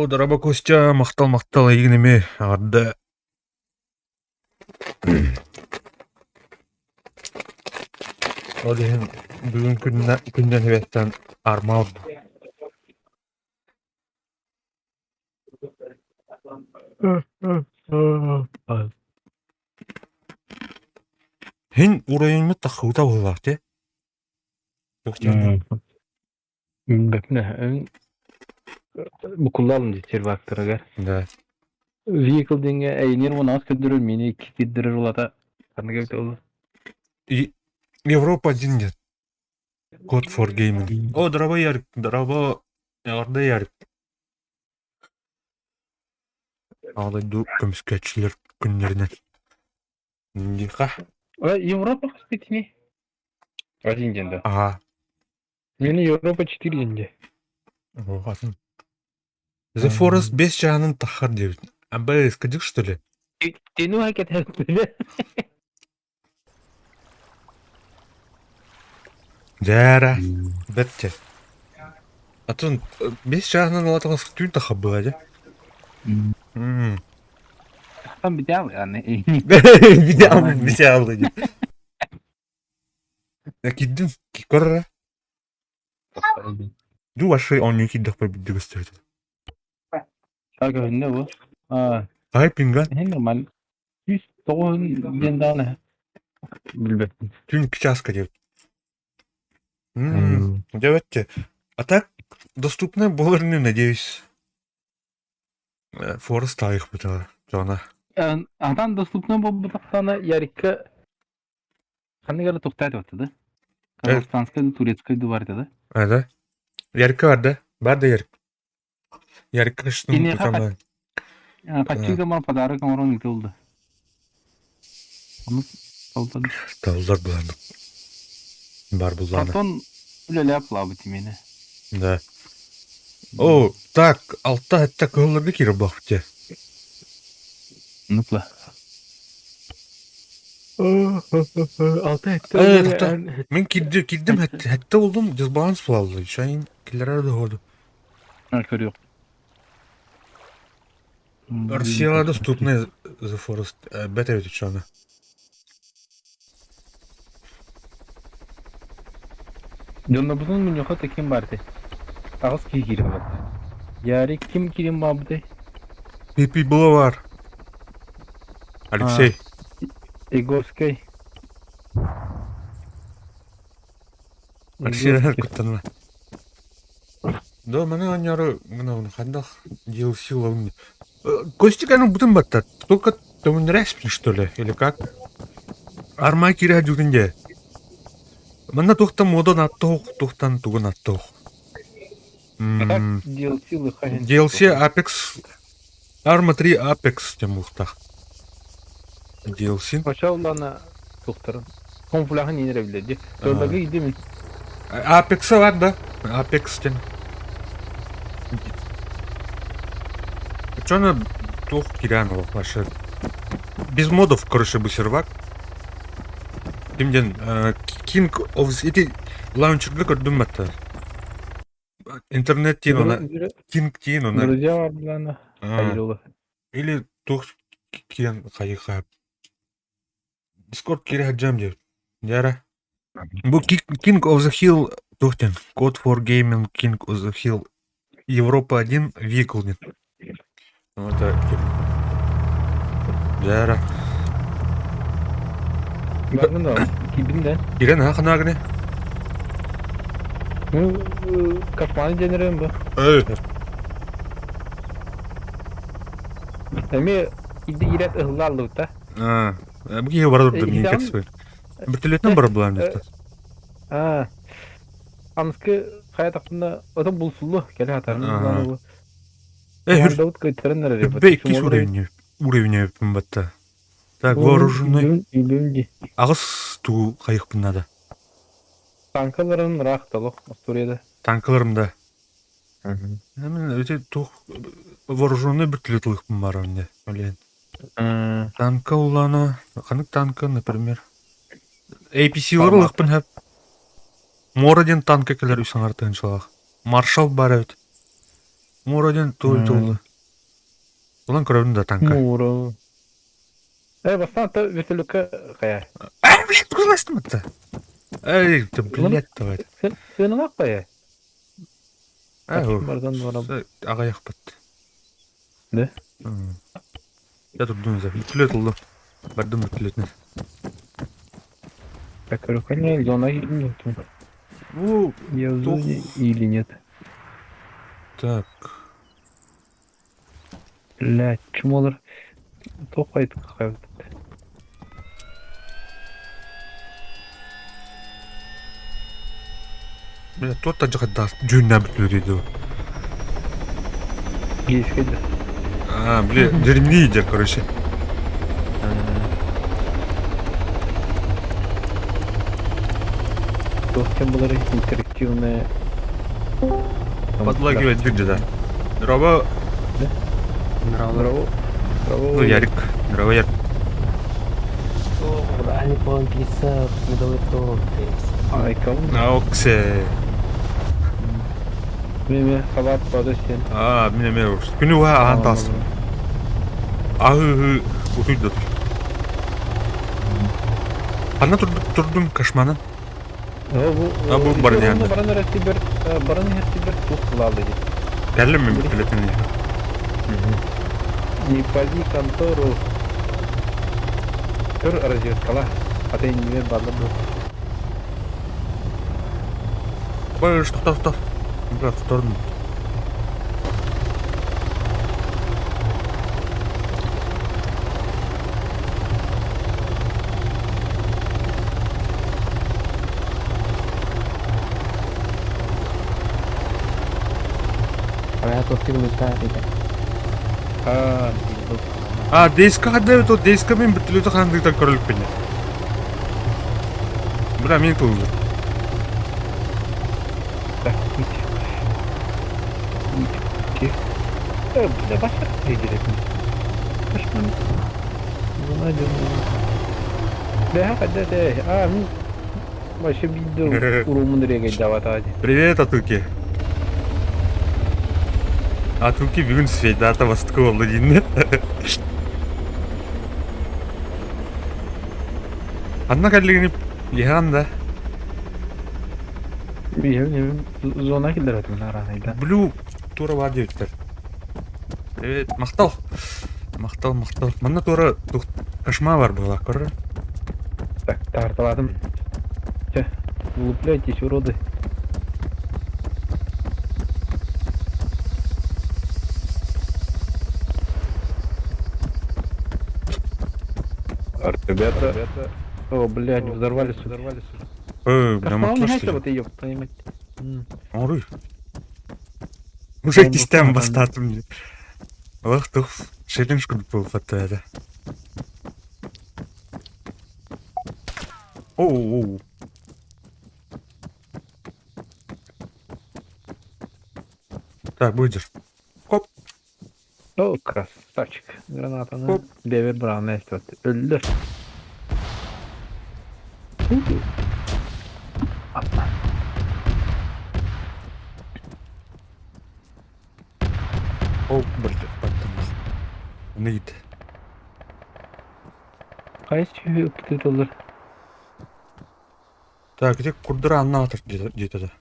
дорообо Костя, махтал махтал эйигин эмиэ эҕэрдэ. Ол иһин бүгүн күннэ күннэн эбэттэн арма ордум. Һин уровеньмыт таххыбыта быһыылаах дии. Туох диэний? Билбэппин букуллаалым дии сервактарыгар. Да. Vehicle диэҥҥэ эйинир уон көрдөрөр, миэнэ икки кирдэрэр улата ханнык эбит ол? И Европа один диэн. Code for Gaming. О, дорообо Ярик, дорообо, эҕэрдэ Ярик. Аҕа дойду көмүскээччилэр күннэринэн. Диэхэ. Европа хаспитини? Один день, да. Ага. Мені Европа 4 день О, атын. The Forest 5 чаһынан таххар диэбит. АБС кыдьык что ли? Тину хакет Дьээрэ, бэрт Атын 5 чаһынан ылатаҕас түүн таххар дьэ. Там битял, аны. Битял, битял диye. Кирдим, көрө. Ду ваши оонньуу киирдэхпэр билдэ көстүбүт. Көһүннэ бу. Хаһай пинган? Эһин нормально. 109 диэн даҕаны билбэппин. Түүн 2 чааска диэбит. Дьэ А так доступная буолар ини, надеюсь. Форест таайыхпытына, дьоно. Атан доступна буолбатахтаана Ярикка Ханнык эрэ тухтаат барта да? Казахстанскай да, турецкай да барта да? А, да? Ярика бар да? Бар да Ярик. Ярик Киниэхэ хаччыга мал подарок оҥорон ыытылды. Ону талдан. Таллар буланы. Бар булланы. Потом үлэлэп лабыт имени. Да. О, так, алта хатта кыһылларга киирэр буолбут Ну-ка. Алта Э, Мин кирди кирдим хэтте болдум дисбаланс буолаллар. Шайын киллерер да ходу. Көрүөх. Россияла доступны The Forest бэт эбит учуона. Дьоннорбутун мунньуха ким бар этэй? Аҕыс киһи киирэн барда. Ярик ким киирэн баабытай? Пипи Булавар. Алексей. Егорскай. Алексей куттанна. Да, маны оонньоору гына хандах DLC ловни. Костик аны бутын батта. Только төмүннэрээспин что ли или как? Армаа киирэ дьүгүн дьэ. Манна туохтан муодан аттоох, туохтан тугун аттоох. DLC лыхаһын. DLC Apex Arma 3 Apex диэн буолуохтаах. DLC. Очоллана тухтарын. Камуфляһын иинэр эбилэр дии. Төрдөгө идимин. Apex бар да? Apex диэн. Чоно туох кирээн ол вообще. Без модов, короче, бу сервак. Ким диэн King of ити лаунчерга көрдүм батта. Интернет диэн она King диэн она. Друзья бар хайылы. Или туох киэн хайыха. Дискорд киирэ сылдьам диэбит. Дьара. Бу King of the Hill туох диэн Code for Gaming King of the Hill Европа 1 Vehicle диэн. Это Дьара. Баргын да, кибин да. Кирен аха ханаагыны? Ну, капманы диэн бу. Эми иди ирет ыһылла аллыбыта. Бу киһи бара турда мин кэтэспин. Бөртөлөтүнэн барар булаан дьахтар. Аа. Амскы хайа тахтына ото булсуллу кэлэ хатарын. Э, Командабыт кыттарын эрэ. Үрбэ иккис уровень уровень батта. Так, вооруженный. Аҕыс туу хайыхпын надо. Танкаларын ыраах толох остуоруйада. Танкаларым да. Мен өте туох вооруженный бөртөлөт ылыхпын бар онне. Блин. Танка улана, ханнык танка, например. APC-лар ылыхпын хэп. Мора диэн танка кэлэр үс аҥар тыһыынчалаах. Маршал бар эбит. Муора диэн туой туолла. Улан көрөбүн да танка. Муора. Э, бастаан то вертолетка хайа. Эй, блядь, куластым это. Эй, ты, блядь, давай. Сыаналаах хайа. Эй, Бардан барам. Аҕыйахпыт. Да? Я турдум за. Бүтүлет уллу. Бардым бүтүлетне. Так, короче, зона нет. Ну, Я в зоне или нет? Так. Бля, чмолар. Тохайт какая-то. Бля, тот тажахадаас дьүннää бүтүлү Гейская. А, бля, дерьми короче. Тем было интерактивная. Подлагивает бирже да. Здорово. Здорово. Здорово. Ну, Ярик. Здорово, Ярик. Они по 50 медовый Ай, кому? Оксе. Меме халат падасен. А, меня меня уж. Күнү уха ахан тастым. Ахы утуйдут. Анна турдум кашманан. А бу баран Баран растибер, баран растибер тух лады. Кәллем мен билетин. Не пали контору. Көр разведкала. А ты не барлы бу. Ой, что то что. Брат, торн. А я тут фирмы А, А, дейска хадда то дейска мен бүтүлүтө хандыктан көрүлүп бене. Бра мен кылды. Так, идти. Бля, башар видели. Башман. Бля, когда ты... А, ну... Вообще видел урумун регай давать. Привет, Атуки. Атуки бүгүн свейдата бастыкы болду дейін. Анна кәлігін ехан да. Зона келдер өтім аранайда. Блю тура бар деуттер. Привет, мақтал. Мақтал, мақтал. Манна тура кашма бар была, көрі. Так, тарталадым. Че, улупляйтесь, уроды. Ребята, о, блядь, взорвали, взорвали. Э, бля, матлаш. Вот ее, понимаете. Оруй. Уже кистем бастатым. Ох, тух, челлендж был фатада. Оу. Так, будешь. Хоп. О, красавчик. Граната на. Девер бран, вот. Өллөр. Апа. О, блядь, Нит. Кайсы өптүтөлөр? Так, где курдура анна где-то да.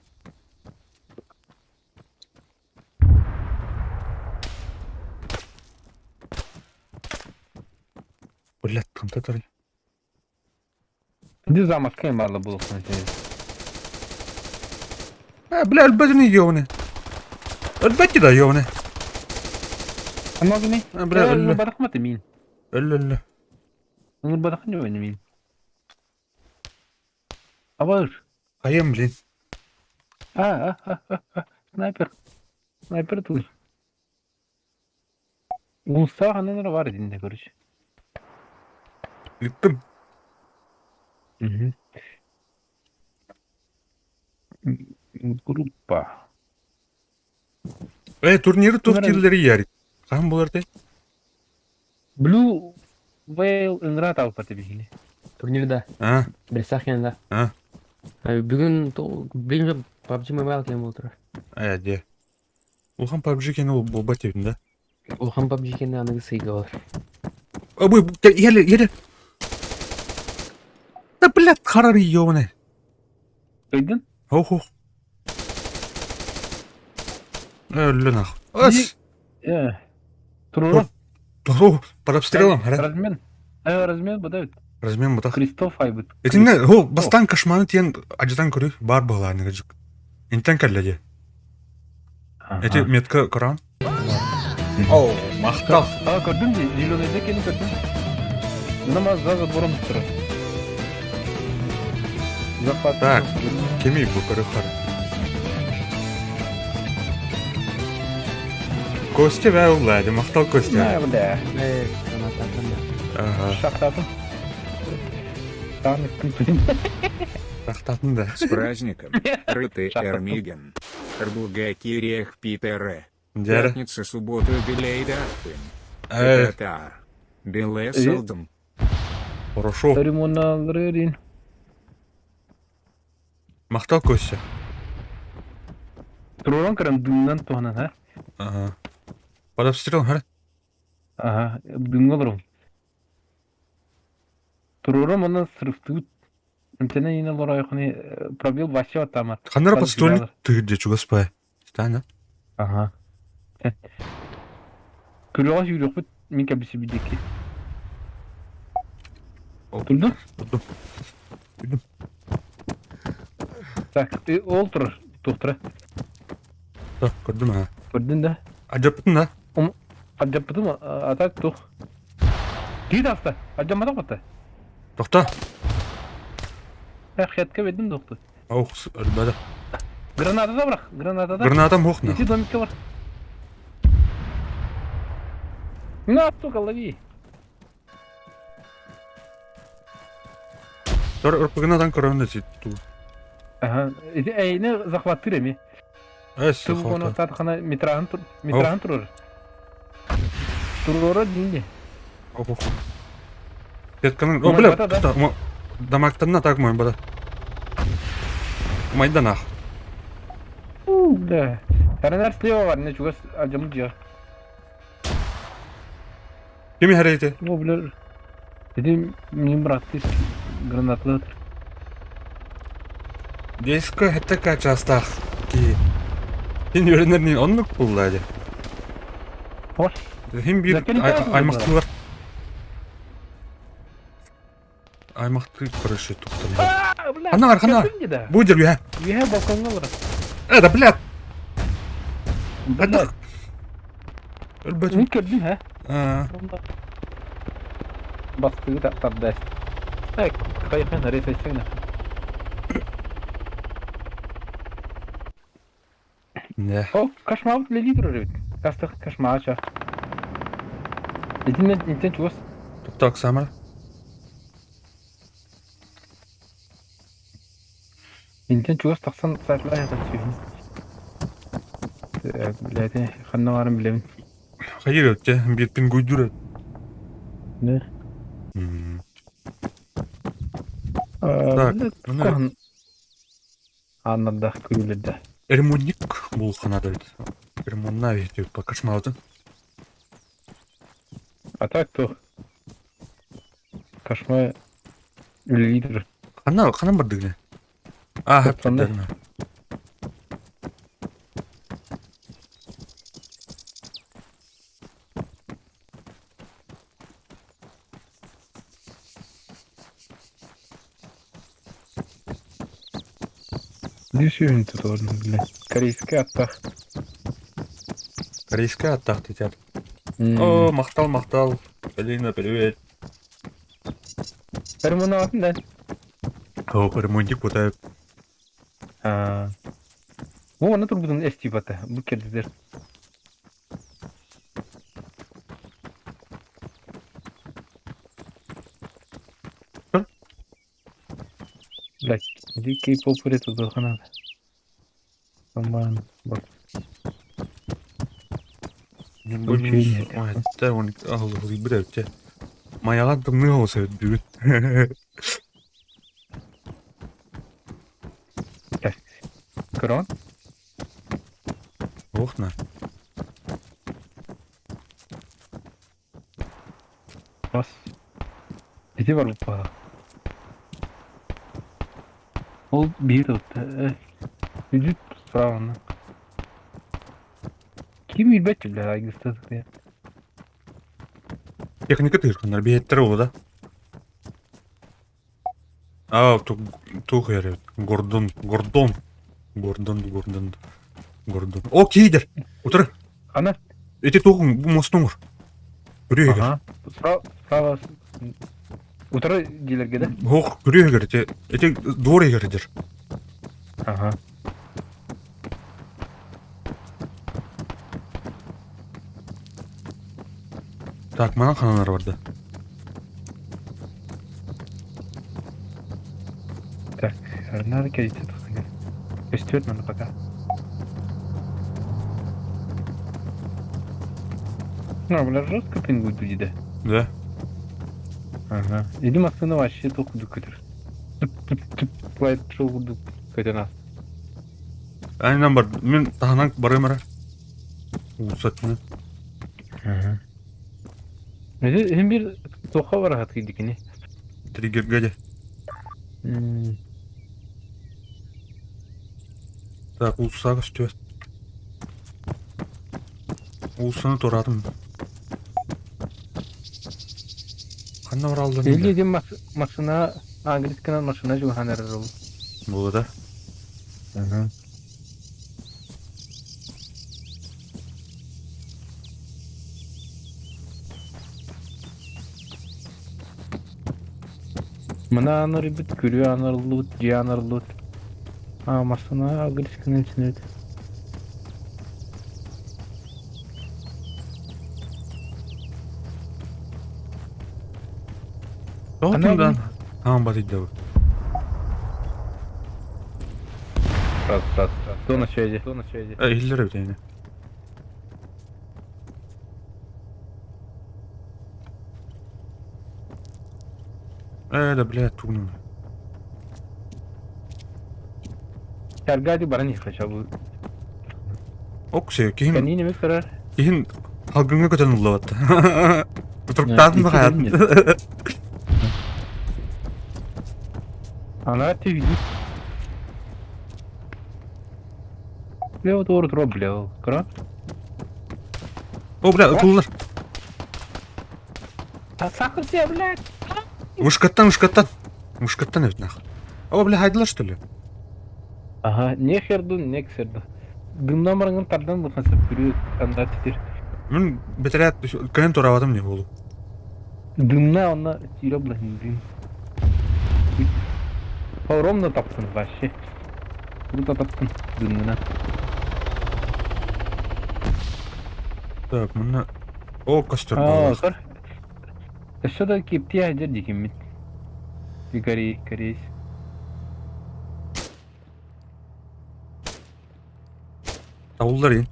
Блядь, там татар. Где замок кем мало было А, бля, өлбөтүн ёбаны. Өлбөттү да ёбаны. Амагны? А, бля, өллө. Барахмат мин. Өллө, өллө. Ыңыр барахмат мин. Абар. Кайым, блин. А, а, а, а, снайпер. Снайпер тут. Унса хананар бар динде, короче. Үттім. Угу. Группа. Э, турниры тух киллери ярик. Кам булар те? Blue Whale ыңрат алып барды бигини. Турнирда. А, Бресахин да. А. Бүгүн бүгүн PUBG Mobile кем болдур. а, де. Улахан PUBG кэнэ буолбат диэбитин да? Улахан PUBG кэнэ аныгы сыйга бар. Абы, еле, еле. Да, блядь, харары ёбаный. Кыйдын? Ох, ох. Өллө нах. Ас! Э. Туруору. Туру, под обстрелом, Размен. Размен быда Размен бутах. Крестов айбыт. Итиннэ, хо, бастаан кошманы тиэн ажытан көрүү бар быһылааны кыжык. Интен кэллэ дии. Эти метка Коран. О, махтал. А, көрдүм дии, зеленыйда кени көрдүм. Мына за забором турар. Захват. Так, кими бу көрөхөр? Костя бә уллады, махтал Костя. Мә, бля. Э, гранататын да. Ага, Шахтатын. Там иттим. шахтатын да. С праздником, Рыты Эрмиген. Рбугакирех Питере. Дьэ. Пятница, суббота, Белейдаттын. Э, Татар. Белесалдым. хорошо. Ремоналрырин. Махтал Костя. Туруран көрөн дымнан туһанан, ha? Ага. Под обстрелом, хара? Ага, дымҥа олорум. Турурам онон сырыфтыгыт. Эмтэнэн иинэ олоройхуну пробил вообще оттамар. Ханнара подствольник тыгыр чугас пай. Стана. Ага. Күрүөҕэ сүүрүөхпүт мин кэбисибидики. Турду? Турдум. Турдум. Так, ол турар, туохтара. Так, көрдүм ha. Көрдүн да? Адьаппытын да. Адьаппытым, а так туох. Киит аста, адьамматах батта. Тохто. Хетке бердим дохту. Ох, өлбөдө. Граната да бырах, граната да. Гранатам бох на. Ити домикке бар. На, сука, лови. Тор ырпыгынадан көрөн да ту. Ага, ити эйне захваттыр эми. Эс, Тыл оны татхана метраһын тур, метраһын турар. Турура динде. Ох, ох. Сетканың, о, бля, дамактанна так мой бада. Майданах. У, бля. Каранар слева бар, не чугас ажамы жа. Кими харейте? О, бля. Ити мин брат гранаталар. Деско хэттэка частах ки. Син үйренерни оннук булла Хош. Хим бир аймактылар. Аймакты короче тухтан. Ханна бар, ханна бар. Бу дер я. Үһэ балконга бар. Э, да блядь. Блядь. Өлбөт. Мин көрдүм, һэ? Аа. Бастыгы тардас. Так, кайхан рефесеңне. Не. О, кошмар леди турар эбит. Кастых кошмар Итиннен интен чугас. Туктак самар. Интен чугас тахсан сайтлар ятан сүйүн. Так, блядь, ханна барын билебин. Хайыр өтте, бир пингуйдур. Не. Так, мына Аннарда күрүлерде. Ремонник бул ханада бит. Ремонна бит по кошмару. А так то кошмар лидер. Хана, хана бардыгны. А, Топтанды. Дүйсүйүн тут бля. Корейский аттах. Корейская аттах тетят. О, махтал, махтал. Полина, привет. Ремонатын да. О, ремонтик вот А. Бу оны турбудун эс типата. Бу кердилер. Блять, дикий попури тут хана. Аман, вот. Ой, это он аллы Маялан тымны болса бүгүн. Көрөн? Ох на. Бас. Ити барбыт Ол биир ытта. Үдүт справа. Ким билбэт бля айгыста Техника тыырханнар биһиэттэрэ буолла да. А, туох эрэ Гордон, Гордон, Гордон, Гордон, Гордон. О, киидер! Утары. Ана? Ити туохуҥ бу мостуҥур. Күрүөһүгэр. Ага. Справа, справа. Утары диилэргэ да? Ох, күрүөһүгэр ити, ити двор иһигэр дир. Ага. Так, манан хананар барда. Так, надо кэлитэ тахсан Көстүөт маны пока. Ну, бля, жестко пингует будет, Да. Ага. Или машина вообще только көтөр. Слайд шоу курдук көтөн аас. Айнан бар. Мин таһынан барыам эрэ. Уулуссатына. Ити иһин биир туохха бараһат кийдикини? Триггергэ дьэ. Так, уулуссаҕа көстүбэт. Уулуссаны туораатым. Ханна баралларын Или ити машина английскынан машина жуһан эрэр ол. Буолла да? Мына анарыйбыт, күрүө анарыллыбыт, дьиэ анарыллыбыт. А, массыына английскынан синэбит. Тоҕо Ана кимдаан хаан батыйда бу? Раз, раз, раз. Кто на связи? Кто на связи? Э, иһиллэр эбит эйиэнэ. Э, да, блядь, тугунан. Аркадий баран иһэ бу. Оксио, киһим Кэннин эмит көрөр. киһин халгыҥҥа көтөн ыллабат. Утуруктаатын да хаатын. Она ты видишь. Бля, вот тура, бля, кыра. О, бля, ытыллар. Сахар себе, блядь. Мушкаттан, мушкаттан. Мушкаттан эбит нах. О, бля, хайдылар, что ли? Ага, не хердун, не ксерду. Дымнан барангын тардан бу хасып күрү анда титир. Мин бэтэрээт кэлэн туораабатым не буолу. Дымна онно тире блин дым. Ровно таптын вообще. Круто таптын дымына. Так, манна О, костер А, баллах. көр. Өссө да киптии сылдьар дикиммит. Корей, корейс. Тавуллар ин.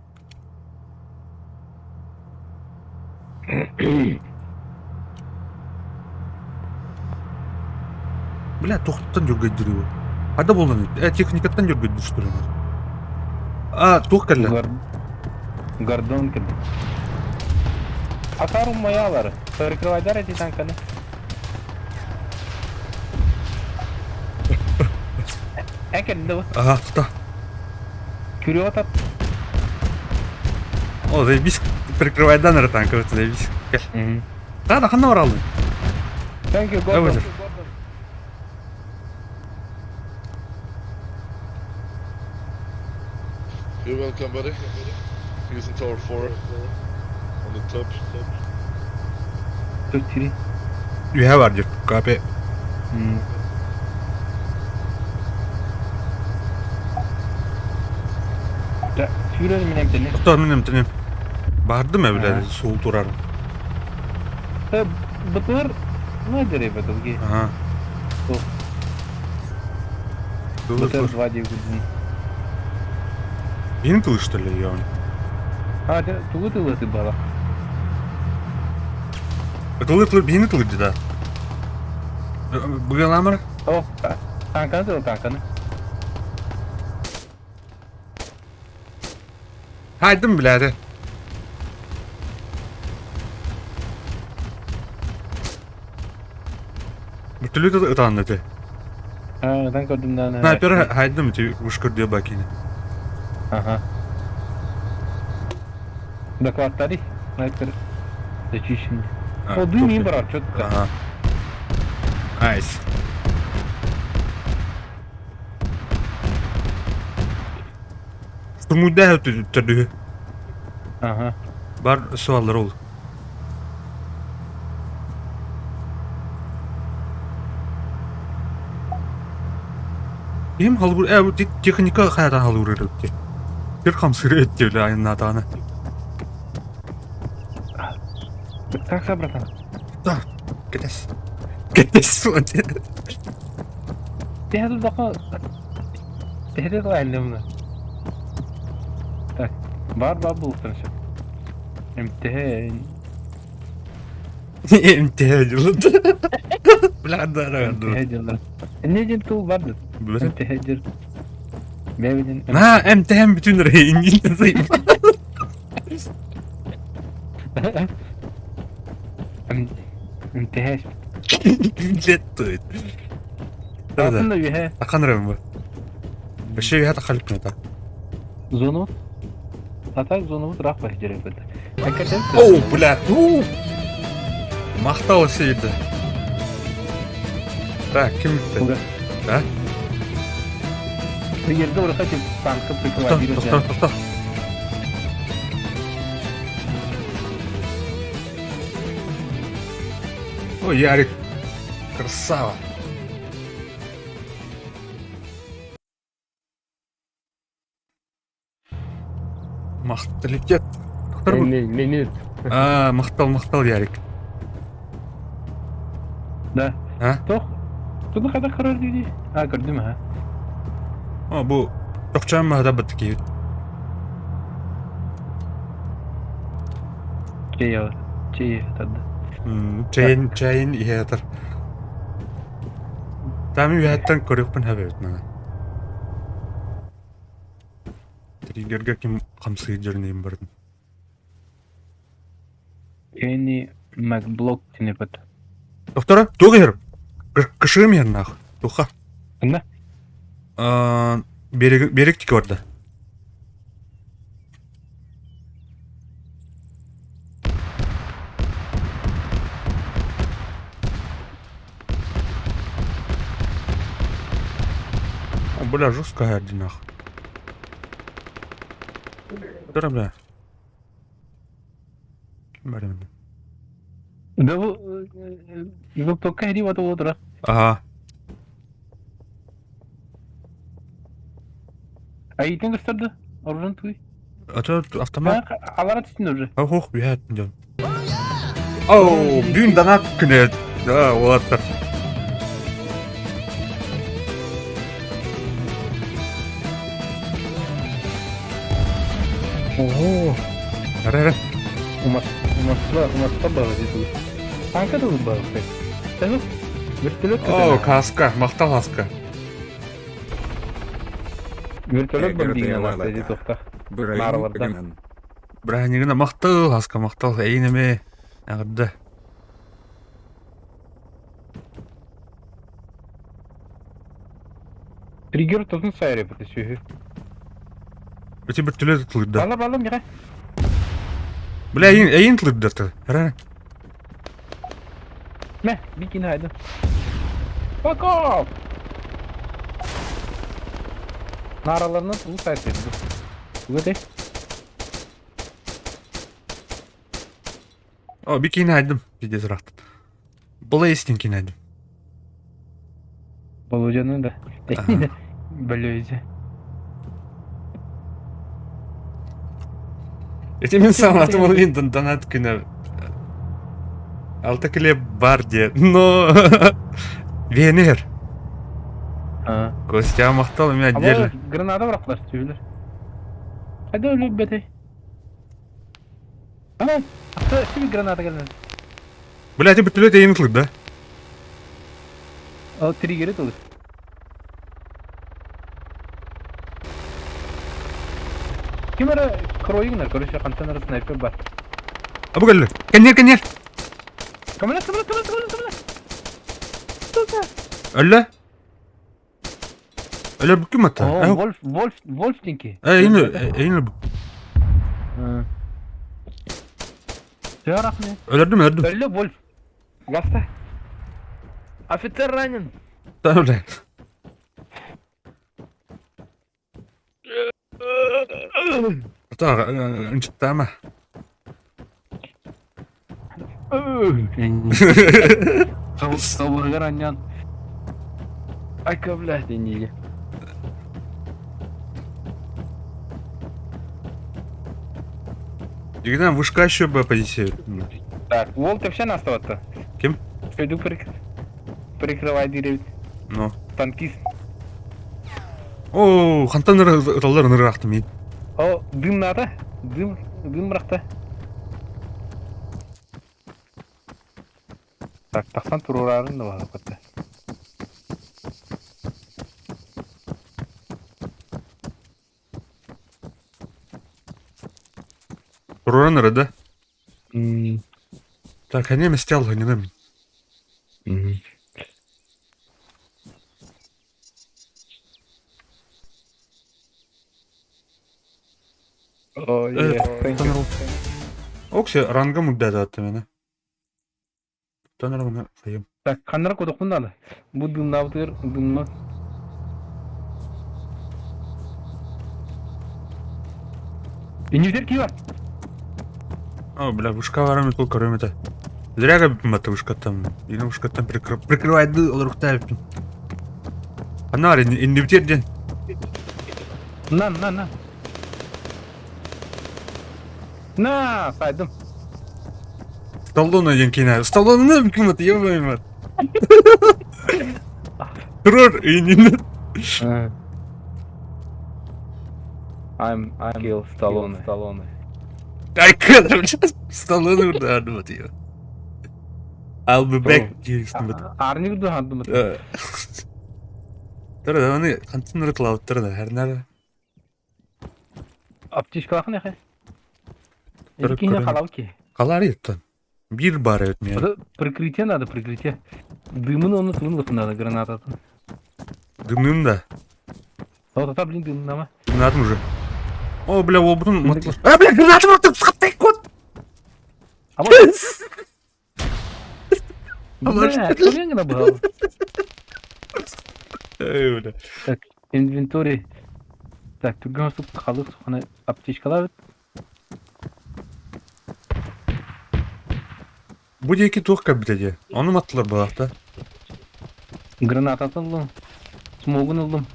Бля, туохтан дьүргэйдири бу? Хада буолан э, техникаттан дьүргэйдир что ли? А, туох кэллэ? Гордон кэллэ. Атарым маялары. Прикрывайдар эти танканы. Э, кэллэ бу. Ага, тута. Күрүө тат. О, заебись. Прикрывайдан эрэ танка, заебись. Кэл. Да, ханна бараллын? Thank you, Давай, Gordon. You're welcome, buddy. He's in tower 4. On the top. Тут три. Үһэ бар диир. КП. Да, сүүрэн мин эмтэнэ. Оттон мин эмтэнем. Бардым эбилэр суол турар. БТР, ну, деревья долгие. Ага. БТР 2 диэн. Биин тылы что ли, я? А, тугу тылы ты бала? Тылы тылы биини тылы да. Быгаламыр? О, танканы тылы танканы. Хайдым билээри. Вертолет ытаанна этэ. Аа, ытан көрдүм даҕаны. Снайпер хайдым ити вышкырдыа бакини. Аха. Докладтары снайпер зачищен. О, дым им барар, четко. Ага. Айс. Штурмуйда төрдүһү. Ага. Бар суаллар ол. Им халбур э техника хайатан халбур өттү. Bir хамсыры өттү эле айыннаатаҕына. Так, братан. Да, кэтэс. Кэтэс суон. Теһэ турдахха теһэ тула Так, бар бар булуктан сөп. Эмтэһэ Эмтэһэ дьылыт. Бля, да, да, да. эмтэһэ дьыллар. Эмне диэн тыл бар да? Билесең? Эмтэһэ дьыл. Бэйбитин На, эмтэһэм бүтүн рейнгин Эмтэһэ. Лет Да, да. Атын да үһэ Ахан рем бу. Вообще я тахалып не так. зону. А так зону ыраах бар жеребит. Оу, бля, у. Мактал сейді. Так, ким бітті? А? Триггерді ұрықа тек танкы Тоқта, прикрывать тоқта, тоқта. О, Ярик, красава. Мақталитет. Тоқтар бұл. Мен А, мақтал, мақтал, Ярик. Да. А? Тоқ. Туны қайда көрер дейді? А, көрдім, а. О, бұл тоқчан мағда бітті кейбіт. Чей, чей, тады. Чайын, чайын иһэтэр. Там үһэттэн көрүөхпүн хэбэбит мана. Триггерге ким хамсыы дьэрнейм бардым. Кенни Макблок тенепет. Доктора, туох иһэр? Кышыым иһэр наах. Туха. Кынна? Берег берег тики барда. О, бля, жестко иһэрди нах. Доктора, бля. Ким бар эми? Да бу Тоққа хери бата отыра. Ага. Айытын көстөрдү. Оружан туй. А то автомат. Алара түстүн уже. Ох, үһэт дьон. Оу, бүгүн донат күнэ. Да, уолаттар. Ого. Ара, ара. Умасла, умасла бағы дейді. Танка да бағы. Тәгіл. Вертолет. О, каска, мактал каска. Вертолет Эгер бомбигин де аласа дейді лалата. тоқта. Нарыларда. Бырайнигынан. Браһынигына мактал, каска мактал. Эйнеме. Агырда. Триггер тосын сайры біті сүйі. Эти вертолет тылырда. Бала бала меға. Бля, эйин эйин тылырда ты. Ара. Мә, бикин хайды. Fuck off! Нараларынан улу сайры дейді. Өте. О, бикин айдым. Пиздец рахт. Блейстинг айдым. Болужаны да. Ага. Бөлөйзі. Эти мен сам атым ол донат күнэ. Алта киле бар де. Но Венер. А. Костя мактал, у меня отдельно. Граната бырақтылар түйілер. Қайда өліп бәті? Ана, ата şimdi граната келді. Бля, ты вертолет эйин тылырда. О, триггері толы. Ким ара кройгнар, короче, қантан ара снайпер бар. А бұл кәлі. Кәнер, кәнер. Камера, камера, камера, камера, камера. Сука! Өллө? Өлөрбүккүн батта. О, Вольф, Вольф, Вольфтинки. Э, эйин эйин өлбүк. Төрахны. Өлөрдүм, өлөрдүм. Өллө Вольф. Гаста. Офицер ранен. Да, бля. Ынчыктаама. Собургар анньан. Айка, блядь, диниге. Дигинен вышка еще бы позиция. Так, Волк вообще наставатта. Ким? Пойду прикрывай деревья. Ну. Танкист. Оо, хантан ыталлар ынырыахтым мин. О, дым надо. Дым, дым бырахта. Так, тахсан туруорарын да баҕа Туруоран эрэ да? Так, они мстял, не Oh, yeah, thank you. Оксе рангам үрдээтээтэ мene. Тон эрэ хайым. Так, ханнара кодохпун надо. Бу дымнаабытыгар дымна. Иннибитер кии бар. О, бля, вышка барам итол көрөм это. Зря габиппин батта вышкаттан. Или вышкаттан прикрывайды олоруктаабиппин. Ханна бар иннибитер диэн. На, на, на. На, сайдым. Сталлоне диэн киинэ. Сталлоне ким это, ебаный мать. Турар иннин. I'm kill Stallone. Stallone. Ай, кадр, Сталлоне урдаардыбат ее. I'll be back диэбит. Арник дуһаардыбат. Тара да аны хантын ырытылабыттар да хэрнэр. Аптечкалахын эхэ. Тара Иккиһине көрөн. халал ки. Халар еттен. Бир бар өтмeye. Вот прикрытие надо, прикрытие. Дымын оны тылын надо гранататын. Дымным да. Вот это, блин, дымнама. Гранатым уже. О, бля, ол бұның маттылар. А, бля, гранатым аттым, сқаттай кот. А вот... Бля, что я набрал? Эй, бля. Так, инвентарь. Так, түргөн суп халык сухана аптечкалар. Бу диэки туох кэлбитэ Ону маттылар балахта. Граната ыллым. Смогун ыллым.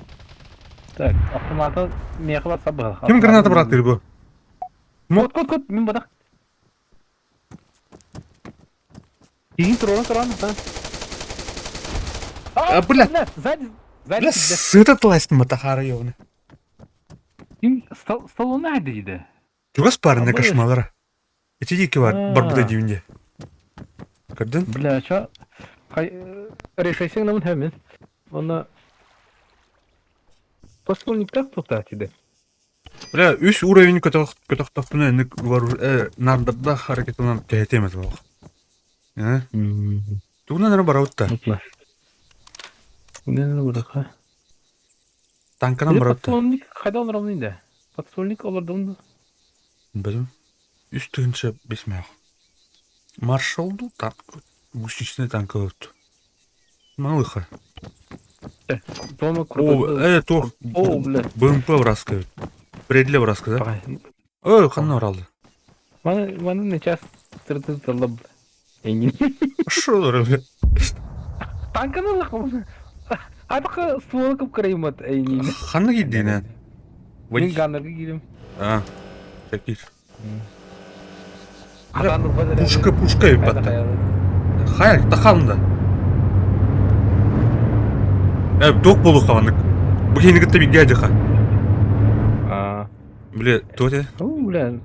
Так, автомата меха бар сабы. Ким граната бырахтыр бу? Кот, кот, кот, мин бадах. Тиин туран туран, да. А, бля. Сзади, сзади. Бля, сыта тлайстын матахара ёбны. Ким стол столуна диде. Чугас парына Абы. кошмалара. Эти дики бар, бар буда дивинде. Көрдүн? Бля, чо? Хай решайсең намын хәмен. Оны Посланниктах туктат иде. Бля, үс уровень көтөхтөхпүнэ энник нардырда харакетынан кэһэтиэмэт буолуох. Э? Тугунан эрэ барабыт да. Опла. Үнэн бураха. Танканан барабыт да. Подствольник хайдан равны инде. Подствольник олардан Билим. Үс тыһынча бес мэх. Маршалду танк гусеничный танк ылыт. Малыха. Дома О, крутой. э, туох О, бля. БМП враска. Бредле враска, да? Ой, ханна оралды. Маны маны не час тырты талап. Эңин. Шо бля. Танканы лах. Атака стволы кып кыраймат эңин. Ханна кийдиинэн? Мин ганнерге киирим. А, такир. Хатан Пушка, пушка ебатта. Хайа, тахалында. Э, ток болу хаваннык. Бу кейини кытта бигге адьыха. А. Бля, туох О, бля.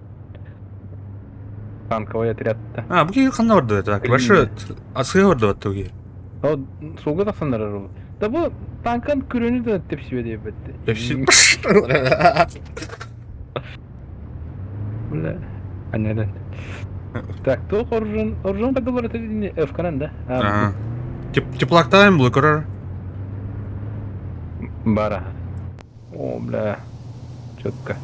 Танковый отряд. А, бу киһи ханна барда так. Вообще, асыга барда батта бу киһи. О, суга тахсаннар ару. Да бу танкан күрөнү да тепсибе деп бетти. Тепси. Бля. Аннeden. Так, туох оружен, оружен кайда бар этэ F-канан да? А. Теплактаайым була көрөр. Бара. О, бля. Четко.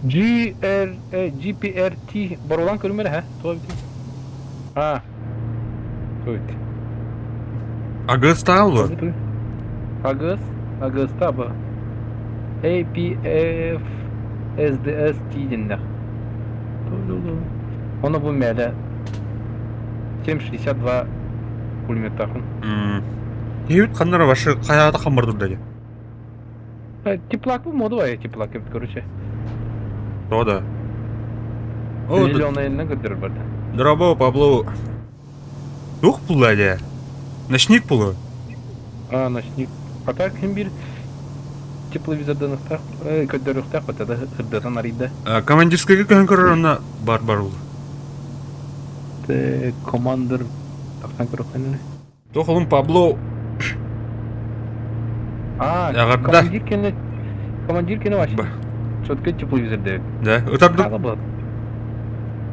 G R G P R T борулан көрүмэр ха? Туох эбитий? А. Туох эбит? Агыстаал дуо? Агыс, Агыста бу. A P F S D S T дэннэх. Ону бу мээлэ 7,62 пулеметтаахын. Киһибит ханна эрэ вообще хайаата хаммар турда дии. Теплак бу моду бай теплак эбит короче. Тоҕо да? О, Зеленый көрдөрөр барда. Дорообо, Пабло. Туох булла дии? Ночник булу. А, ночник. А так ким бир тепловизорданыхтаах, көрдөрүөхтээх бата сырдатан арыйда. Командирскайга көһөн көрөр онно бар бар булу. Командир тахсан көрөххөнү. Туох олум Пабло А, Эҕэрдэ. командир кэннэ командир кэннэ вообще четко тепловизор дэбит. Да, ытардык. Хаала была.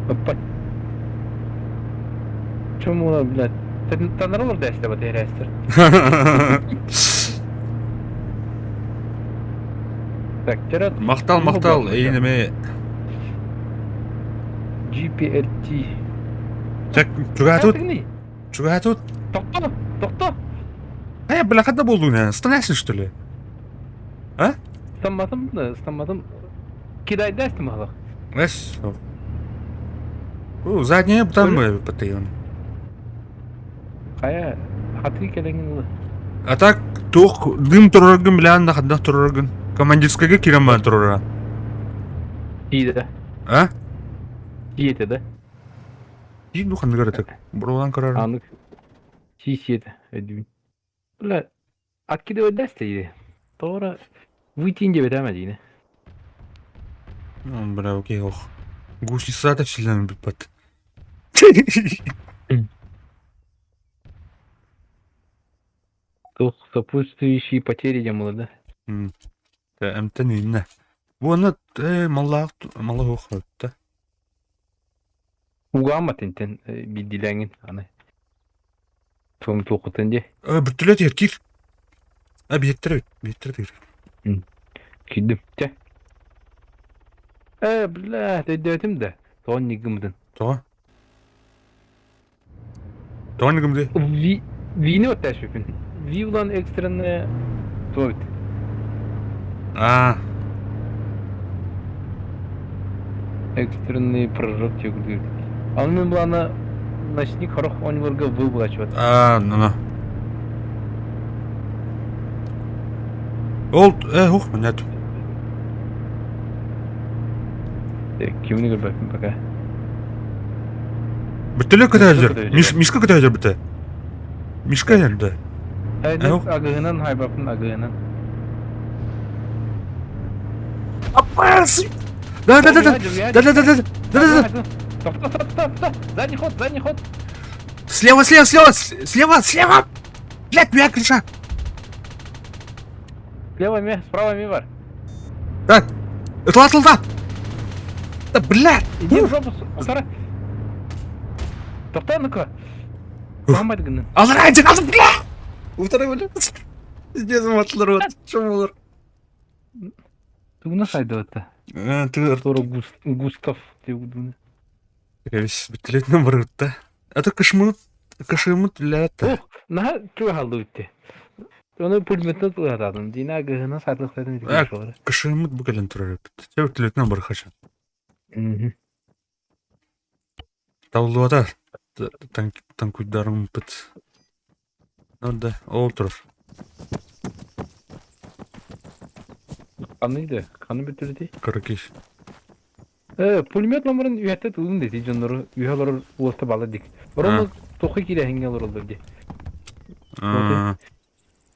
Опа. Чем было, блядь? Танаралар да эстэ бат Так, вчера... Махтал, махтал, эйин эмэ. GPRT. Так, чугаатут. Чугаатут. Тохто, тохто. Э, бля, ханна буоллуҥ эн? Станайсың, что ли? А? Ыстамматым да, ыстамматым. Кидайда ыстамалах. Эс. Задняя там потайон. Хайа, хатыы кэлэҥин ыла. А так, туох дым тураргын билээн да ханна тураргын. Командирскайга киирэн баран турара. Тиийдэ. А? Тиийэтэ да? Тиий ну ханныгар этек. Бурулан көрөр. Анык тиийсиэтэ өйдүүбүн. Бля, откидывать или? Тора выйти диэбэтэ диинэ. Бля, окей, ох. Гусеница вселенной бүппэт. Туох сопутствующие потери диэн буолар да? Эмтэн иннэ. Уонна маллаах малаһуох да. Угааммат интэн биирдиилээҥин аны. Туом туоххутун дии. Бүттүлэ тиэр киир. А биэттэрэ биэттэрэ тиэр. Киирдим. Чэ. Э, бля, өйдөөтүм да. Тоҕо ньыгыммытын. Тоҕо? Тоҕо ньыгымдый? Ви, вини оттаашпыппын. Ви улан экстренная туо эбит. А. Экстренный прыжок диэбит. Аны мин былаана ночник хорох оонньууларга выбылачыбат. А, ну ну. Ол, э, ух, нет. Кимини көрбөппүн пока. Бүтүлэ көтөөлөр. Мишка көтөөлөр бүтэ. Мишка енді. Агыһынан хайбаппын агыһынан. Апас! Да, да, да, да. Да, да, да, да. Да, да, да. Стоп, стоп, стоп, стоп. Задний ход, задний ход. Слева, слева, слева, слева, слева. Блядь, меня крыша. Слева ми, справа ми бар. Так. Ытла, ытла. Да, блядь. Иди в жопу, Сара. Тоқтаа, ну-ка. Мамат гыннын. Алра, алра, бля! Второй, бля. Пиздец, матлар, вот. Что олар? Тугуна сайдыбыта. Ты Тура Густав диэбит. Бүттүлэтинэн барытта. А то кышмыт, кышымыт үлээтэ. Ох, наһаа чугаһаллыбыт дии. Ону пулеметынан тылыһатаатым. Дина гыһына саатыахтарын ити Кышымыт бу кэлэн турар эбит. Чэ бүттүлэтинэн бар хачан. Табыллыбата танкуйдарыммыт. Да, ол турар. Ханныйды? Ханны бүтүрдүй? Каракиш. Пулемет номерин үһэтэ тылын дети дьоннору үһэ олорор уоста бала дик. Орону тоху киирэһиҥҥэ олороллор дии.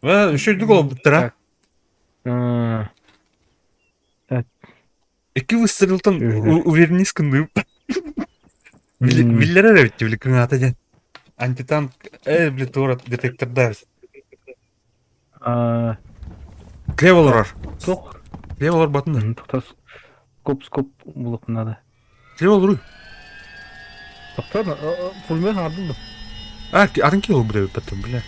Үчүгдүк олбуттара. Икки выстрелтан уверенность гынным. Биллэрэр эбит били кыҥаата диэн. Антитанк били туора детектордаах. Слева олорор. Туох? Слева олорботун да. Тоқтар скоп скоп булук надо. Слева олоруй. Тоқтар пулемет ардым да. А, атын киһи ылбыт эбиппэттэн, бля.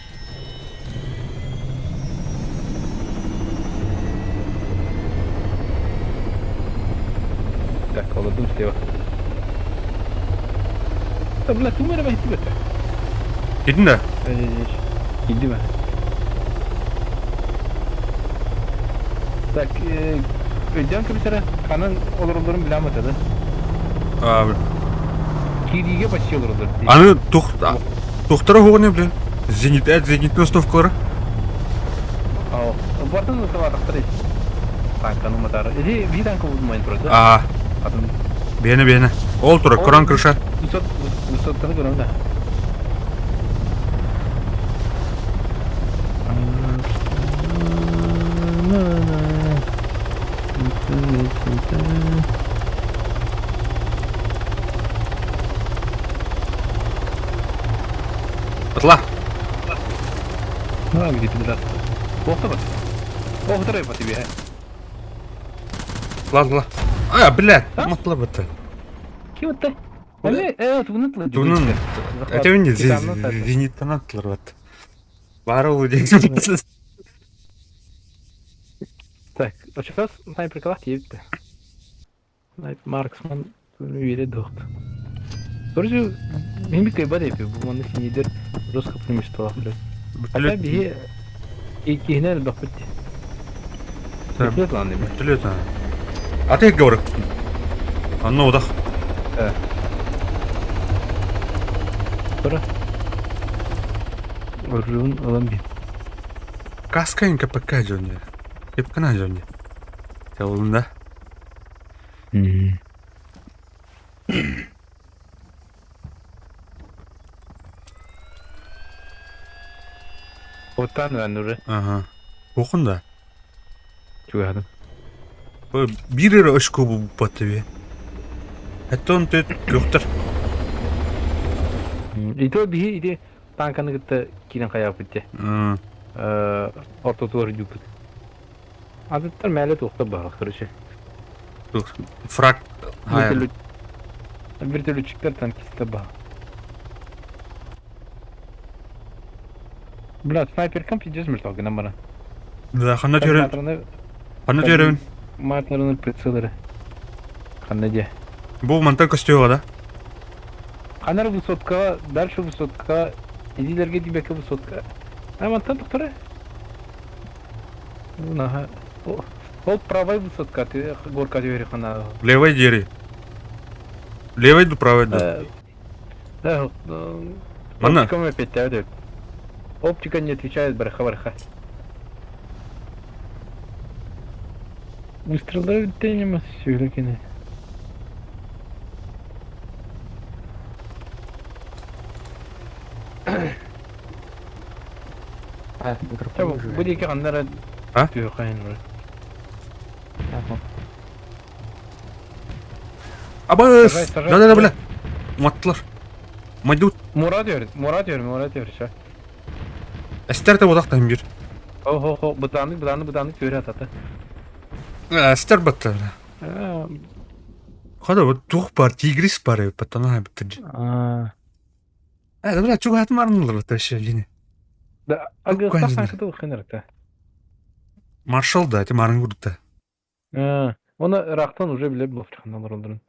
Так, олордум слева. Да, бля, ты мэрэ бэйти Кидин да? Иди ме. Так, өйдөөн кэбисэрэ, ханан олороллорун билэм этэ да. Киириигэ почти олороллор. Аны тухтара хуганы бля. Зенит, зенитный установкалары. Бартын ыталаатахтар танканы матары. Или ви танка будмайын турар да? Аа. Бэйэне бэйэне. Ол турар, кран крыша. Высотканы көрөм да. Атла. Ну, где пидорас? Плохо вот. Ох, второй по тебе. Ла, ла. А, блядь, матла бата. Ким это? Эми, тугунан тылы. Тугунан. Это не зениттан аттылар бат. Бары ол ден. Так, сейчас снайпер тиепті. Снайпер Марксман үйде доқты. Короче, мен бит кайба деп, бу маны синидер жестко преимущество блядь. Хотя биһи иккиһинэн элбэхпит. Бүтүлэт лаан дeme. Бүтүлэт а. А ты говорю. Анна удах. Тура. Оружун ылан би. Каскайын КПК жөнде. Кепкана жөнде. Жабылында. Оттан уже. Ага. Оқын да. Чугадым. Биир эрэ очко булбат тебе. Оттон төт күөхтэр. Ито биһи ити танканы кытта киирэн хайааппыт дьэ. Ортотугар дьуппут. Атыттар мээлэ туохтар баҕар, короче. Фраг. Вертолетчиктар танкисттар баар. Бля, снайперкам пиздец мертв гынан баран. Да, ханна түөрэн. Ханна түөрэбин. Маатараны прицеллары. Ханна дьэ. Бу мантан көстүөҕэ да? Ханар высотка, дальше высотка, идилерге дибекке высотка. А мантан тохтора. Ну, ага. Ол правай высотка, ты горка двери хана. Левой двери. Левой ду правой ду. Да, Манна. Оптика опять да. Оптика не отвечает, барха-барха. Выстрелы тенема сюракины. А, микрофон уже. Бу диэки ханнара А? түһүөххэ Абыс! Сажай, сажай, Да-да-да, бля. Уматтылар. Майдут. Мурат үөр, Мурат үөр, Мурат үөр, все. Эстер те бодахтан бир. Хо-хо-хо, бытааннык, бытааннык, бытааннык түөрэ атата. Эстер батта. Хода вот тух бар, тигрис бар, патана битtir. Э, бля, чугат марнылар вообще лини. Да, агыстах санкыта ухынырта. Маршал да, ти марын гурдта. Оны рахтан уже биле булып чыкканнар олдурун.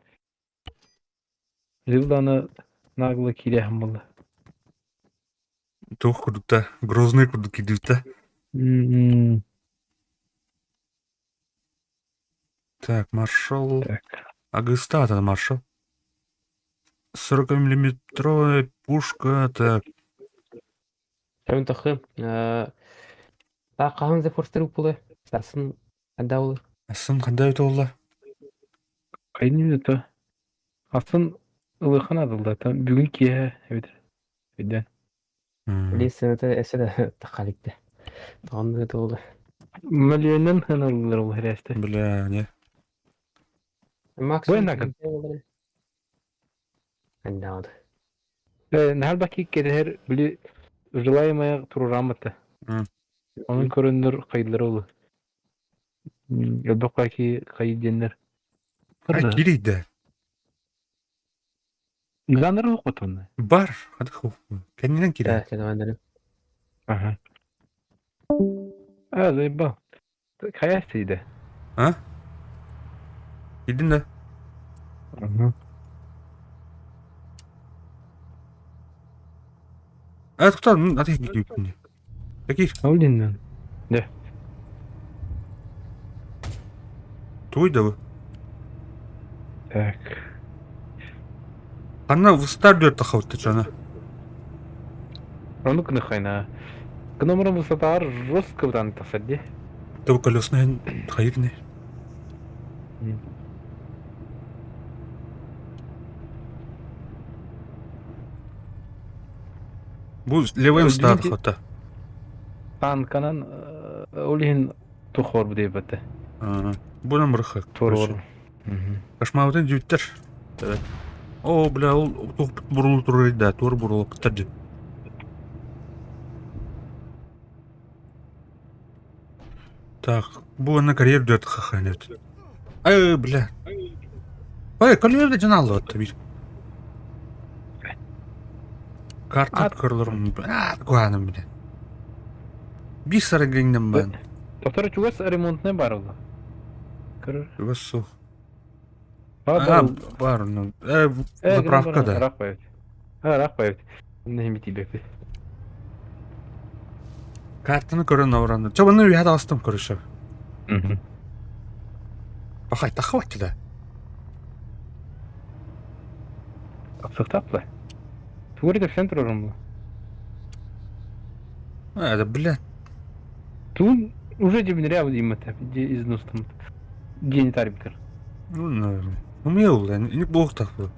Зилданы нагло кире булды. Тух курдта, грозный курдук кидүтта. Так, маршал. Так. Агыста это маршал. 40-миллиметровая пушка, так. Тәмін тахы. Та қағын за форстер упулы. Сарсын адаулы. Асын қандай өте олла? Кайын то. Асын ылыхан адылда. Там бүгүн кие эбит. Өйдөн. Лесен это эсэ тақаликте. Тағын өте олы. Миллионнан ханылар ул хәрәсте. Бля, не. Максимум. Буэнага. Андаулы. Нахал баки керер били желаемая турурамата. Onun көрөннөр кайдылар олу. Элбек ки кайденнер. А, кирейді. Ганнары хотун. Бар, кэннинэн киирэн. Э, кэннинэн. Ага. А, заебал. Хайа сиде. А? Киирдин да? Ага. А, кто? А ты Каких? Ол Да. Туй да вы. Так. Ханна выстар дүрт тахабытта чана. Ону кыныхайна. Кыномрын высотаар жестко бытан тахсар дии. Того колесный хайырны. Бу левый выстар хата. Танканан ол иһин тухор бу диэбэтэ. Бу намырха. Туруор. Кошмаутын дьүттэр. О, бля, ол туох бурулу турар да, туор бурулуптар дии. Так, бу ана карьер дүрт хаханет. Ай, бля. Ой, карьер да жана бир. Карта көрлөрүм. А, куаным, бля. Бир сарыгыңнан бан. Доктор чугас ремонтный бар ол. Көрөр. Чугас суох. А, бар, ну, заправка да. Рах поет. А, рах поет. Не тебе. Картаны көрөн ауранды. Чо, бұны үйәді алыстым көріші. Бақай, тақы да. Сықтапла. Тугури деп центр орын А, да, бля. Тун уже дебин ряб деймет, изнустым. Генитарий битер. Ну, наверное. Умел, не бог так был.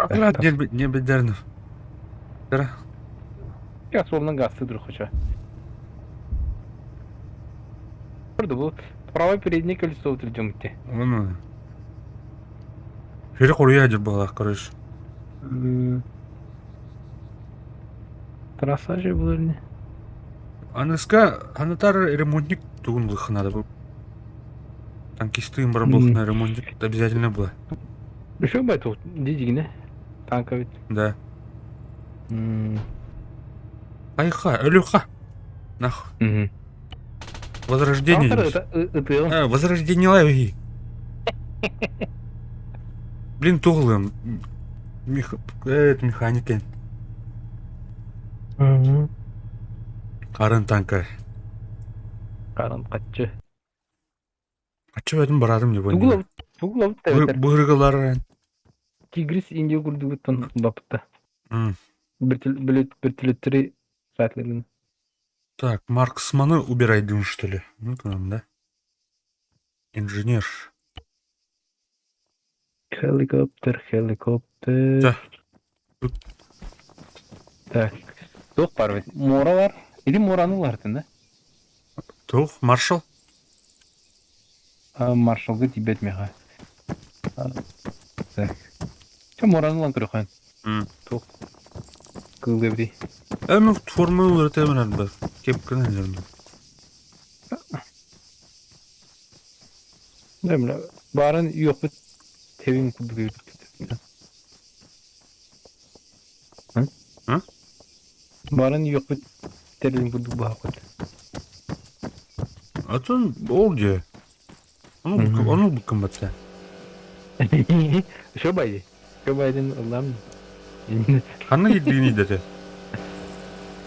Бля, не бедернов. Да. Я словно газ ты друг хоча. Бұл правое переднее колесо вот идем идти. Ну. Шире қоруя была, короче. Трасса же была не. Аныска, анатар ремонтник тугун надо был. Танкисты им на ремонтник обязательно было. Еще бы это дидигне. Танка ведь. Да. Айха, Илюха. Нах. Возрождение. Это, возрождение лайви. Блин, туглым. Мех... Это механики. Қарын танка. Қарын қатчы. Қатчы өтін барадым деп ойнаймын. Туглав, Бұрғылар. Тигрис Индия күрдүгүттөн бапытта. Биртилеттери сатлерин. Так, Марксманы убирай, дым, что ли? Ну, к нам, да? Инженер. Хеликоптер, хеликоптер. Да. Так. Туох бар бит. Мора бар. Или мораны улартын, да? Туох, маршал? А, маршалга тибет меха. Так. Че мораны улан көрөхөн? Туох. Кылга бри. Эми форма уларта мен Кеп кенен Бля, барын yok бит. Тевим кудук. Hı? Барын yok бит. Терим кудук бахакут. Атын ол же. Onu onu букым батса. Шо байды? Шо байдын Аллам. Ханна гиддини дете.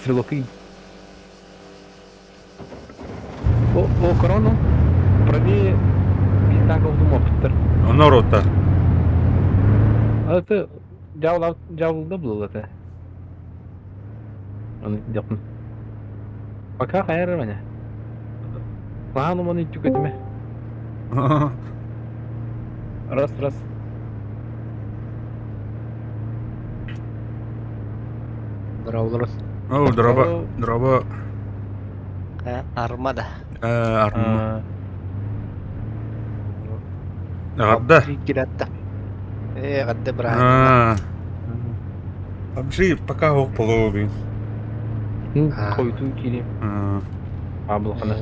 Стрелок. О, о, корону. Правее танков думаптыр. Оно рота. А это жаулап жабылды был это. Оны жакын. Пока хайыр меня. Лану маны түкетме. Раз, раз. Здорово, О, дроба, дроба. Армада. Арма. Гадда. Гиратта. Гадда брат. Абжи пока ок полуби. Койду кири. Аблахана.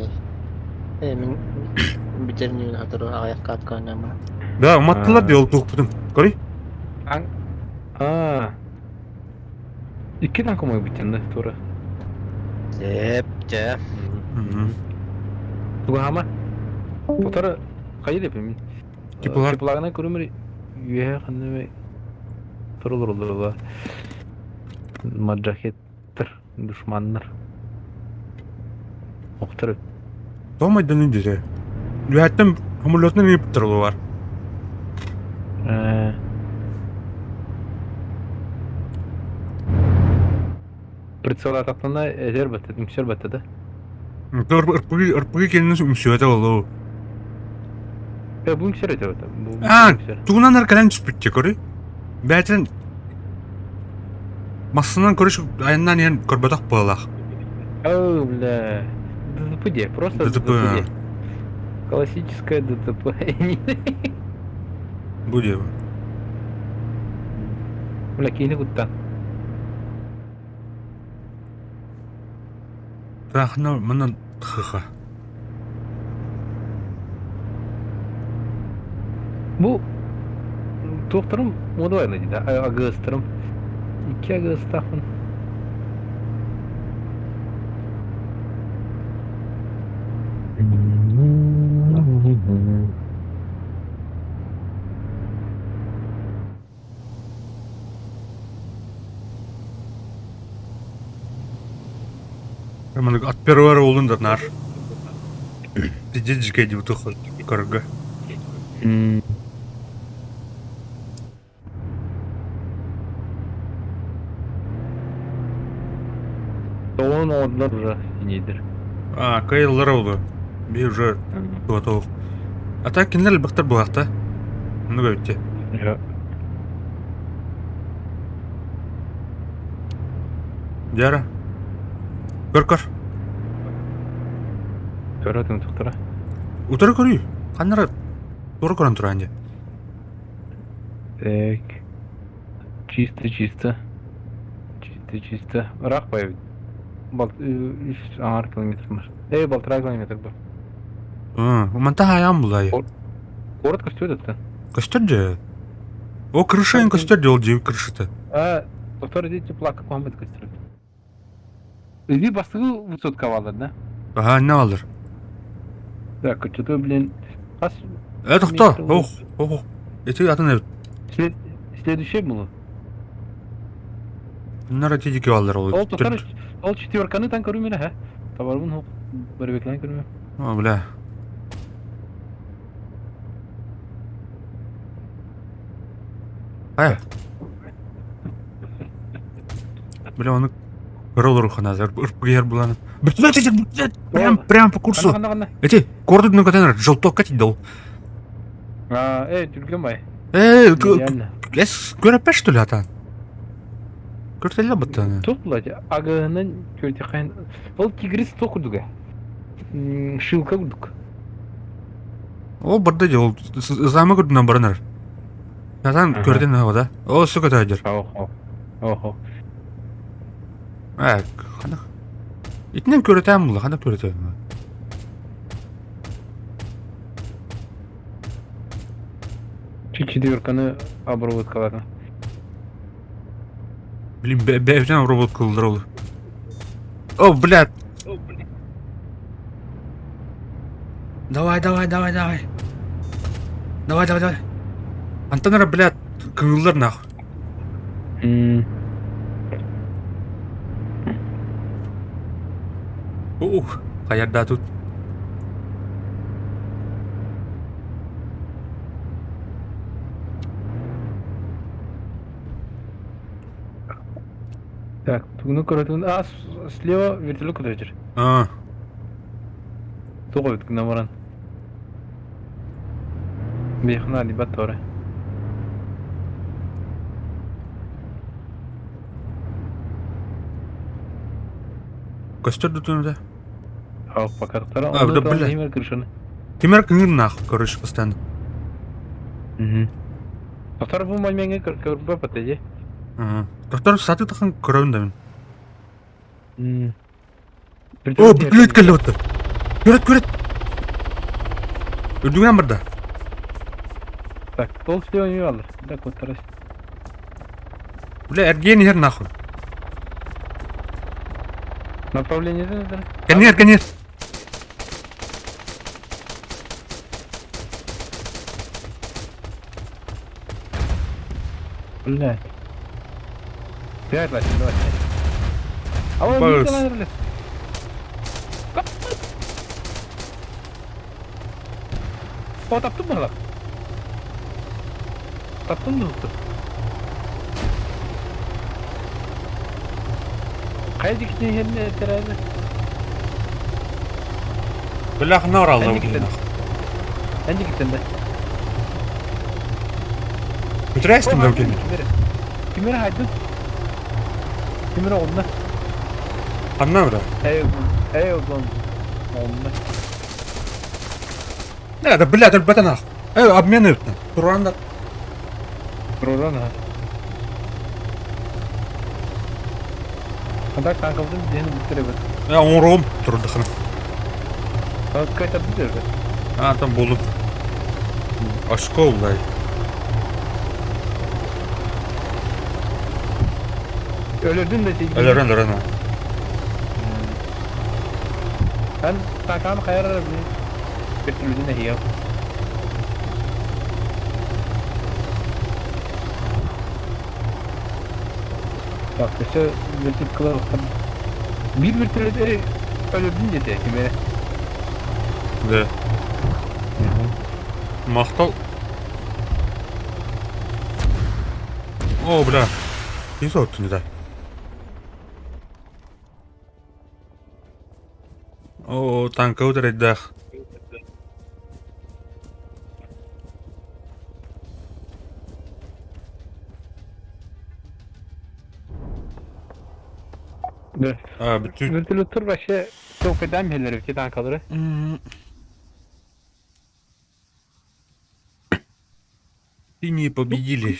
Э мин бүтэр ньүүн сотору аҕыйах катка оонньооммун. Да, уматтылар дии ол туохпутун. Көрүй. Аа. Икки танк умайбыт да тура. Сеп, дьэ. Тугаама. Тутар хайы деп мин. Теплар. Тепларынан көрүмөр үөһэ ханна турулур Маджахеттер, душманнар. Охтар. Тоҕо майданын дире. Үөһэттэн самолетунан ыыппыттар бар. Прицелатахтана этер баттат, үҥсэр баттата. РПГ РПГ кэннин үҥсүөтэ болу. Э, бу үҥсэр этэ бата. А, тугунан кэлэн түспүттэ көрүй. Бээтин массынан көрүш айаннан иһэн көрбөтөх буоллах. О, бля. ДТП где? Просто ДТП. ДТП. Классическое ДТП. Бу диэбэ. Бля, киһини куттан. Тахна манан тхыха. Бу туохтарым модуайна дейді, агыстарым. Икки агыстаахпын. Маннык от первого олун да наар. Пиздец дьикэй дии тух көргө. Тоҕон оҥордулар уже синейдер. А, кыайыллар олу. Би уже готов. А так кинилэр элбэхтэр буолаахта. Оннук эбитти. Дьара. Көр-көр. Көрө тохтора. Утары көрүй. Ханнара тура көрөн туран дии. Так. Чисто, чисто. Чисто, чисто. Ыраах байбыт. Бал үс аҥаар километр бар. Эй, балтараа километр бар. Манта хаайаан булай. Город көстүөт оттон. Көстөр же. О, крыша көстөр же ол дьиэ крышата. А, повтор иди теплака куһаммыт көстөр. Иди бастыгы высотка балар, да? Аха, не алыр. Так, что-то, блин, хас... Э, тохто. Ох, ох. Эти атын эбит. Следующий было. Нара тидики алыр ол. Ол тохтор, ол четверканы тан көрүмүнэ, ха? Табарбын хоқ, барбеклан көрүмү. О, бля. Ай. Бля, оны көрө олору ханазар, ырпыгер буланы. Блядь, прям, прям по курсу. Эти, корду ну катанар, желток катить дал. А, эй, түргөн бай. Э, эс, көрөппө что ли атан? Көртелле баттаны. Тух булат, агыһынан көртехайн. Ол тигрис тух курдуга. Шилка курдук. Ол барда же, ол замы көрдүнөн баранар. Атан көрдүн да. О, сука тайдер. Охо. Охо. Э, хана. Итинен көрөтөм була, хана көрөтөм. Четверканы обработкалады. Блин, бэбжен обработкалар ол. О, блядь. Давай, давай, давай, давай. Давай, давай, давай. Антон, блядь, кыңыллар нахуй. Ух, хаярда тут. Так, тугуну көрөтүн. А, слева вертолет көтөжөр. А. Тугу бүткүн баран. Бехна либо торе. Костер дутун да. А, пока тоқтара. А, да, бля. Кимер крышаны. Кимер кыңыр нахуй, короче, постоянно. Угу. Тоқтар бу мальменге көрбө патеже. Доктор саты тахан көрөбүн да мин. О, О, блядь, кэллэ бытта. Көрөт, көрөт. Үрдүгүнэн барда. Так, пол слева не алыр. Да, куттарас. Бля, эргиэн иһэр нахуй. Направление да? Кэннигэр, кэннигэр. Блядь. Пять лачи, давай. А он Бас. не О, таптым быһалар. Таптым да Хайа дикитин иһэрин тэрээли. Бля, ханна баралла Эн бу дикитен. Эн дикитен да. Бүтүрээстим да кини. Кимери хайдын? Кимери онна. Ханна бра? Эй, эй, он. Онна. Не, да бля, өлбөтөн ах. Э, обмен ыыттан. Туран да. Туран ha. А так танкалдым диэн бүтүрэ бит. Э, оҥоруом турдахына. Кайта бүтүрэ бит. А, там булдум. Очко улай. Өлөрдүн да сей. Өлөрөн өлөрөн. Эн танканы хайарар били. Бертүлүдүн эһиэ. Так, өссө вертолет кылар Биир вертолет өлөрдүн диэтэ кимэрэ. Да. Махтал. О, бля. Ким соттун да? О, танка ударайдаах. Да. А, бүтүн. Вертолеттер вообще толкайдан биһэлэр эбит танкалары. Синие победили.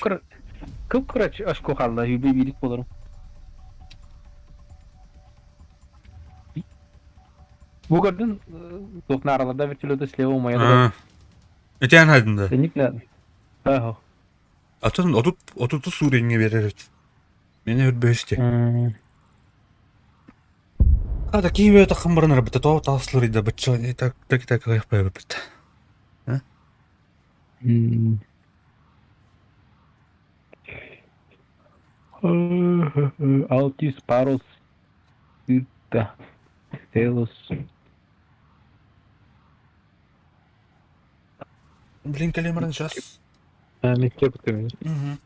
Кып-кыра очко хаалла, үбэ биирик буоларым. Бу көрдүн туох наараларда вертолеты слева умайа А. Этэн хайдын да. Сенник на. Аха. Атын отут отуту сууреңге берер эбит. Мени өрбөсте. А такие бе тахым баран рабыта то таслыр да быча и так так так как бит. Altis Paros Ita Telos. Блин, калимаран сейчас. Мектеп күтөмүн. Угу.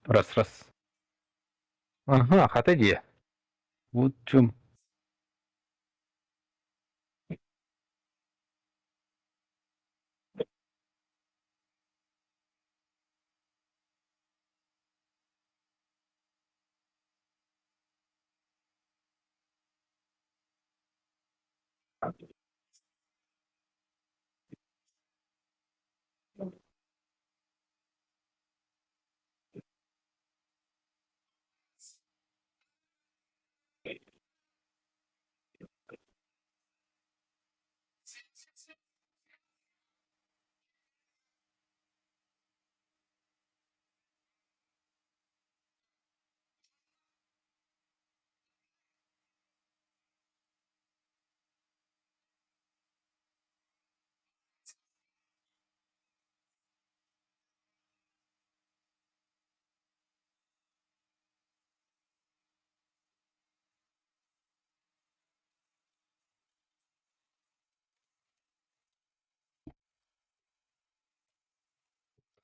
Раз, раз. Ага, хата дии. Вот в чем.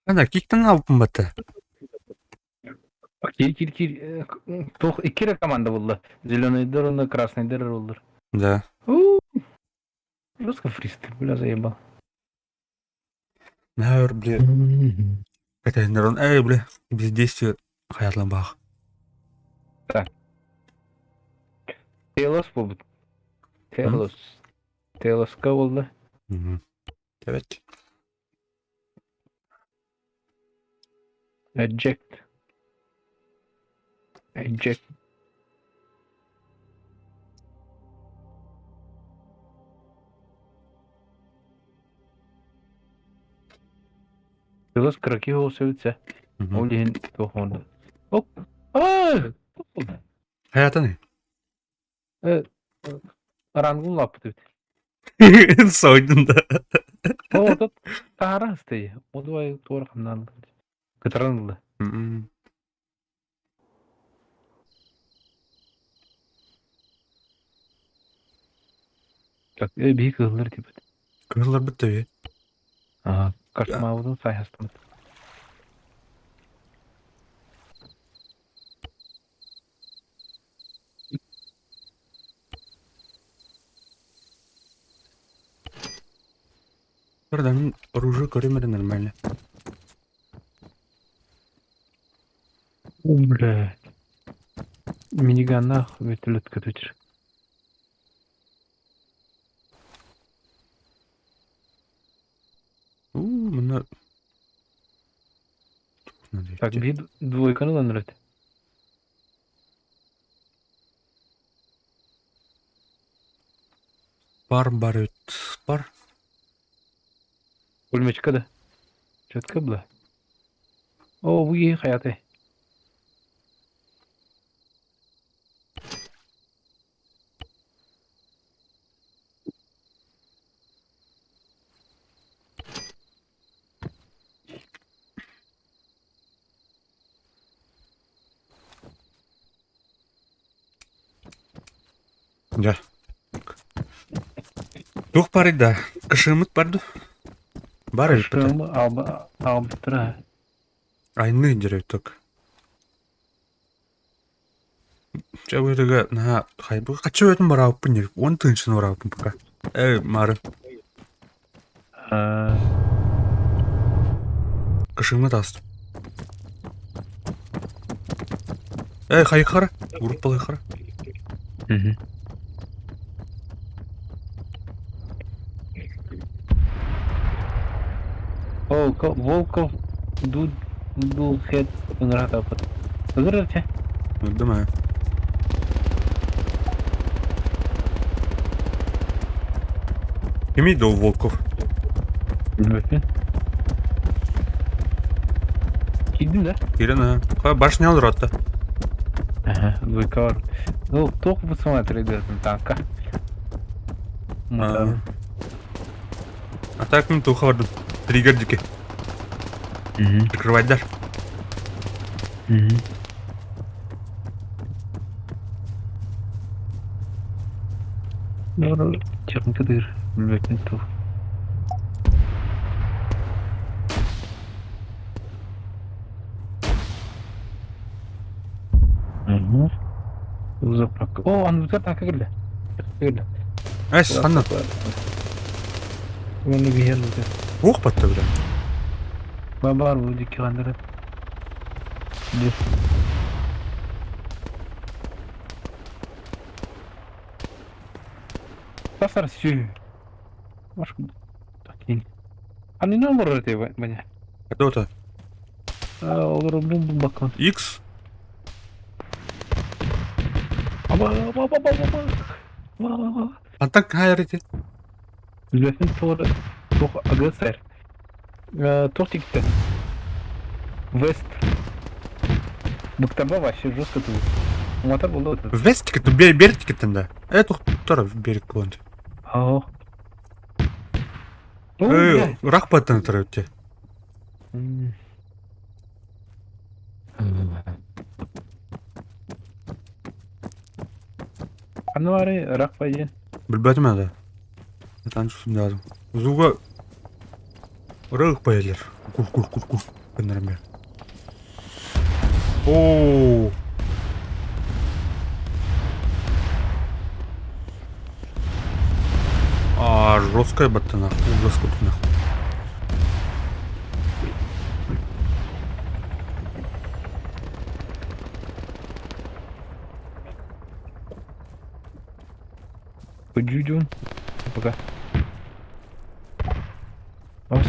Ана киктен алпын батта. Кир кир кир туох икки эрэ команда булла. Зеленыйдар уонна красныйдар эрэ буллар. Да. Жестко фристы, бля, заебал. Наар, бля. Кэтэннэрон, эй, бля, бездействие хаятлан баах. Так. Телос буолбут. Телос. Телоска буолла. Evet. Eject. Eject. Телос кыракый оҕус эбит сэ. Ол иһин туох оҥордо. Оп! Аа! Хайатаны? Рангун лаппыт эбит. Сойдун да. О, тут таһара ыстый. Одуай туора хамнаан кытаран ылла. Так, биһи кыһыллар типа. Кыһылларбыт тэби. Аа, кошмаабытын сайһастымыт. Ордан оружие көрүм эрэ нормально. О, бля. Миниганнаах вертолет көтүтэр. У, мына Надо Так, идти. биир двойканы ылан эрэ. Пар бар пар. Пулеметчика да. Четко была. О, бу киһи хайатай. Дьэ. Туох барый да? Кышымыт бар ду? Бар эбит бата. Кышым аалбыттара. Айны дьөрөйтөк. Чэ бу наһаа хайбы хаччы өтүн бараабыппын диир. Уон тыһыынчаны бараабыппын пока. Э, Мары. Кышыммыт ааста. Эй, хайыхара. Группалайхара. Волков, Волков, Дуд, Дулхет, ыҥыратаппыт. Ыҥырар чэ. Думаю. Кимий дол Волков? Билбэппин. Киирдим да? Киирэн аа. Башня олоротто. Ага, двойка бар. Ну, туох бу смотрит танка. А А так мин туха бардым. Триггер дике. Прикрывайдар. Чернкадыр. Билбэппин туох. Заправка. О, аныбытыгар танка кэллэ. Кэллэ. Эс, ханна? Уонна биһиэн бутэ. Уох батта бile. Бабар бу дикки ханнара. Тасар сүү. Маш такин. Анны олорор этэй Ваня. Это это. Олорор бу баккан. X. Аба аба аба аба аба. Аба аба. Антан хайр ити. Билбэппин туора туох АГСР. Туох тиктэ. Вест. Быктарба вообще жестко тут. Уматар буолла этот. Вестик это бертик да. Это тура берег кулант. Аа. Э, рах баттан тура өтте. Ханна баарый ырах диэн. Билбэтим ада. Атан чусум lazım. Зуга Рых поелер. Кур-кур-кур-кур гыннаран бэр. Оо. А, жесткая баттана. Ужас курдук нахуй. Подюдюн. Пока. Ос.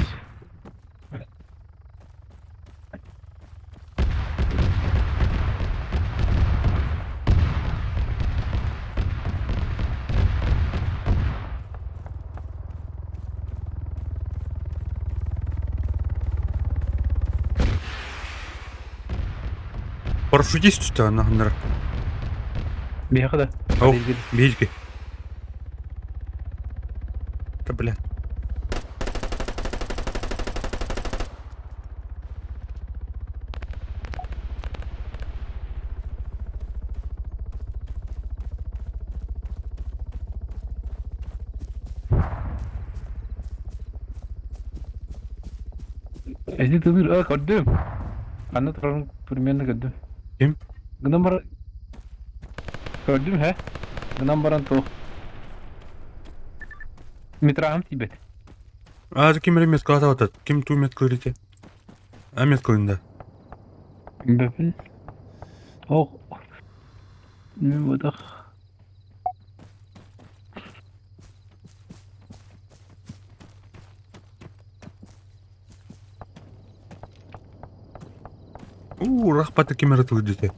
Парашютист түстэ нахнар. Биһиэхэ да. О, биһиги. Да бля. Эти тыныр, а, көрдүм. Анна турарын примерно көрдүм. Ким? Гынан баран... Көрдүм, һэ? Гынан баран туох. Метраһым тиийбэт. А, ким эрэ меткалаата Ким туу меткалыыр ити? А меткалыын да. Бэпин. Ох. Мин бодох. Уу, рахпата ким эрэ тылыр дете.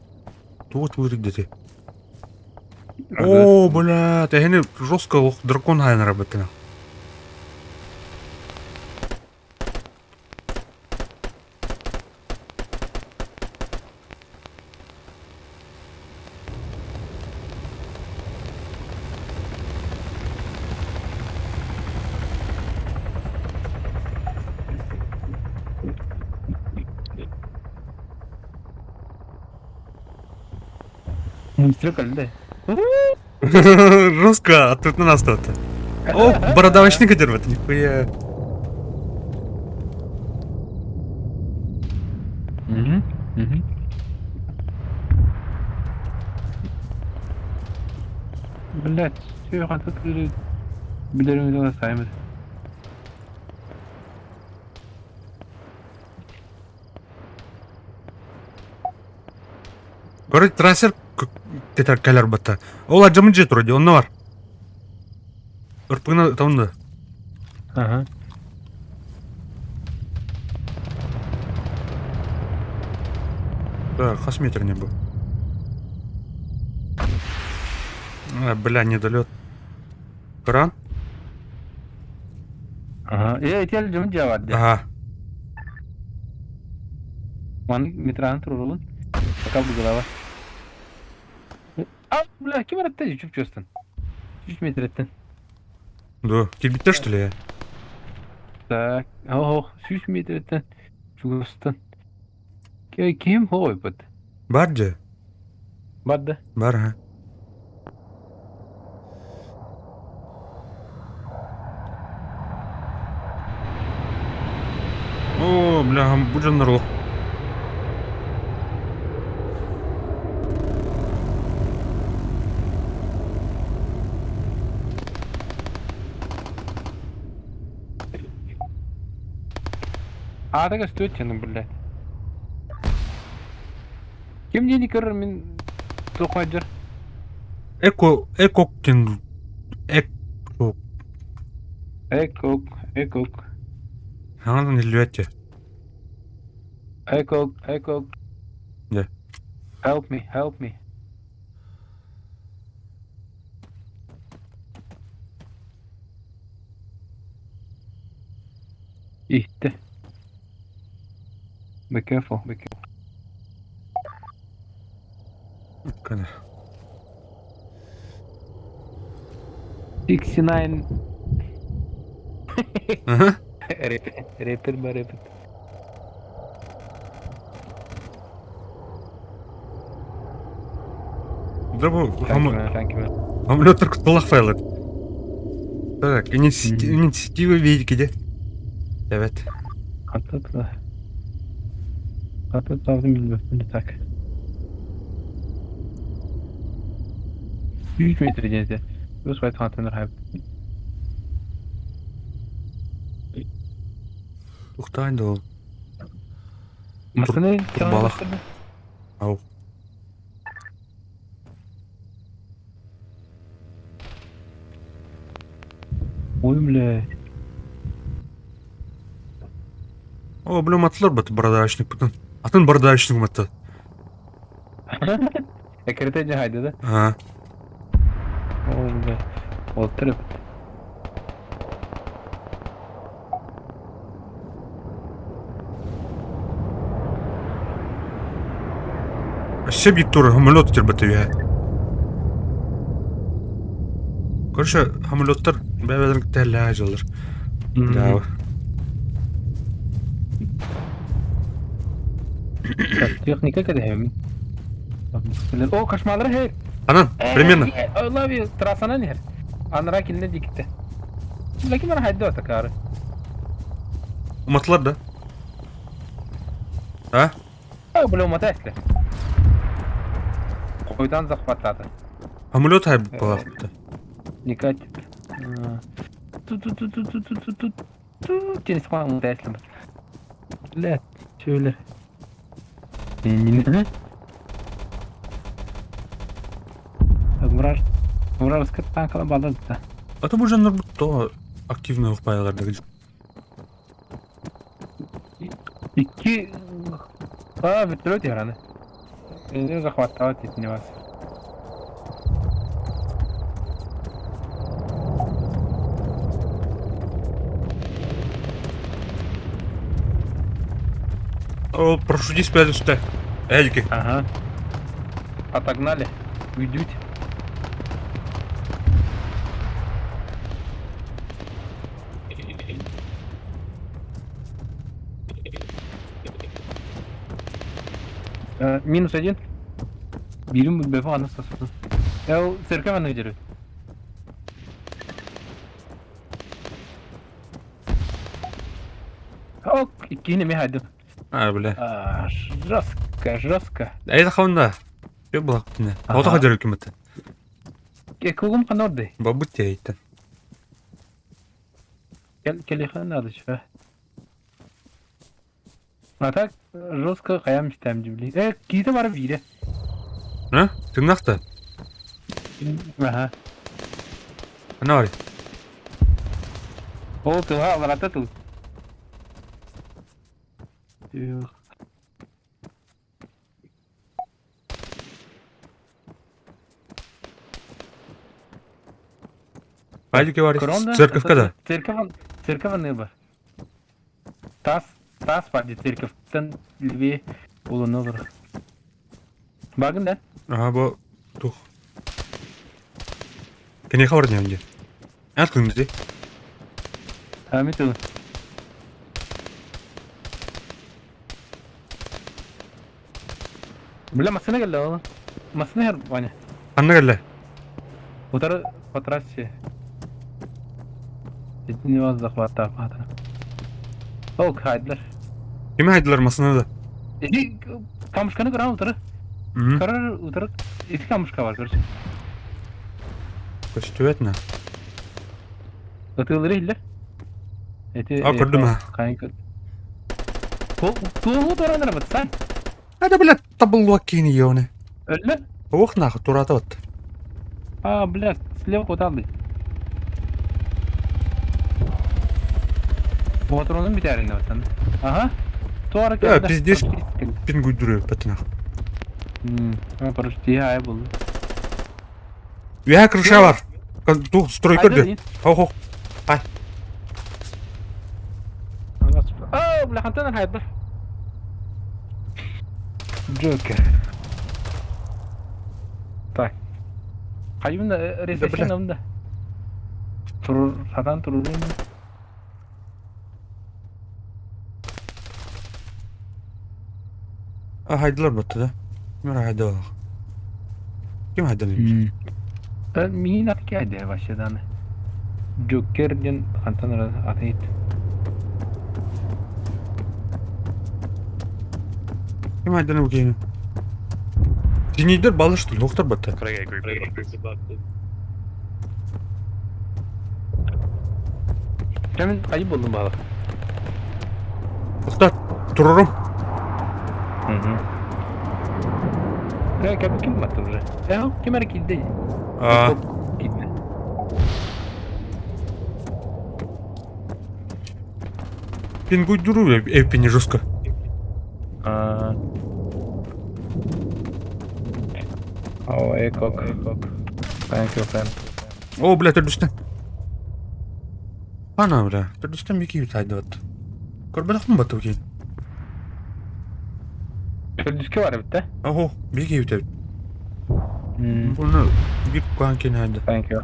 Тугу тылыр дете. О, бля, тэһини жестко ох дракон хайнара баттына. Мистер кэллэ. Жестко, а тут на нас то О, бородавочник идет, нихуя. Мгм. Мгм. Блять, все, хантан билэрин да саймын. Короче, трассер тетер кэлэр батта. Ол адьамын дьиэ турар дии, онно бар. Ырпыгына ытабын да. Ага. Так, хас метр не был. А, бля, недолет. Кран? Ага. Э, ити дьон дьиэ бар дии. Ага. Маны метраны туруорулун. Пока бу голова. А, бля, ким аратта чүп чувствен. 3 метреттен. Да. Кирбиттер, что ли? я? Так, ох, 3 метреттен. Чугастан. Ким хойбут? Бар дии. Бар да. Бар, ага. О, бля, бу дьоннор А, так стоит ну, блядь. Ким диэни көрөр мин туохайдыр. Эко, Экоктин, Эко, Экок, экок, Хаҥан иллүөтчэ. экок, экок. Дьэ. Help me, help me. Иһиттэ. Be careful, be careful. Кана. 69 Ага. Рэпер, рэпер, рэпер. Да бу Thank you, man, thank you, man. Амлетер куталах файлы. Так, инициатива видите где? Evet. Хата хата таабытын билбэппин так. 100 метр диэн этэ. Өс хайтаҕаттан ыраабыт. Тухтаан да ол. Массыына Турбалах. Ау. Ой, блядь. О, бля, уматлар бат бородавочник потом. Атын бородавочник уматты. Экрете не хайды да? Ага. О, бля. Олтырып. Өссө биир тур самолет тербэтэ үһэ. Короче, самолеттар бэйэлэрин кытта эллээх дьыллар. Да. Техника кэдэһэбин. О, кошмалар хей! Анан, примерно. I love you. Трассанан иһэр. Анара кинилэр диэкиттэ. Лэкин ара хайда такаары. Уматылар да? А? О, бля, умата эсле. Койдан захваттады. Самолет хайбыт балаахпыта. Никать. Ту-ту-ту-ту-ту-ту-ту. Тенис қуан умата эсле. Бля, чөйлер. Не Мурар, Мурар танкала балды да. А то уже то активно упаялар Икки... А, вертолет яраны. Ini захватывать не вас. О, прошу спядусте. Эльки. Ага. Отогнали. Уйдете. Минус один. Бирим бефа аны сосуду. Эл церковь аны дерет. Ок, иккини ми хайдым. А, бля. Жестко, жестко. Эй, хавында. Yok булак тине. Ото хадер үкүмөт. Кугум канорды. Бабут тейттен. Кел келихан надо чё. А так жестко каям истем дибли. Э, кийде бар бире. А? Тыңнакта. Ага. Ана бар. Ол тыла аларата тыл. Хайдики бар. Церковка да. Церковь, церковь не бар. Тас, тас бар ди церковьтан левее улуну бар. Багын да? Ага, бу тух. Кене хабар не онде. Ат күнде. А, мен тыл. Бля, машина келді ол. Машина хер, Ваня. Анна келді. Утары по трассе. Итини вас захваттап атына. Ол хайдылар. Ким хайдылар масына да? Ити камушканы көрөн утары. Көрөр утары ити камушка бар короче. Көстүбэт на. Ытыылары иһиллэр. Ити А, көрдүм ha. Кайын көр. Туолу туранар бат сан. Ада бля табылуа кини йоне. Өллө? Ох нахуй турата бат. А, блядь, слева куда алды? Патронун битәринде баттан. Ага. Туара Да, пиздец. Пин гуйдуру бат нахуй. Мм, парашют ай булду. Үһэ крыша бар. Тух строй көрдү. Хох хох. Ай. О, бля, хантан хайдыр. Джокер. Так. Хайымда ресешен ымда. Турур, сатан турурун. А хайдылар батты да. Ким хайдылар? Ким хайдылар? Мин атки хайдылар вообще даны. Джокер ден хантан атайт. Ким айдана бу Синийдер балы что ли? Охтор батта. Кэмин айы болдум баҕа. Охтар. Турурум. Э, кэм ким баттым уже? Э, ким эрэ киирдэ. А, Киирдэ. Пингуйдуру эппини жестко. А. О, экок. Thank you, friend. О, бля, төрдүстэн. Ана, бля, төрдүстэн бики тайдыбат. Көрбөтөхпүн батты бу киин. Төрдүскэ бар эбит да? Ого, бики үтэбит. Буну bir куан кин хайды. Thank you.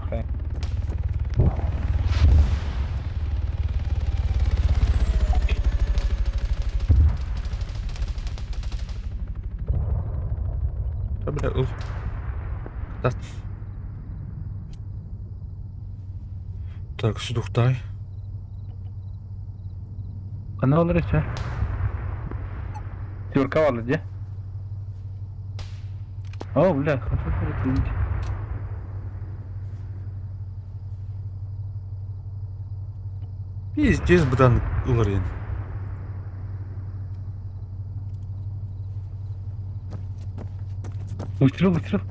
Та, бля, ыл. Так. Так, судухтай. Ханна олор өссө? Тюрка барды дии. О, бля, Пиздец, быдан ылар ен. Выстрел, выстрел.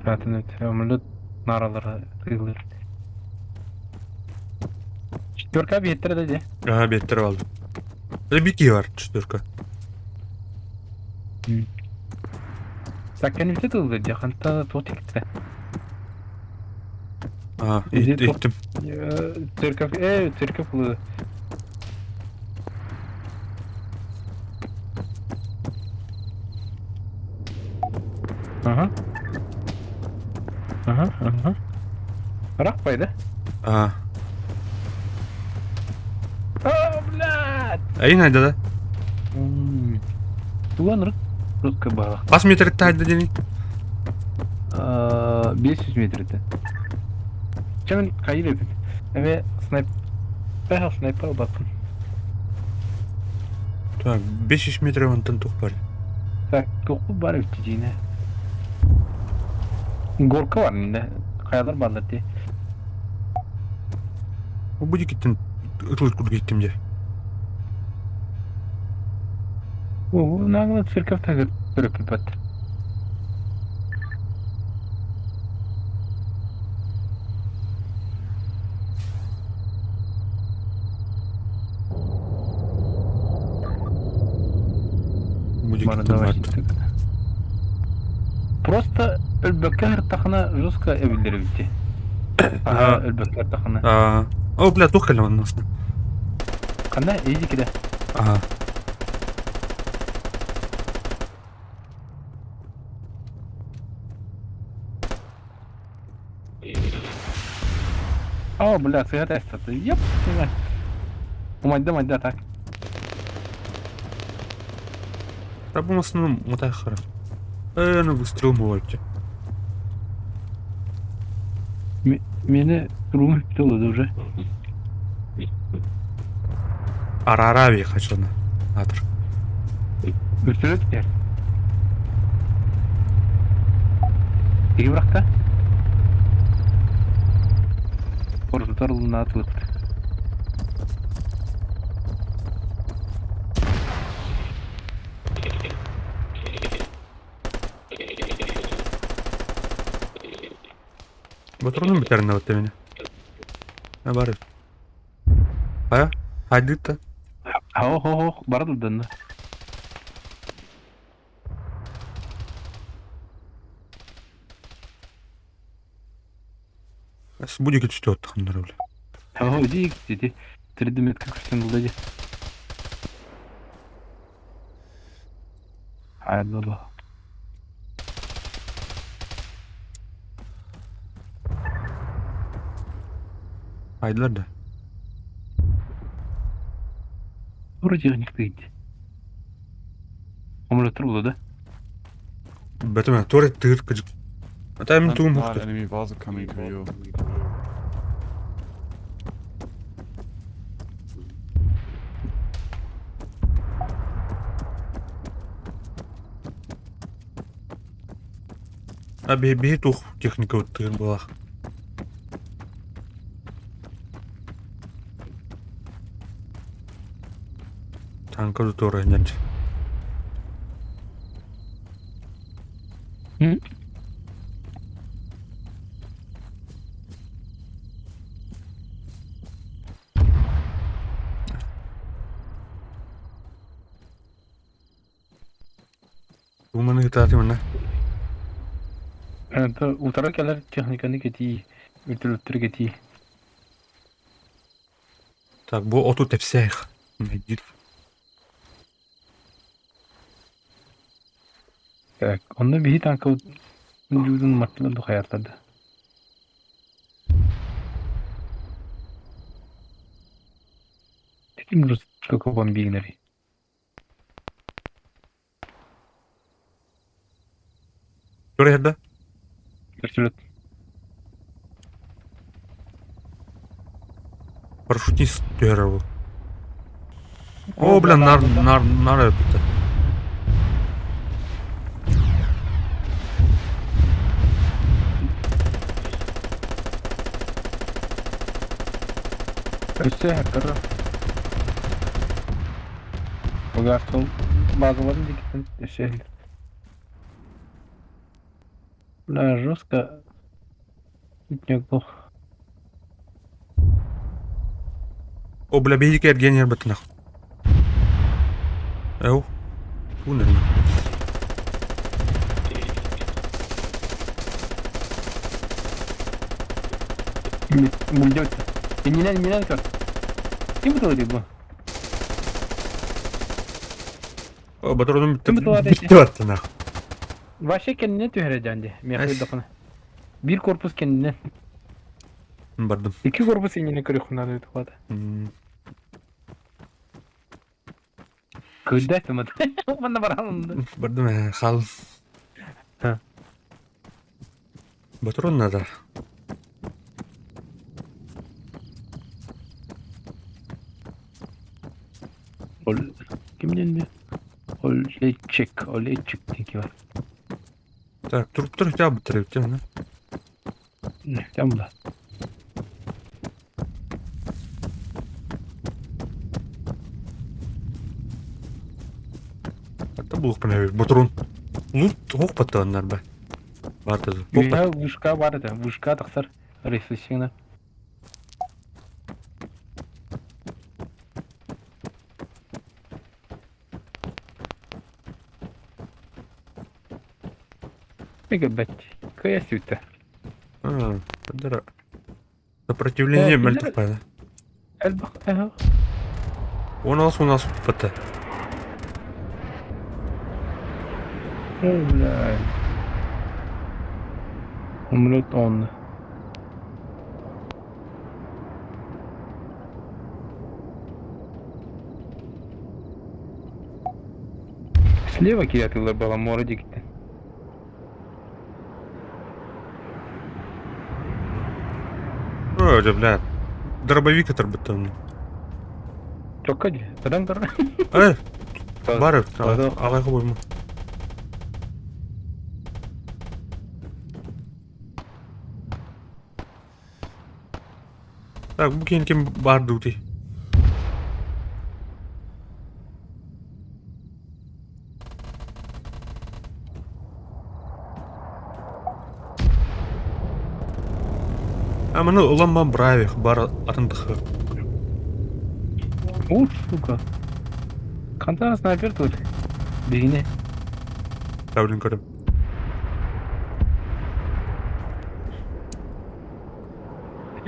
Zaten ömürlü naralara тыылыр. Четверка биеттер да дии. Ага, беттер алды. Это бики бар, четверка. Саккан бите тылды дии, ханта туох тикте. А, Иди иттим. Церковь, церковь кылы. Ага. Ага, ага. Рак да? А. О, блядь! Айын айда да? Туган рык русская бала. Бас метр айда дени. 500 метр это. Чем кайыр эбит? Эме снайп... Бэха снайпер баттым. Так, 500 метр онтон тух бар. Так, тоқу бар эбит жине. Горка бар инде. Каялар барлар ди. Бу киттин ытылыт курдук иттим де. О, нагла церковь тагы төрөп бат. Бу Бары киттин давай бар. Просто өлбөккө тахына жестко эбилдер битти. Ага, өлбөккө тахына. А, о, бля, тух кэлем аннасына. Кандай иди киде. Ага. О, бля, сыгат эстаты. Ёп, Умайда, майда, так. Та бу основном мотай хара. Ну выстрел бывает. Мени рум толуду уже. Арарави хочу на. Атр. Вертолет кер. Иги биракта. Орзутар луна атылып. Батроным битерин вот меня. А бар. А? Хайдыта. Хо хо хо, барды данна. Будет түстө оттаханнар бля. Хо, иди иди. 3D метка күстен булды. Айдала. Айдылар да. Вроде никто иди. Омлетр булды да. Бетеме туре тыр кыжык. Ата мен туум Not хохту. enemy balls are coming to you. А биһи туох техника ыттыгын буолах. Танка туора инньэ. Ууманы ытааты манна. Это утары кэлэр техниканы кэтии, вертолеттары кэтии. Так, бу оту тэпсээх. Мэддир. Так, онно биһи танкабыт дьуудун маттылар духайартарды. Этим уже сколько бомбигнери. Көрө да? Вертолет. Парашютист түһэрэ ол. О, бля, нар, нар, нар өлбүтэ. Өссө хаккара. Угастыл базаларын дикитин өссө Бля, жестко. Тут О, бля, биһиги эргиэн иһэр Эу, туун Бульдёт. Иннинэн, иннинэн көр. Ким бутылы бу? О, батронум Ким бутылы бүттэ баттына. Вообще кэннинэн түһэрэ дьанди. Миэхэ дохуна. Биир корпус кэннинэн. Бардым. Икки корпус иннинэ көрүөххүн наада тухата. Көрдөт мат. Манна баралым. Бардым э, хал. Батрон надо. Ол кимнен Олечек, Олечек диэн бар. Так, туруптар хотя бы тіректе, Там да. Это был Батрон. Лут ох паттаннар ба. Бар да. Үһэ вышка бар этэ. Вышка тахсар рейсисина. Мегабайт. Кая сүтэ. А, подара. Сопротивление мөлтөх баада. Элбэх эһэ. Он алыс патта. О, бля. Умрет он. Слева киятылар была море дикте. Ой, бля. Дробовик отрабатывал. Чокка ди. Тадан тар. Э, бар, ағай қойма. Так, бу ким ким бар дути. А маны улан бравих бар атындыхы. Ух, сука. Хантан снайпер тут. Бегине. Тавлин көрім.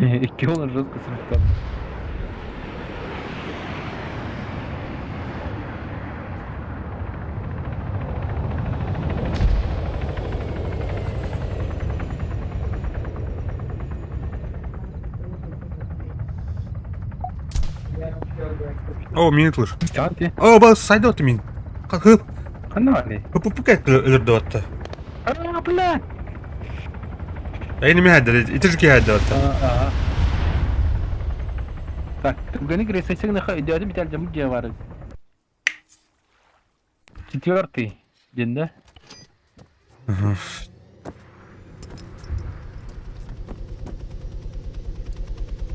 Икки ол жестко срыптан. О, мин слыш. Танти. О, бас сайда ты мин. Как Ханна Пупукет өлөрдө атта. А, бля. Эйни мен хәддер, итирки хәддер атта. Ага. Так, түргені кіресесең нахай идеалды битәл жамы же бар. Четвертый день, да? Ага.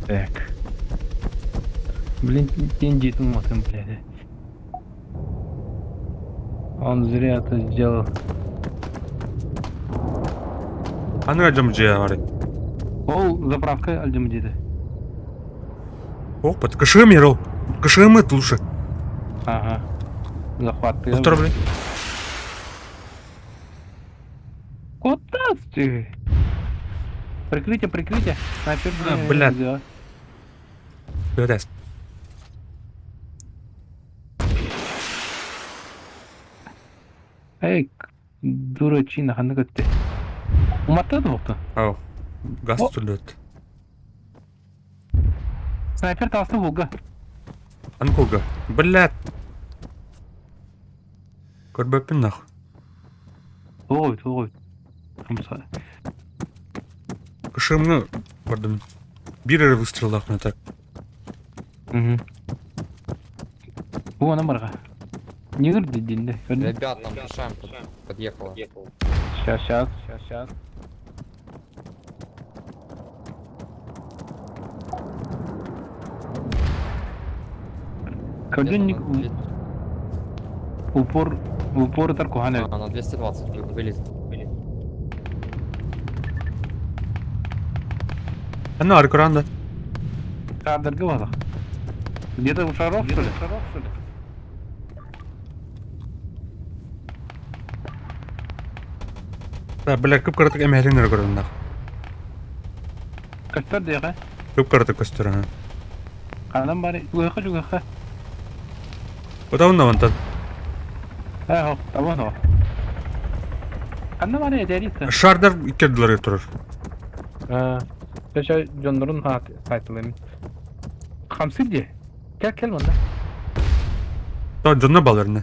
Так. Блин, день дьиэтин уматым, блядь. Он зря это сделал. Аны дьом дьиэ бары. Ол заправка алдым диде. Опа, кышым ерол. Кышым это лучше. Ага. Захват. Повтор, блин. Куда ты? Прикрытие, прикрытие. Снайпер, А, блядь. Блядь. Эй, дурачина, ханна көттө. Уматта да болду. Ау. Газ түлөт. Снайпер таҕыста булга. Анкулга. Блядь. Көрбөппүн нахуй. Тоҕой, тоҕой. Хамса. Кышымны көрдүм. Бир эрэ выстреллаах так. Угу. Бу ана барга. Не көрдү динде. Көрдү. Ребят, там ПШМ подъехала. Сейчас, сейчас, сейчас, сейчас. Көрдүн упор упор ытар куһаҕан А, на 220 вылез. Аны аркыранда. Кадрга бала. Где-то у шаров, что ли? Шаров, что ли? Да, бля, кып-кыратык эмэһэлин көрдүм нах. Көстөр диэхэ. Кып-кыратык көстөр, ага. Ханан бары чугаһка чугаһка. Отауын мантан. Э, табан о. Ханна бары этэрит. Шардар иккердилер турар. А, Чача дьоннорун сайтылайм. Хамсы где? Кел кел манна. Та дьонно баларны.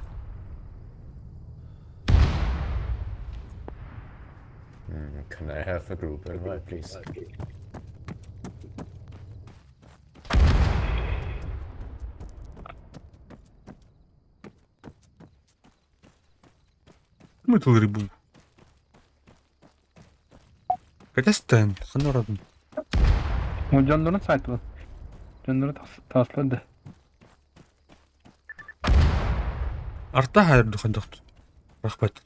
Can I have a group invite, please? Мы тыл рыбу. Хотя стен, ханна Дьоннорун сайтылай. Дьоннору таслады. Арта хайыр духандахт. Рахмат.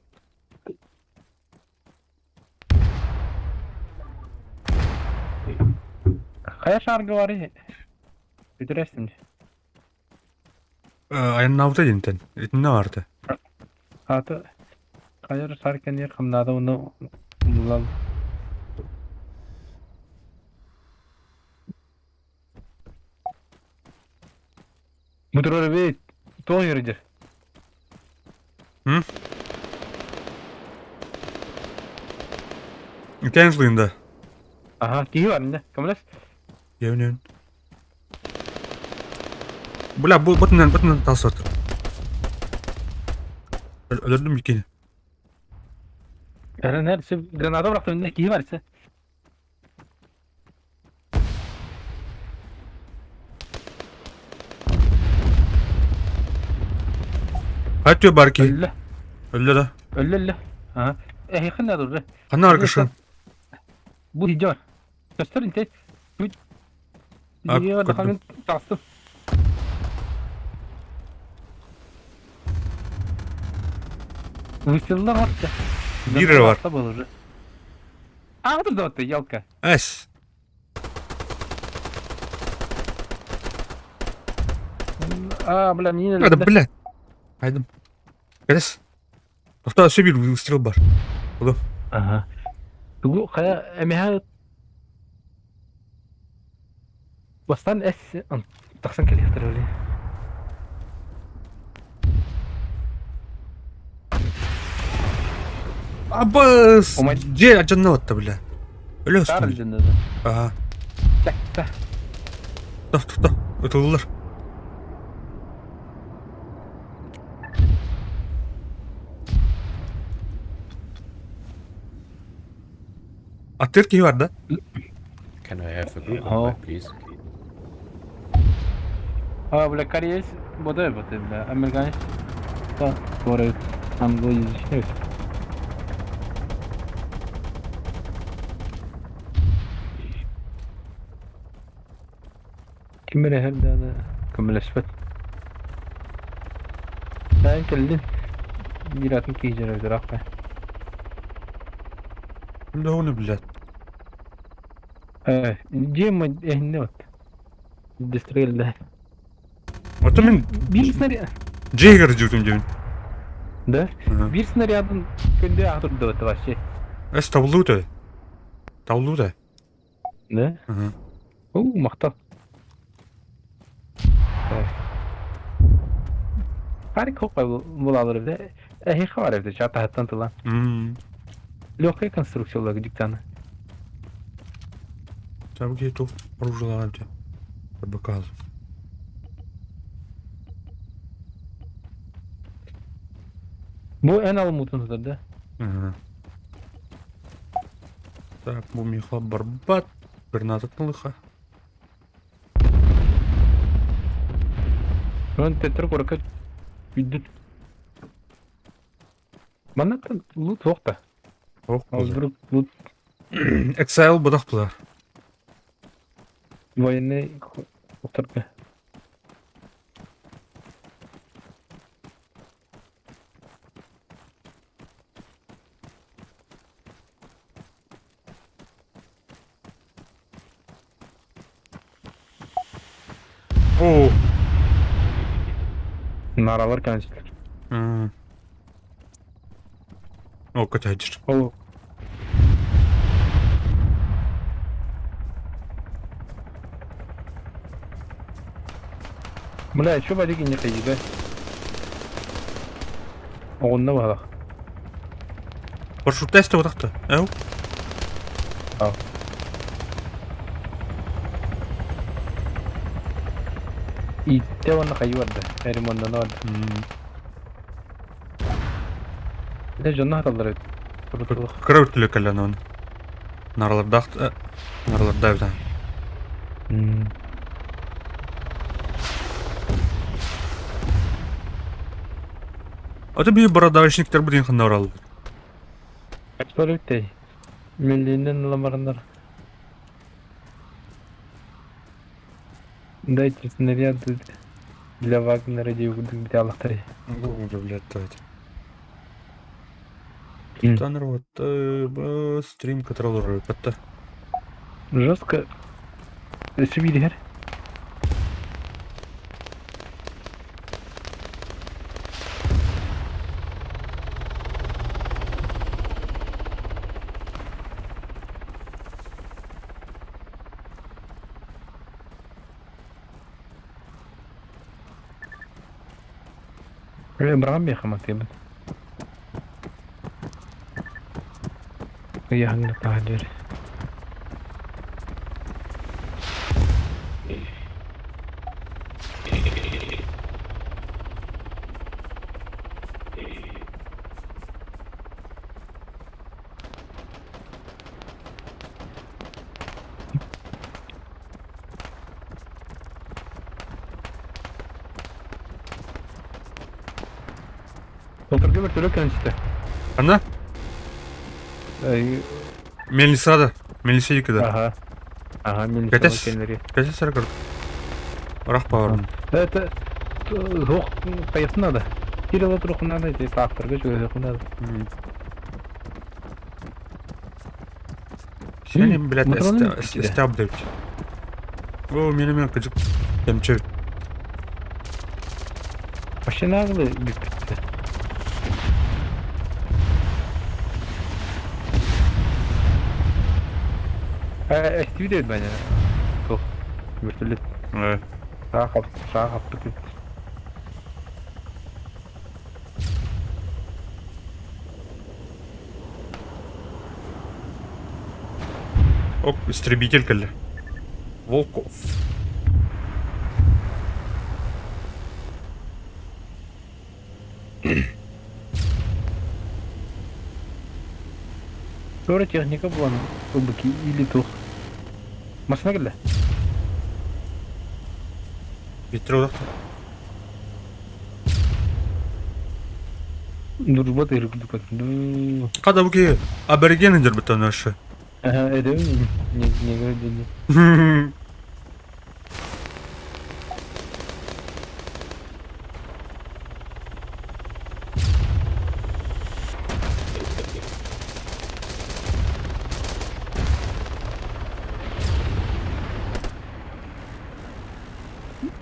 Хайа шар говори. Бүтерәсің. Аяннаута динтен. Итинне арты. Аты хайа шар кенер хамнада оны булал. Бүтүрөр бит. Тоң жерде. Итен жылында. Ага, киһи бар инде. Кемлес? Евнен. Бля, бу ботунан ботунан талсат. Өлөрдүм икини. Әрен әр граната бырақты инде киһи бар ise. Хатё барки. Өллө. Өллө да. Өллө өллө. Ага. Э, хынна дурды. Ханна аркышын. Бу хиджи бар. Көстөр инте. Бүт. А, Дигә көрдүм. бар тастым. Выстреллар бар. Бири бар. Был уже. А, вот это елка. Эс. А, бля, мне Да, бля. Айдым. Эс. Тохта өсө бир выстрел бар. Ага. Тугу хая эмеха Бастан эс тахсан кэлиэхтэр үли. Абыс. Омай. Же ажанна бля. Өлө Тар өстүм. жынды. Ага. Так, так. Тох, тох, тох. Ытылылар. Аттыр киһи бар да? Can I have a group Oh. invite, please? А, бля, кореец, бодай ботай, бля, американец. Да, который англоязычный. Ким эрэ иһэр даҕаны көмөлөспөт. Даайын кэллин. Биир атын киһи дьарыгыраах бай. Леоны, блядь. Дьиэм эһиннэ вот. Дистреллэ. Ото мин Биир снаряд. Джейгер дьиутум диэбин. Да? Биир снарядын күндү аҕа вообще. Эс таблута. Таблута. Да? Уу, махтал. Харик хоппай булалар эбит. Эһиэхэ бар эбит, чатаһыттан тыла. Легкая конструкциялар диктаны. Там где-то оружие Бокал. Бу эн алмутун да? Так, бу миха барбат. Граната лыха. Онон төттөрү куоракка күүрдүн. Маннаттан лут суох да. Ох, Ол вдруг лут Excel бодох булар. военный охторго. О, Наралар кэнсилэр. О, катаджир. Ол Бля, что бадик не хайда? Оҕунна баһалах. Парашют тест отахта. Эу. Ал. Ииттэ уонна хайыы барда. Ремоннана барда. Дэ дьонно хаталлар эбит. Турутулух. Кыра үртүлэ кэлэн он. Наралардаах нараларда эбит. Аты би бородавочниктар бу ханна бараллар. Что бүттей? Миллиинен ламараннар. Дайте снаряды для Вагнера диэбит биталахтары. Ну, блядь, давайте. Танер вот стрим контроллер патта. Жестко. Өссө биир иһэр. Быраҕан биэхэ матыыбын. Ыйааһыҥҥа таһырдьа Толтурга вертолет кэлэн түстэ. Ханна? Мельницада. Мельница да. Ага. Ага, мельница Кэтес. кэллэри. Кэтес сара көрдүк. Ырах баҕарым. Это суох хайыахтын надо. Кирилл туруохун надо, эти таактарга чугаһыахын надо. Сен, блядь, Матроны кичиле. эстябдыбит. О, мени мен кыжык темче. Вообще наглый бүппүттэ. Эстиби диэбит Ваня. Туох. Вертолет. Саа хап, саа хаппыт эбит. Ок, истребитель кэллэ. Волков. Туора техника булан ылбыки или туох. Машина кэллэ. Ветер Дружба тыыргы Хада бу киһи абориген дьарбыттан нашы. Ага, это не не не не.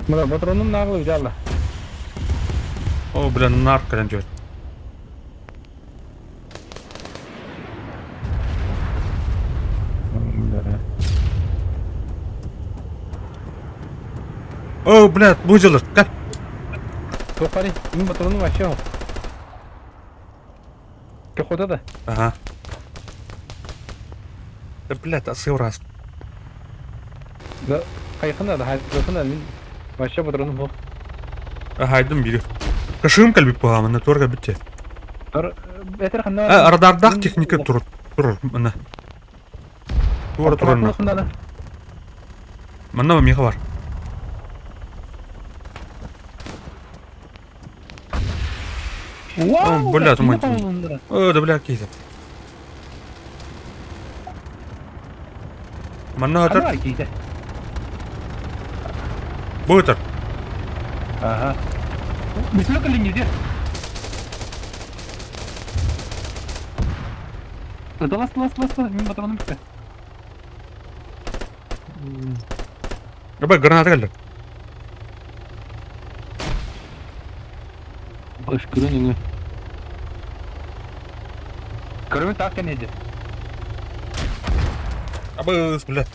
Мына патронум наглый взяла. О, бля, нар кэлэн түһэр. О, бля, бу дьылыр, кэл. Туохханый? Мин патронум вообще ол. Пехота да? Ага. Да, блядь, асыл раз. Да, хайхана да, хайхана мин вообще патроным суох. Хайдым бири. Кашым кэлбит буһаамына туор кэлбит Этер ханна Э, радардаах техника тур тур мына. Туора турар. Манна миха бар. Вау, Бля, туман. О, да бля, киһи. Манна ытар. Бу ытар. Ага. Бүсүлүк линьиде. Ыталас, тылас, тылас, тылас, мин патроным бүттэ. Абай, граната кэллэ. Ышкырын өҥө. Көрөбүн таах кэнниэдэ. Абыс, бля.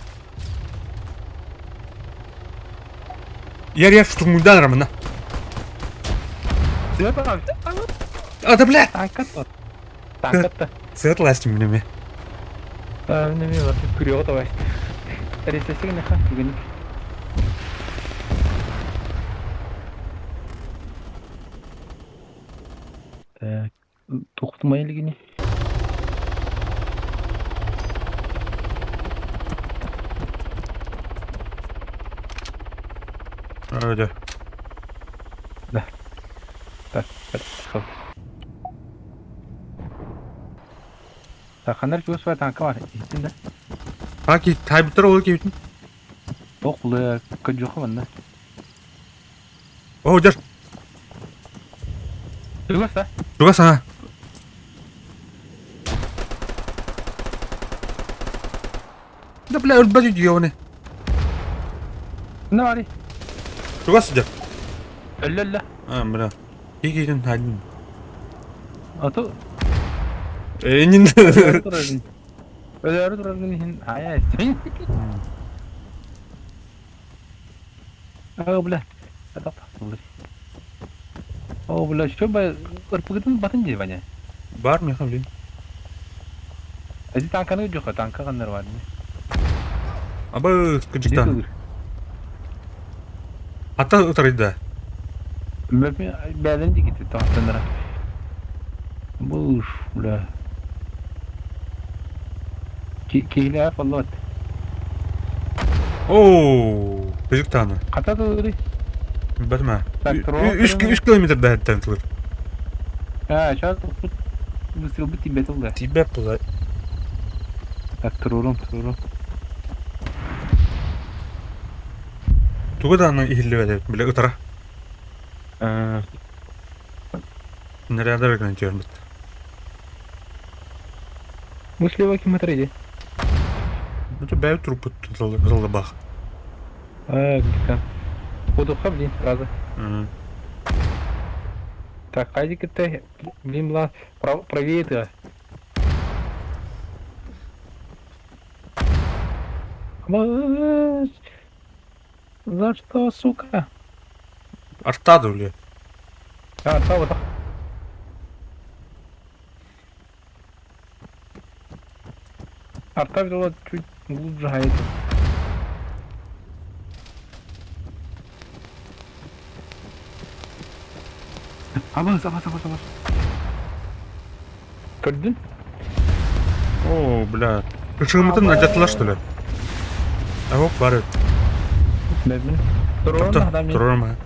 Яр-яр штурмуйдан рамына. А, да бля! Танкат Танкатта. Сыт ластим минеме. Неме бар, күрөҕө табай. Ресесигин ха түгеник. Так, тухтумай илигини. Öyle. Да. Так, так, Так, ханар чугас бар танка бар. Иһиттин да. Ha ki taybıtlar olur ki bütün. Ох, бля, кадьоха манна. О, дер. Чугас да? Чугас ha. Да бля, өлбөт диёне. Не бары? Чугас дер. Өллө өллө. А, бля. Кигин хайдын. Ато Энин. Өлөөрү турарын иһин хайа истин. О, бля. О, бля, что бы ырпыгытын батын дии Ваня. Бар меха, блин. Эти танканы жок, танка каннар бар. Абы кыжыктан. Ата ытарыйда. Бәлен дигите тахтанара. Буш, бля. Киһилээх боллуот. Оо, кыжыктаны. Хата тылырый. Бэтмэ. 3 километр бэттен тылыр. А, сейчас тут выстрел бы тебе тылда. Тебе пулай. Так, турурум, турурум. Тугу дааны иһиллибэт бile ытара. Нэрядер гынан түөрбүт. Мыслева километр Это бәй трупы тылы бах. А, где-то. Подуха, блин, сразу. Так, айдик это, блин, была правее это. За что, сука? Артаду ли? А, арта вот. Арта взяла чуть глубже гайду. Абыз, абыз, абыз, абыз. Көрдүн? О, бля. Кышыгымытын алдатылар, что ли? Ах, бары. Бэбин. Турорум, Турорум.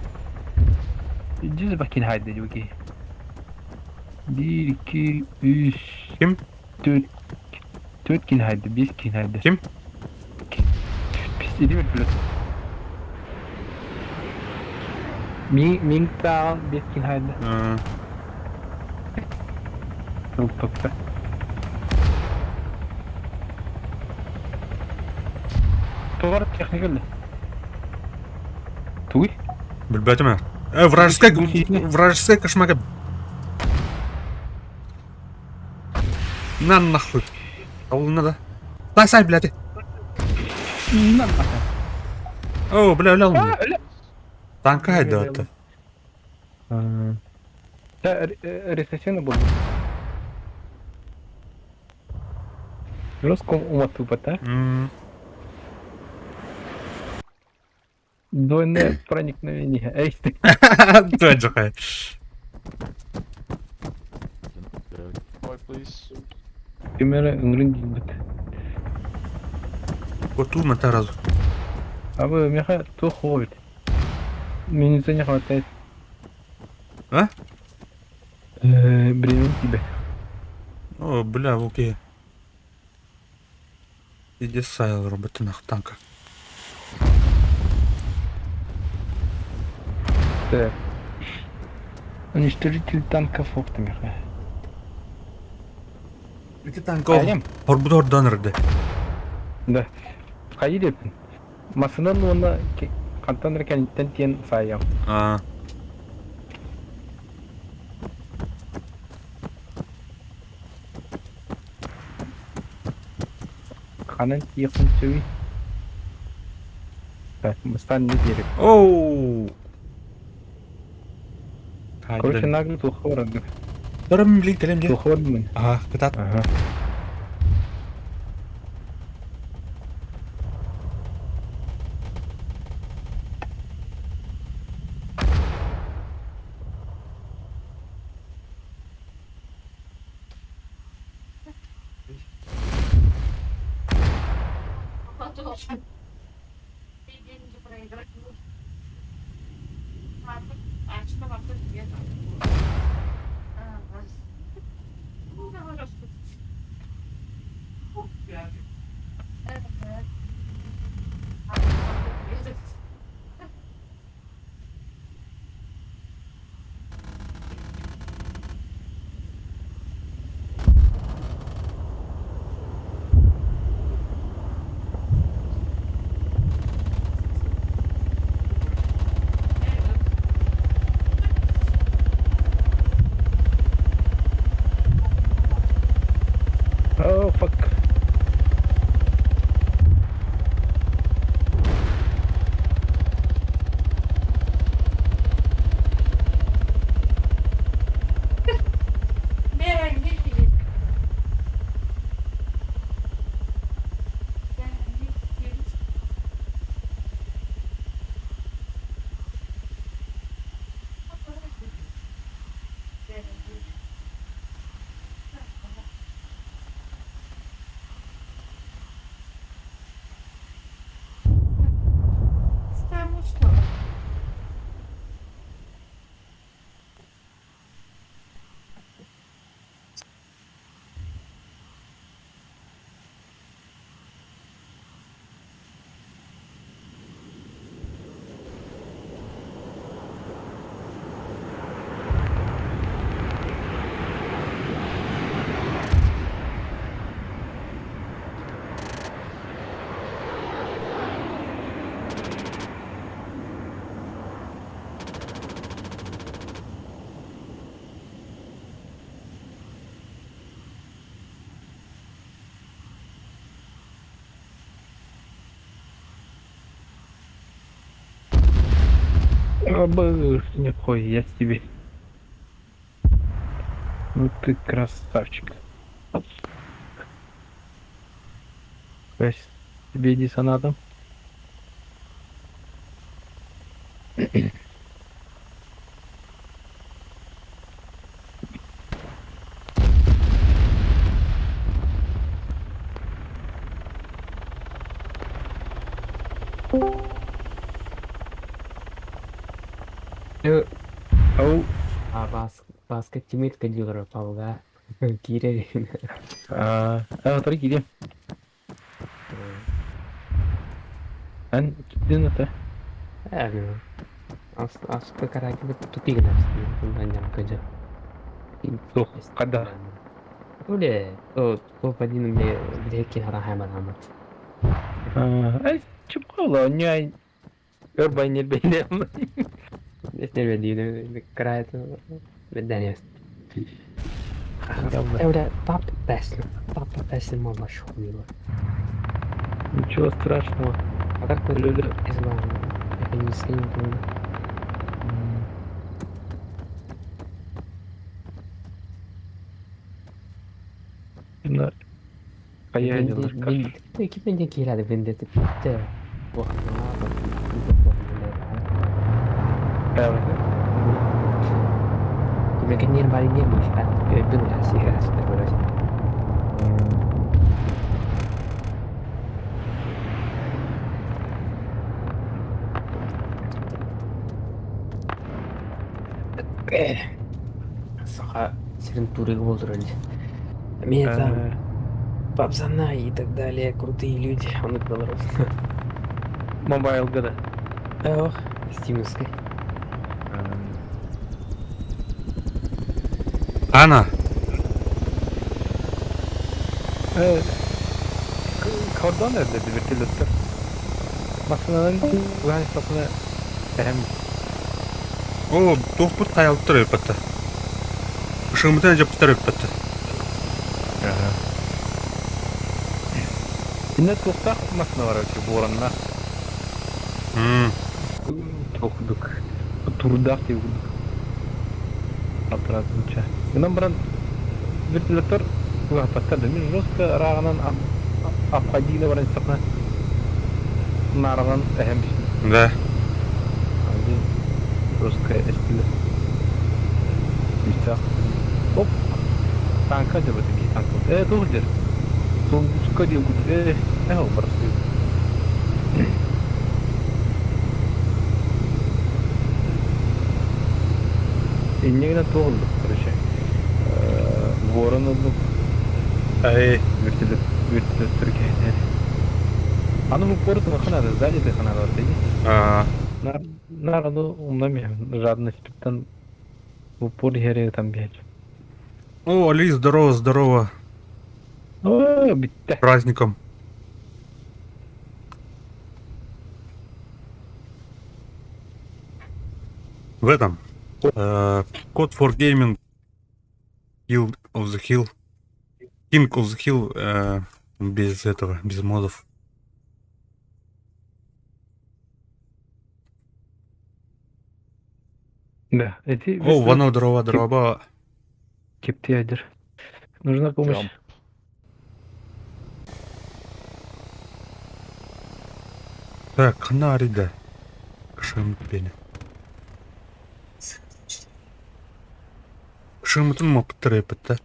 Жүз бакин хайды диуки. 1, 2, 3. Ким? 4. 4 кин хайды, 5 кин хайды. Ким? 5 иди бер Мин таал 5 кин хайды. Топта. Товар техника ли? Тугуй? Билбэтим ээ. Э, вражеская, вражеская кошмака. На нахуй. Аулына да. Дай сай, блядь. На нахуй. О, бля, бля, А, өлө. Танка хайда. Да, ресесена буолла. Роском уматыпата. Двойное проникновение. Эй, ты. Туэджахай. Примеры ыҥырын диирбит. Отуу матаразу. А вы меха туох эбит. Минута не хватает. А? Время тебе. О, бля, окей. Иди сайл роботинах танка. Так. Уничтожитель танков опта меха. Ити танка хорбут ордон эрдэ. Да. Хайы деппин. Масынан уонна хантан эрэ кэнниттэн тиэн саайам. Аа. Ханан тиэххин сөбүй? Так, бастаан не диэри. Оу. Короче, наглый туохха барардык. Дарым блин кэлем дии. Туохха бардым. Аха, кытаат. Ага. Oh, fuck. Нихуя себе. Ну ты красавчик. Тебе иди сонатом. Ау. А бас баска тимит кадилера палга. Кире. А, а, кире. Эн кидин это? Э, ас аска караки бит тупигна. Ням кадя. Сух, када. Уле, о, топ один мне где кихара хамар хамар. А, ай, чупкала, не ай. Өр байнел бейнем. Бля, папа песня. Папа песня мама шхуила. Ничего страшного. А как вы Люди. Я не с ним был. Кипенде киирады вендети питте. Кимеке бari нервы бин Саха сирин турыгы болдур Меня там пацана и так далее, крутые люди, он их белорус. Мобайл года. Ох, стимовской. Ана! Кордон эрдэ вертолеттар. Массыналарын угаан сапына эхэм. О, туохпут хайалыттар өппэтэ. Ышымытын дьаппыттар өппэтэ. Инне туохтаах массыналар вообще буоранна. Тохудук. Турдаах диye курдук. Алтыратынча. Гынан баран вертолеттар угааппаттар да. Мин жестко ырааҕынан обходили баран сапына нараҕан эхэм бисин. Да. Жестко эстиле. Мистах. Оп. Танка жабыты би танк. Туох дер. Тунгуска диye курдук. Барасты. Иннегинен туох короче. Ворон oldu. Ай. Вертолет вертолеттер кәйнер. Аны бу порт ханада, сзади ты ханада бар дейdi. А, Нар ану умнами жадность туттан в упор хере там бегать. О, Али, здорово, здорово. О, битте. Праздником. В этом. Code for Gaming. Hill of the Hill. King of the Hill без этого, без модов. Да, эти О, вано дрова, дрова. Кептиадер. Нужна помощь. Jump. Так, ханарида. Кшем пене. Кшемытын мапыттыр эпетте.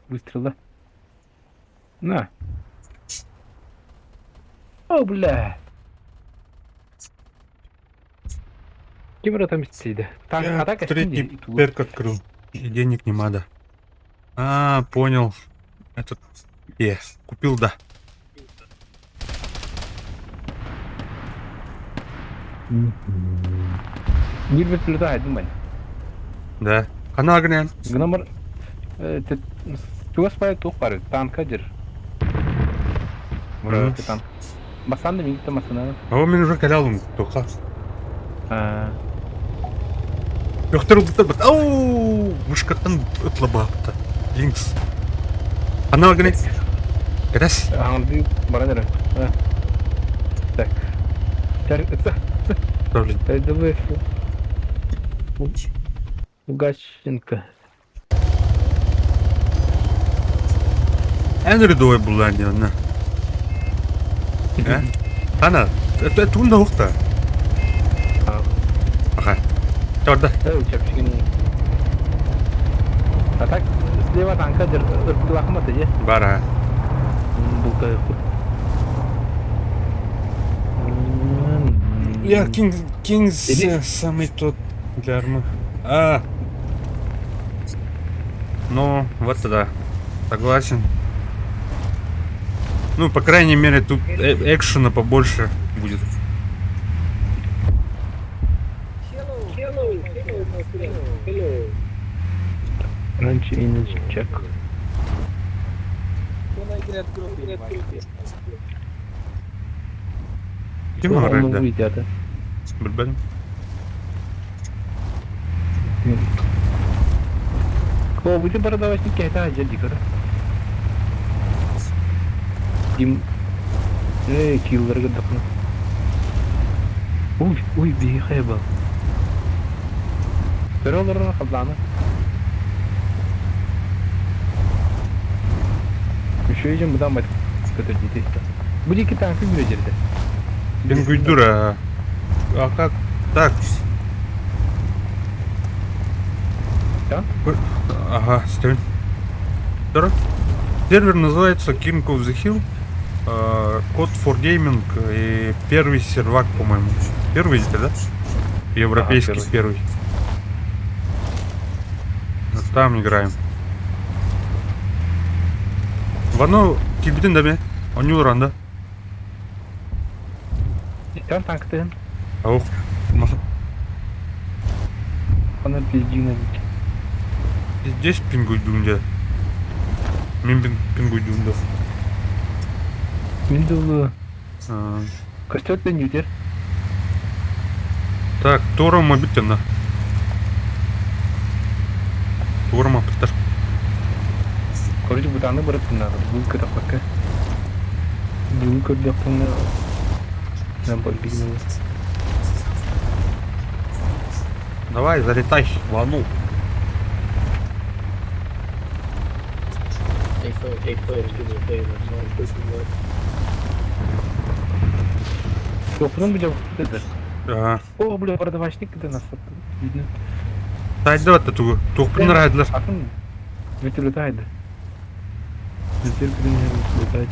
Выстрел, да? На. О, бля. Кем там сидит? Танк, Я атака третий перк открыл. И денег не надо. А, понял. Этот... Е, купил, да. Bir вертолета айдым мен. Да. Хана агнен. Гынамыр тугас бай тух бар, танка жер. Вражеский танк. Басанды мигитте масына. А мен уже калялым тоқа. А, Йохтар ултар бат. Ау, мышкаттан ытла бапта. Линкс. Хана агнен. Кадас. Аңды баран Так. Тәр, это, Блин. давай. Угащенко. Эн рядовой булани она. Э? Ана, это тунда ухта. Ага. Чорда. Чапчигин. А так слева танка дер ыркылахмат е. Бара. Булка. Я Кинг Кингс самый тот для армы. А. Ну, вот тогда. Согласен. Ну, по крайней мере, тут экшена побольше будет. Раньше image check. Ким Он да? выйдет, Билбедим. Клобути бородавочник киһитэ сылдьар дии көрө. Дим Эй, кииллары көрдөххүнэ. Уй, уй, биһиэхэ был. Көрө олорор халлааны. Үчүгэй дьон быдан байтык көтөр диити. Бу диэки таҥка күүрэ дьэрдэ. Пингуйдур, а? А как так? Да? Ага, стрим. Сервер называется King of the Hill. Код for Gaming и первый сервак, по-моему. Первый это, да? Европейский Ага, первый. Вот там играем. Вано кибитин да ме? Онюлар да? Там танктыгын. Аух. Аны пиздина. Здесь пингуйдунда. Мин пингуйдунда. Мин дылы. Костер нютер. Так, Тором мобиттен Тором апыттар. Короче, бутаны барыттын надо. Бұл көтөкпөккө. Бүгүн көрдөхпүнэ Lamborghini. Давай, залетай, вану. Hey, hey players, do me a favor. No, Тохтон бля это. Ага. О, бля, продавачник это нас видно. Тайдыбатта тугу. Туохпун ыраайдылар. Атын вертолетайды. Вертолетайды.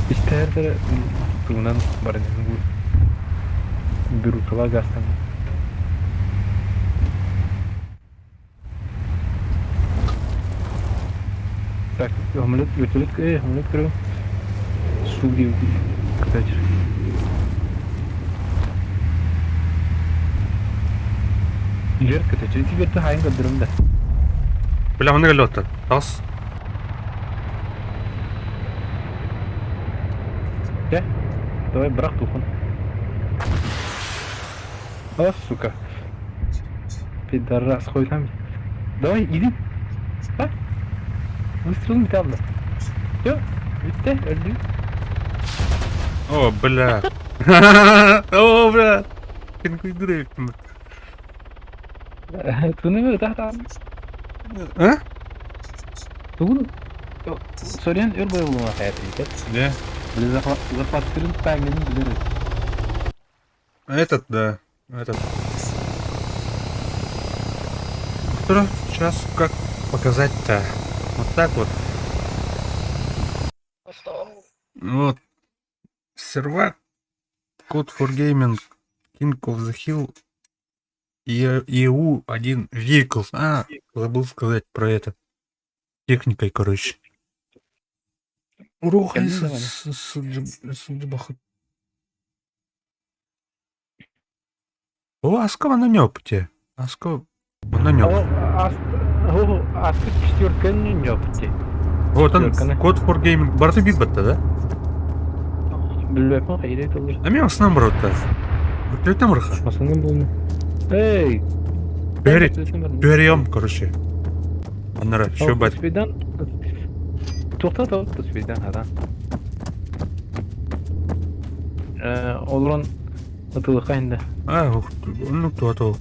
Истэрдэр тугунан баран бирутала гастан. Так, омлет, вертолет, омлет көрөм. Суу кстати. Вверх кстати, теперь ты хайын көрдөрөм да. Бля, манна кэллэ Тас. Дьэ, давай бырах тухон. А, сука. Пидорас, хуй там. Давай, иди. А? Выстрел металла. Все, бүттэ, өлдүм. О, бля. О, бля. Пингуйдур эбиппин. Тугун ытаһ А? Тугун Сорян өр бойулума хаятыр Да. Бile захваттырын тайминин билер. Этот, да. Этот. Что? Сейчас как показать-то? Вот так вот. Вот. Сервак. Code for Gaming. King of the Hill. EU1 Vehicles. А, забыл сказать про это. Техникой, короче. Урух, О, Аскова на нёпте. Аскова на нёп. Аска четверка не нёпте. Вот он, Code for Gaming. Барты бит да? Билбэппин хайда тылыр. А мен основном барытта. Вертолеттен барха. Основном болну. Эй! Берем, короче. Аннара, что бать? Свидан. Тухта то свидан адан. Олорон ытылыка инде. А, ну кто то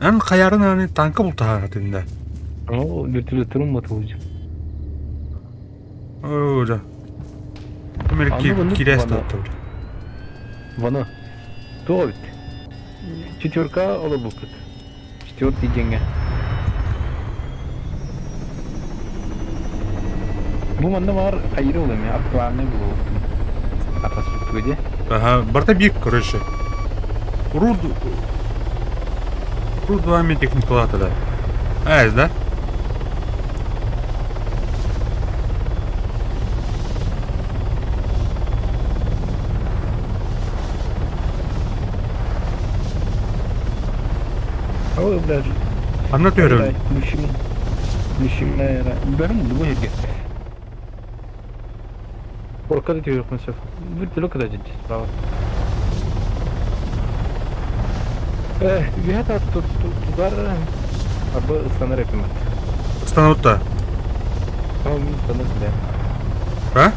Эн хаярын аны танка бултаха тинде. О, вертолеттерин мотылыжы. О, да. Мер кирес татты. Вана. То бит. Четверка олобукут. Четвертый деньги. Бу манна бар хайыр ол эми актуальный булуп. Атас где? Ага, барта бик, короче. Руд... Руд вами техникалата, да. Айс, да? Ой, блядь. Анна төрөм. Включи. Бәрім бу жерге. Орка да түһүөхпүн сөп. Вертолет кытта дьэ справа. Үөһэ тутар арба ыстанар эпим. Ыстанабыт Tamam ыстанар бile. А?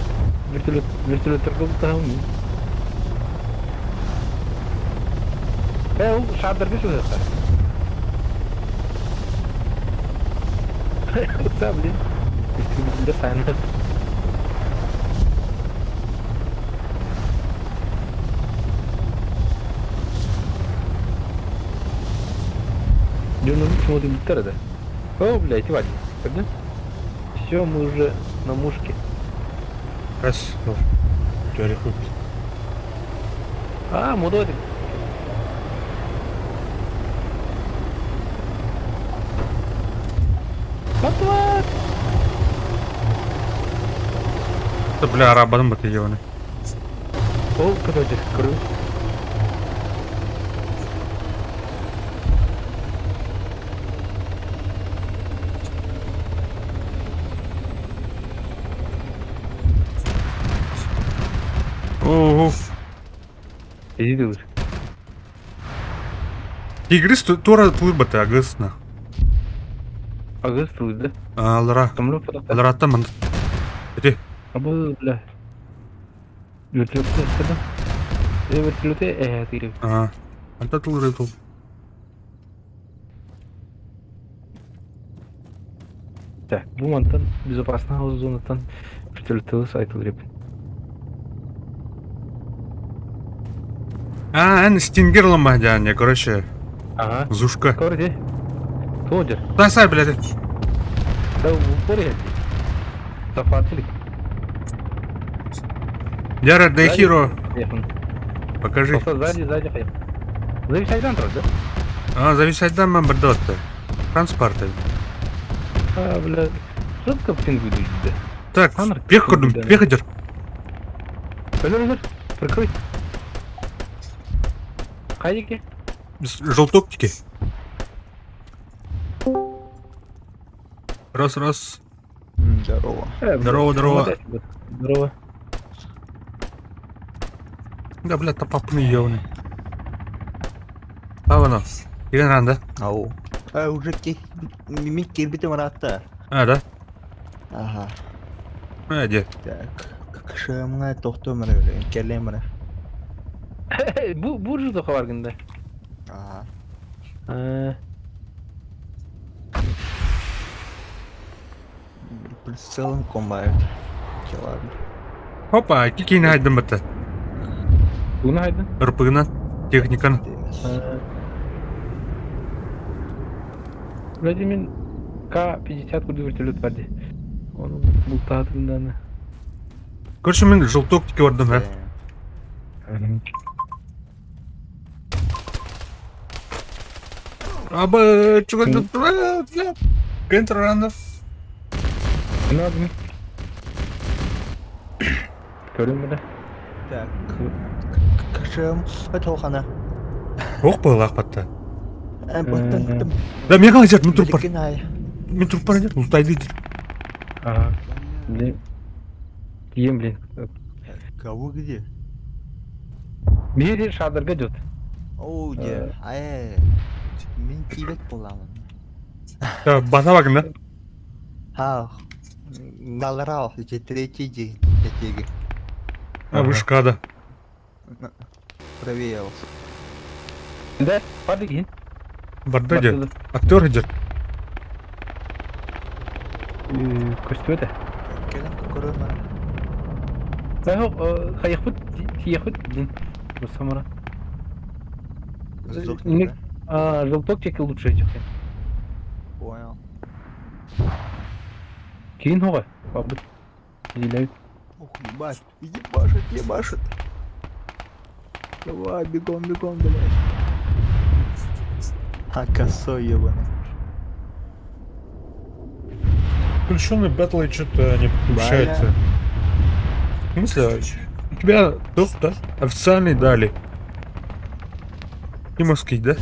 Вертолет вертолеттерге бултаһым. Э, ол шадрга шуһыахтар. Да, блин. Да, сайынар. Дьонум смотрим да? О, блядь, Вадик, когда? Все, мы уже на мушке. Раз, два, три, А, мудодик. Батват! Да, бля, арабадан бат ебаный. Ол, короче, кру. Ого. Иди ты лучше. Тигрис тура тулбата агысна. Агыс тылды. Алра. Кымлы подақта. Алрата ман. Иди. Абы, бля. Вертолетте ыстырды. Э, вертолетте, э, тире. А. Анта тулры тул. Так, бу мантан безопасный зонаттан вертолетты айтыл реп. А, эн стингер лома дяня, короче, Ага. зушка. Короче. Тоже. Да, сай, блядь. Да, в упоре. Зафатили. Яра, дай хиро, покажи. Сзади, сзади, хай. Зависайдан тұр, да? А, зависайдан мен бір дотты. Транспорт. А, бля. Жестко пинг выйдет, да. Так, пех көрдім, пех идер. Өлөр, өлөр. Прикрой. Қай Желток теке. Раз, раз. Здорово. Здорово, здорово. Здорово. Да, бля, тапапны ебаный. А, вон. Деген ранда. Ау. А, уже мин кирбитим ыраатта. А, да? Ага. А, де. Так. Кышымга тохтоо мына бile, келем мына. Бу бу жутоха бар гында. Ага. Прицелом комбайт. Ладно. Опа, кикин айдым бітті. Тугуна айдын? РПГ-нан, техниканы. Вроде мен К-50 курду вертолет бар де. Оны бултаатынданы. Короче, мен желток теке бардым, ә. Абы, чего тут? Контррандов. Надо. Көрүм биле. Так. Кышым тохана. Ох, был ақпатта. Баттан. Да, мен қалай жер, мен тұрып бар. Мен тұрып бар жер, ұлтайды дейді. Ага. Блин. Ем, блин. Кого где? Бери шадырга идет. О, где? Ай. Мен тибет боламын. Да, баса багын, да? Ха. Налрал, третий день. Тетеги. А, вышка, да. Проверил. Да, падай. Барда где? Актер идет. Көстүбөтө. Келем көрөм мына. Хайахут, тиехут, блин. Самара. А, желток теке лучше этих. Понял. Кийин хога. Бабыт. Илей. Ох, ебать, ебашит, ебашит. Давай, бегом, бегом, блядь. А, косой ебаный. Включенный батлы что-то не подключается. В смысле? У тебя доступ, да? Официальный дали. Тимовский, да?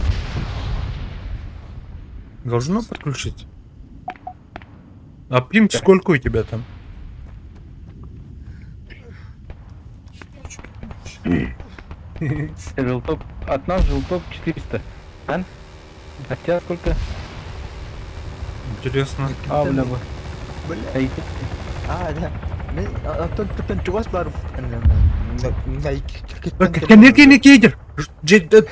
Должно подключить? А пинг сколько у тебя там? Желток, от нас желток 400. А? От тебя сколько? Интересно. А, бля, бля. Бля. Эй, А, да. Мен антон тутан чугас бар. Кэнники не кидер. Итан.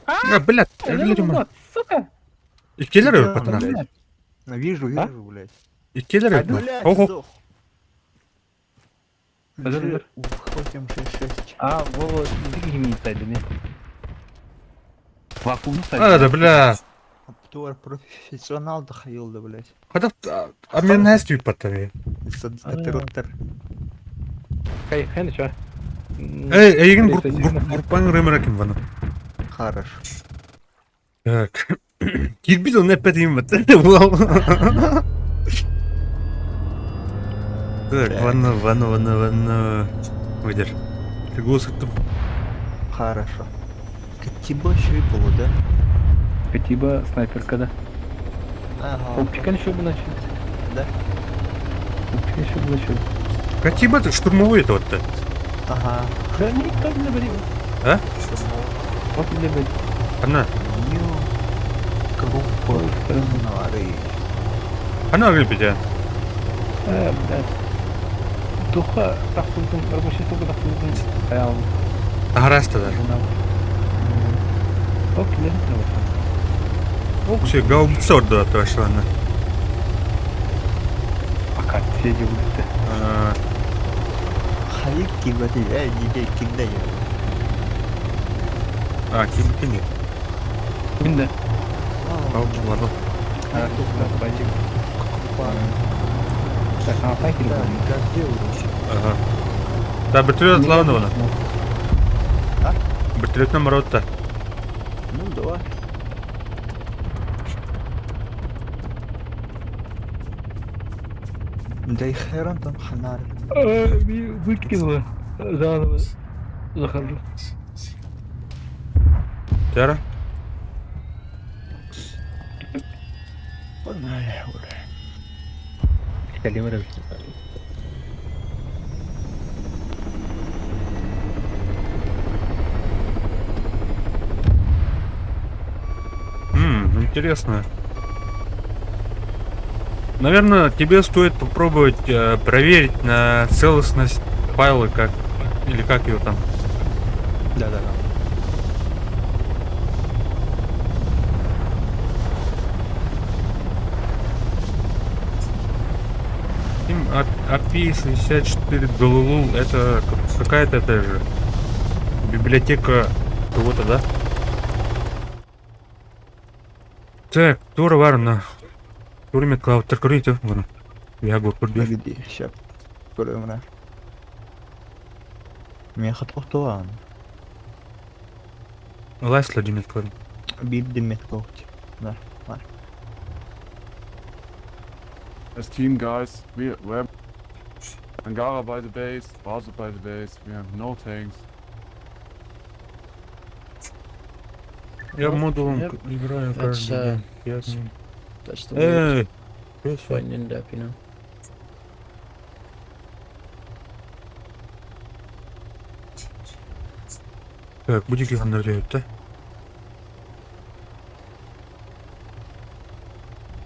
А, блядь, блядь, вот, сука! Иккилэр патына. Вижу, вижу, блядь. Иккилэр Блядь, Ого. сдох. 866. А, во, иди гимни Вакуум А, да, бля. Туар профессионал дохайылды, блядь. Хада, а мен нэстүй паттары. Оператор. Хай, хай, чё? Эй, эйигин группаң рымыракин вана. Хорошо. Так. Кирбит он опять им вот Так, ванна, ванна, ванна, ванна. Выдер. Ты голос как-то... Хорошо. Катиба еще и было, да? Катиба снайперка, да. Ага. Оптика еще бы начал. Да. Оптика еще бы начал. Катиба это штурмовой это вот-то. Ага. Да никто не говорил. А? Вот не говорит. Она. Группа. Она выпить, а? Блядь. Духа тахсылдың, рабочий столга тахсылдың. Аял. Тагараста да. Оп, лежит Ок, все, гаубица орда ваша. Пока все делают. Хайык кибати, э, диде кимде я. А, ким нет. Минде. Ау, ладно. Так, а так или Ага. Да, вертолет главного. А? Вертолет на рота. Ну, давай. Да и хером там ханар. Выкинула. Заново захожу. Тяра? Погнали, ура. Интересно. Наверное, тебе стоит попробовать проверить на целостность файла, как или как ее там. Да-да-да. Им API 64 DLL это какая-то это же библиотека кого-то, да? Так, тура варна. Турмит клауд таркурите, вон. Я говорю, Погоди, ща. Көрөмүнэ. Меха тохтуан. Лайс Владимир Клавин. Бибдимет когти. Да. As team guys, we're Angara by the base, Basel by the base, we have no tanks. Я модулом Yep. играю That's, каждый день. Я That's the way Эй, it's fighting end up, you know. Так, будете хандар да?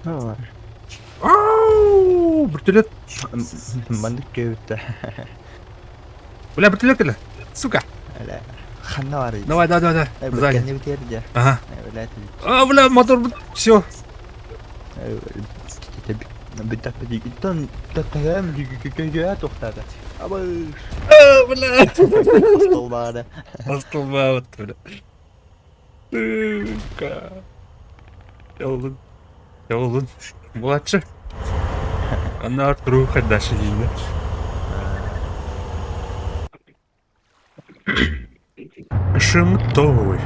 Давай. Ау, вертолет. Мандык көбүттэ. Бля, вертолет или? Сука. Бля. Ханна бар. Давай, давай, давай, Э, давай. Сзади. бөткәнне битер Ага. Бля. А, бля, мотор, все. Тоқтады. Абыш. Бля. Столбады. Столба вот, бля. Сука. Ялын. Ялын. Младше. Она Артур дальше дейді. Шимтовый.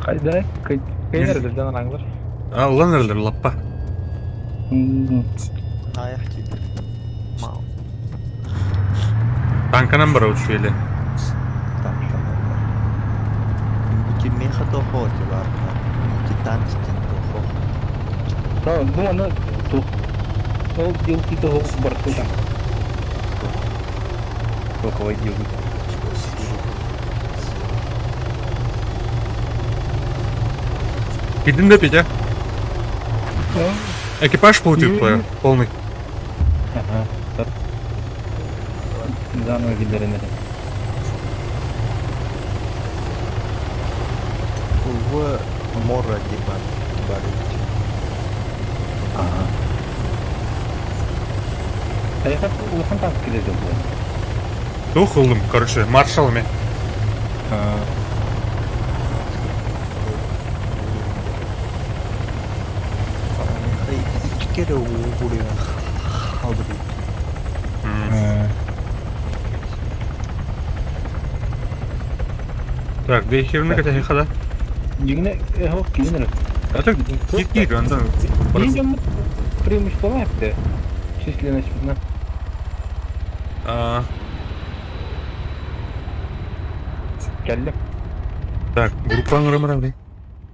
Хайда, кайнер англар. А, ланерлер лаппа. Аяқ тиді. Мау. Танканан барабыт или? Танканан бар. Кимиэхэ тохоо тибаарна. Титан титин тохоо. Да, бу аны туох. Ол DLC того барсы там. Токовой DLC. Кидин да Петя? Экипаж получил твой полный. Ага. Заново киллэрэн эрэ. В море типа барыть. Ага. Эйхат улахан танк кэлэр буолуо. Туох ыллым, короче, маршал мен. Икки эрэ угуруйан хаалбыт. Так, да херны катахи да? Дьиҥинэ эһок киин эрэ. А так кит анда. Биир дьоммут преимущество эптэ. Численность видно. А, Кэллим. Так, группа ҥырымыра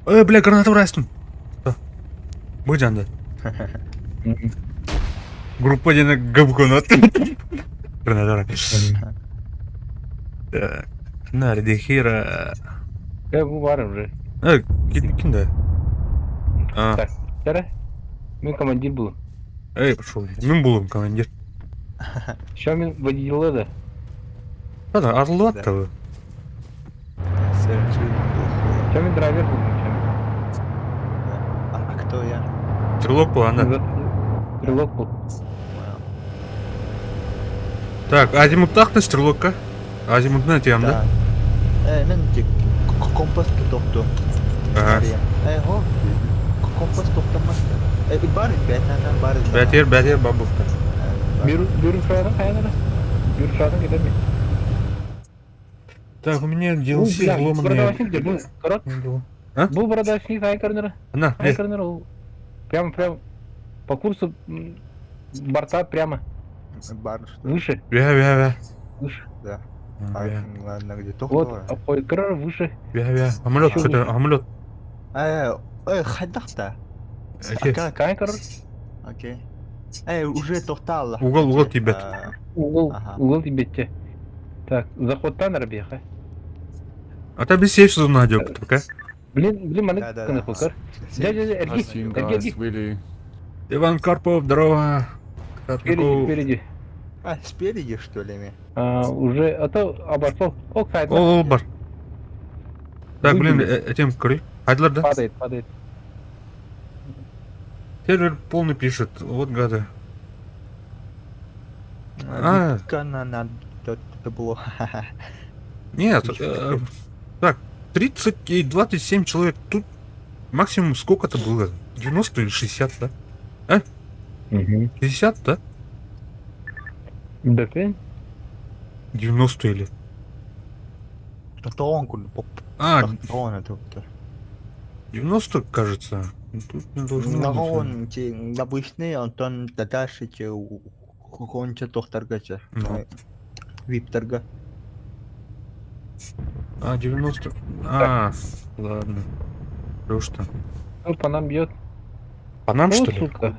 Э, бля, граната бырастым. Бу жанды. Группа диэн габгонот. Граната. Так. На, дехира. Э, бу бар уже. Э, ким да? А. Так, Тара. Мин командир был. Эй, пошел. Мин булым командир. Сейчас мин водила да. Да, арыллыбат Сейчас мин драйвер был. А кто я? Стрелок был, анда. Стрелок был. Так, азимуттаах стрелокка. Азимутна этиям да? Э, мен компас тохту. Ага. Э, хо. Компас тохтамас. Э, бар, бәтәнән бар. Бәтер, бәтер бабовка. Бюрократың кайда? Бюрократың китәме? Так, у меня DLC взломанные. А? Бу бородачник ай көрүнөр. На, Ай көрүнөр ул. Прямо, прямо по курсу борта прямо. Бар. Выше. Вя, вя, вя. Выше. Да. А, ладно, где то Вот, обходит крыр выше. Вя, вя. Самолет, что-то, самолет. Э, э, хайдахта. Кай көрөр? Окей. Э, уже тохтала. Угол, угол тибет. Угол, угол тибетте. Так, заходтан арбеха. А там без сейф зона идет, пока. Блин, блин, маны кына кылкар. Дядя, эрги, эрги, эрги. Иван Карпов, здорово. Спереди, спереди. А, спереди, что ли, ми? А, уже, а то обошел. О, кстати. О, бар. Так, блин, этим куры. Айдлер, да? Падает, падает. Сервер полный пишет, вот гады. А, это было. Нет, так, 30 и 27 человек. Тут максимум сколько-то было? 90 или 60, да? А? Угу. 60, да? Да, 90 или? А, 90, кажется. Тут не должно быть. Обычный, Антон Тадашич, Хонча Тохтаргача. Випторга. А, 90. А, ладно. Что? Ну, по нам бьет. По нам, О, что ли? Сука.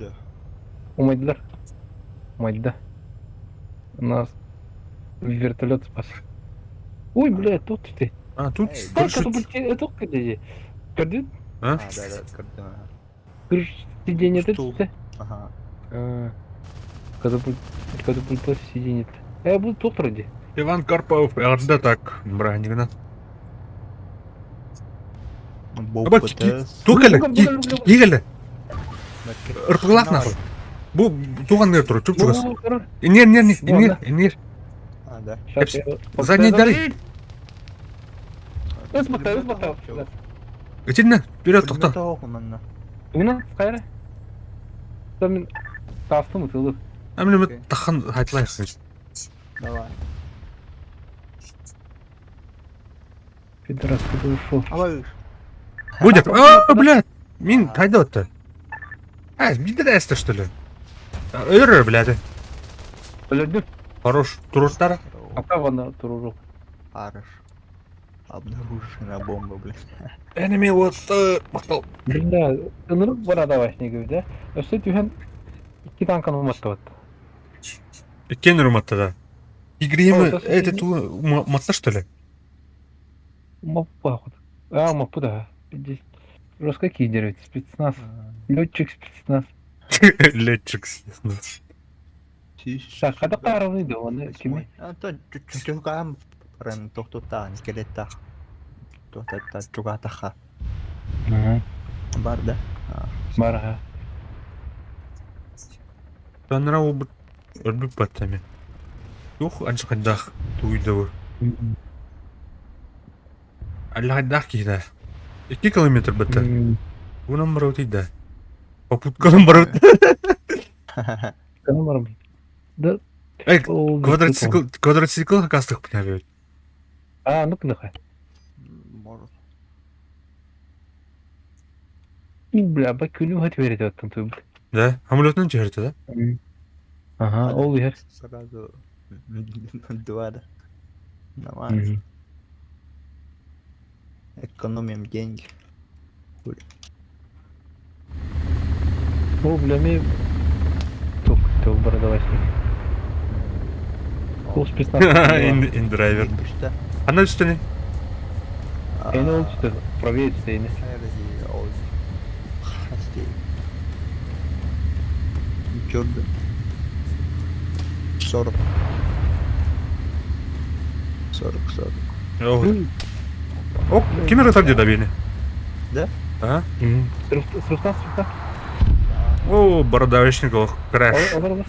Умайдlar. Умайда. Нас вертолет спас. Ой, бля, тут ты. А, тут? Так, это это где? А? А, да, да, Крыш сиденье это? Ага. Катапульт, катапульт сиденье. Я буду тут вроде. Иван Карпов, да так, бранигна. Тух кэлэ, кигэлэ. Ырпылах нахуй. Бу туган нер тур, чуп чугас. Инер, нер, инер, инер. А, да. Задний дали. Ысмакта, ысмакта. Итинне, вперед, тохта. Уна, скайра. Там тастым ытылы. А мне тахан хайтлайх. Давай. Пидорас, куда ушел? Будет. А, блядь. Мин тайда А, бидер что ли? Өрөр, блядь. Блядь. Хорош. Туруттар. Ата вона туруру. Хорошо. Обнаружена бомба, блин. Enemy what махтал. Бля, ынырык бородавочник да? Өссө түһэн икки танканы уматтыбыт. Иккиэн уматта да. Игриемы О, это ту матта что ли? Умаппа. А, умаппы да. Здесь жестко кидеры, спецназ. Летчик спецназ. Летчик. Сахада каравны да, оны кими? Антон, чугаам баран тохтутаан келета. Тохтатта чугатаха. Бар да? Бар ха. Танра обут өлбүп баттами. Тух анчыкайдах туйдыбы. Аллахайдах киһи 2 километр бытта. Унан барабыт да. Попуткалан барабыт. Кана барабыт. Да. Эй, квадроцикл, квадроцикл хакастых пнявет. А, ну кныха. Может. Бля, ба күнүм хат верит оттон туйбут. Да? Самолетнан түһэртэ да? Ага, ол иһэр. Сразу два, да. Нормально. Экономим деньги. О, бля, ми тук, тыл бородавочник. Ол спецназ. Индрайвер. Ана үстүнэ. Эни ол түстэ, правее түстэ эни. Чёрт. 40. 40, 40. О, ким эрэ тарде добили? Да? А? Срыфтан, срыфтан. О, бородавочник, ох, крэш. Олар, олар.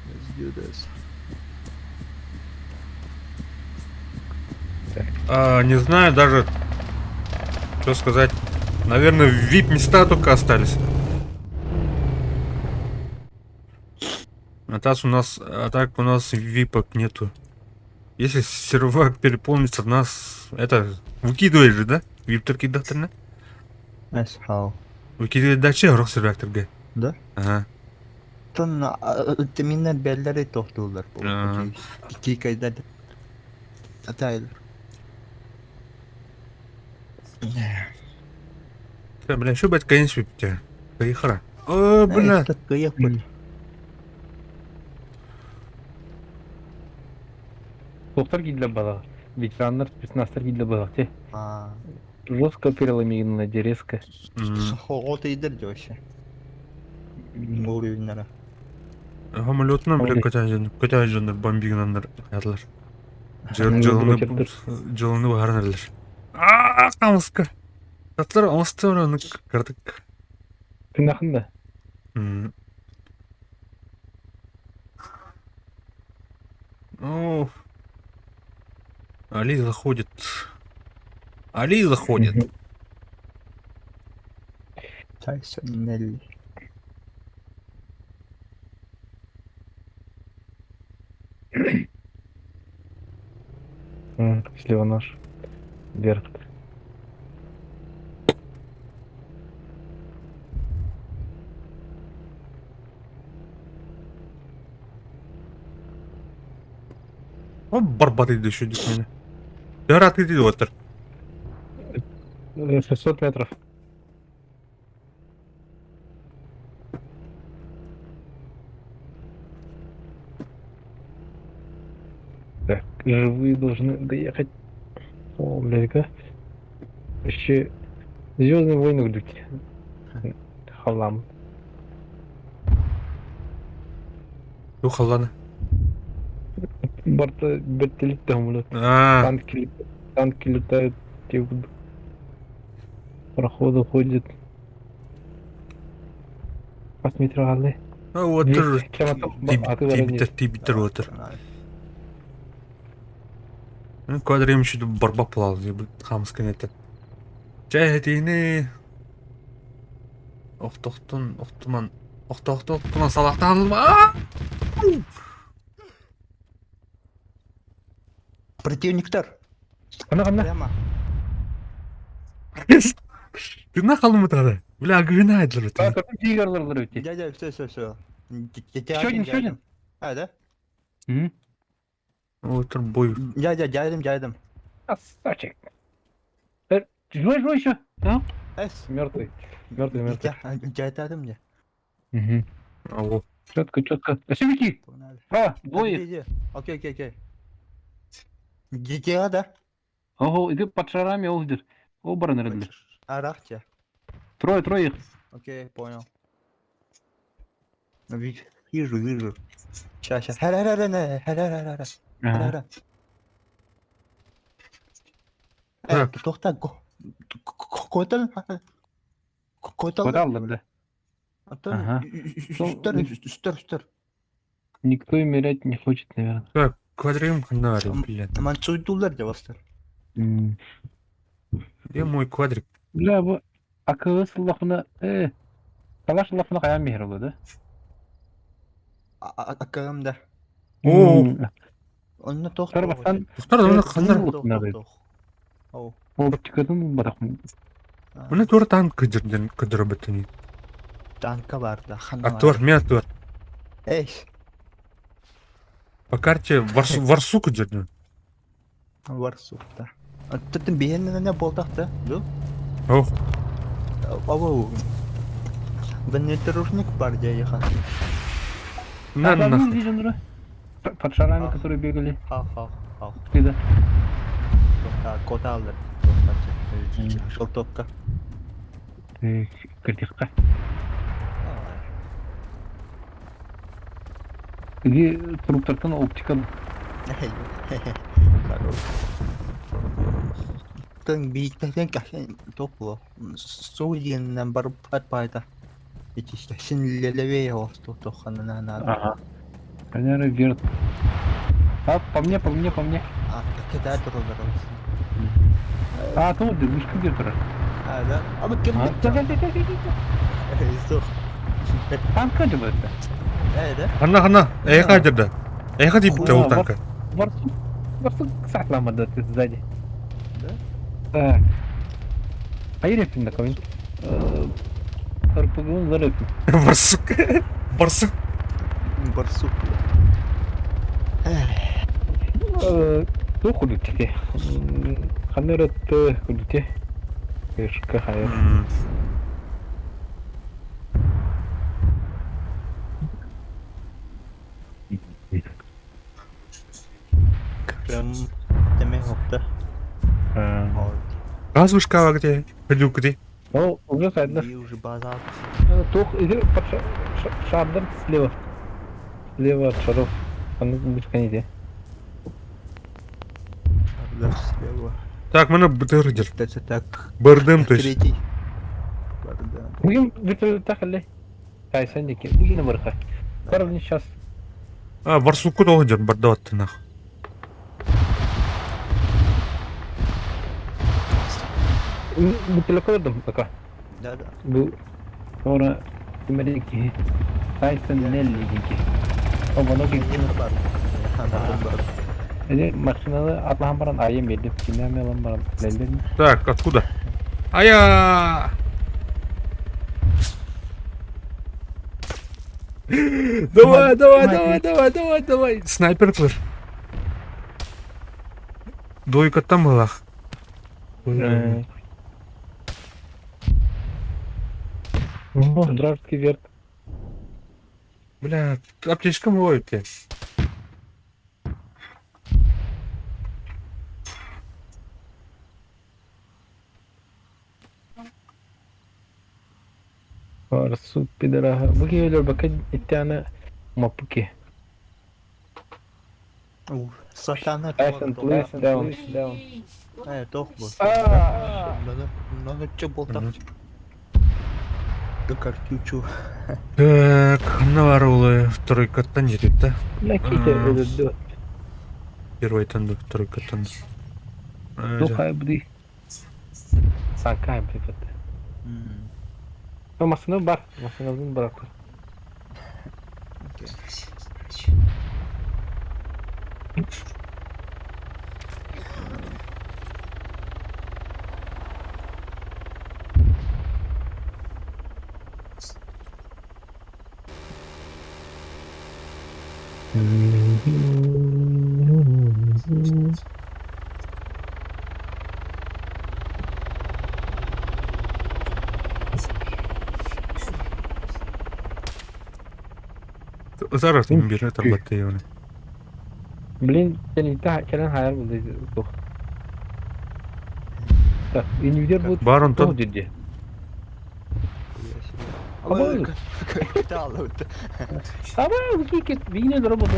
Let's do this. А, не знаю даже, что сказать. Наверное, VIP места только остались. А так у нас, а так у нас випок нету. Если сервак переполнится, нас это выкидывает же, да? Виптер кидатырна? That's how. Выкидывает дачи, рок сервактерге. Да? Ага. Тон тиминнер бэллэри тохтуулар Аа. Кикайдар. Атайлар. Да, бля, что бать конец випте? Поехала. О, бля. Кыйык Доктор кидле бала. Ветераннар спецназтар кидле бала. Те. Аа. Жестко переломили резко. Хоҕо тыйдыр дьэ вообще. Уровеннара. Самолетна, бля, көтәжін, көтәжін бомбигнаннар ятылар. Жылыны, жылыны баарнарлар. Аа, камыска. Татлар оңысты оны кырдык. Тынахында. О, Али заходит. Али заходит. Тайсон Нелли. Слева наш. Вверх. О, барбатый еще меня. Да, ты идиотер. 600 метров. Так, живые должны доехать. О, блядь, ка. Вообще, Звездные войны ждут. Халам. Юу халлана? Барта бертелит там, А. Танки, танки летают, те вот проходы ходят. Посмотрели. А вот тоже. Тибитер отыр. Квадрим еще барба плал, хамскын это. Чай этини. Охтохтун, охтуман, охтохтун, салактан. Противниктар. Ана кана. Прямо. Ты нахал тогда? Бля, гына это. А, какой тигр Дядя, все, все, все. Еще один, еще один. А, да? Waterboy. Gel gel geldim geldim. Красавчик. Живой, живой еще? А? Es. Мертвый. Мертвый, мертвый. Gel geldim ya. Угу. Алло. Четко, четко. Сибики! Погнали. Право, двое. Иди, иди. Окей, окей, окей. Где да? Ого, иди под шарами, олдер. Оба наверное. Арахтя. Трое, трое их. Окей, понял. Ну, Вижу, вижу. Ща, ща. Хара, хара, хара, хара, хара, хара. Ага. Хара. Э, тохта, котал, котал. Куда да? Ага. Үстер, үстер, үстер. Никто умирать не хочет, наверное. Так, квадрим ханарил, блядь. Мансуйдулар деп бастар. Где мой квадрик? Бля, бу АКС лохна, Калаш лохна каян мехер да? Акагымда. О, Онна тох. Тарбасан. Тохтар, онна ханар. Оу. Оптикатын барахмын. Мына тур танк кыдырден кыдырбытыни. Танка бар да. Ханна. Атор, мен атор. Эй. По карте варсу, варсу кыдырден. Варсукта. Аттын бейеннен болтакта, ду? Ох. Абу. Внедорожник бар ехал. На нахуй. Под шарами, которые бегали. Ха-ха-ха. Ты да. Кота алды. Желтокка. Ты картихка. Иди труптартан оптика. Хорош. Тын бииктен кахен топло. Суйдиннен барып пайда. Ичиште син лелевее осту тоханына надо. Ага. Наверное, верт. А, по мне, по мне, по мне. А, кидай турулар. А, тут вышка где то А, да? А мы кем? Да, да, да, да, да. Сдох. Танка же это. Э, да? Ханна, ханна. Эйха дерда. Эйха дип ол танка. Барсук. Барсук сахламады ты сзади. Да? Так. Айрепин да кавин. РПГ зарепин. Барсук. Барсук. Барсук. Ту худутте. Ханерат худутте. Кышка хайр. Прям теме хопта. Газушка где? Ходю где? Ну, уже одна. И уже база. Тух, иди под шардар слева. Слева от шаров. А ну, вышка не иди. Шардар слева. Так, мы на БТР Это так. Бардым, то есть. Третий. Бардым. Будем вертолетах или? Кайсандики. Будем на барха. Парни сейчас. А, барсуку долгер, бардават нах. Вертолетом пока. Да, да. Бу. Sonra Amerika. Тайсон Нелли дики. Оба ноги. Эди машинаны атлахан баран айым бердим. Кимден алан баран. Лелдем. Так, откуда? Ая! Давай, давай, давай, давай, давай, давай. Снайпер кылыр. Двойка там была. Вражеский верт. Бля, аптечка ловит, блядь. Барсук пидораха. Буки өлөр бака иттяна мапуки. Сатана. Tyson, please down. Down. Э, тох был. Надо че болтать. Да картючу. Так, наварулы второй каттан жетет, да? Наките өлөрдү. Первый танду, второй каттан. Духай буди. Санкай бит. Ну, машина бар, машинадан бар. Ызар бир тарбатты оны. Блин, кэлин кэлэн хайар булды туох. Так, инвидер будет Бар онтон. туох дии. Абы. Абы, кикет, бигне дроба болды.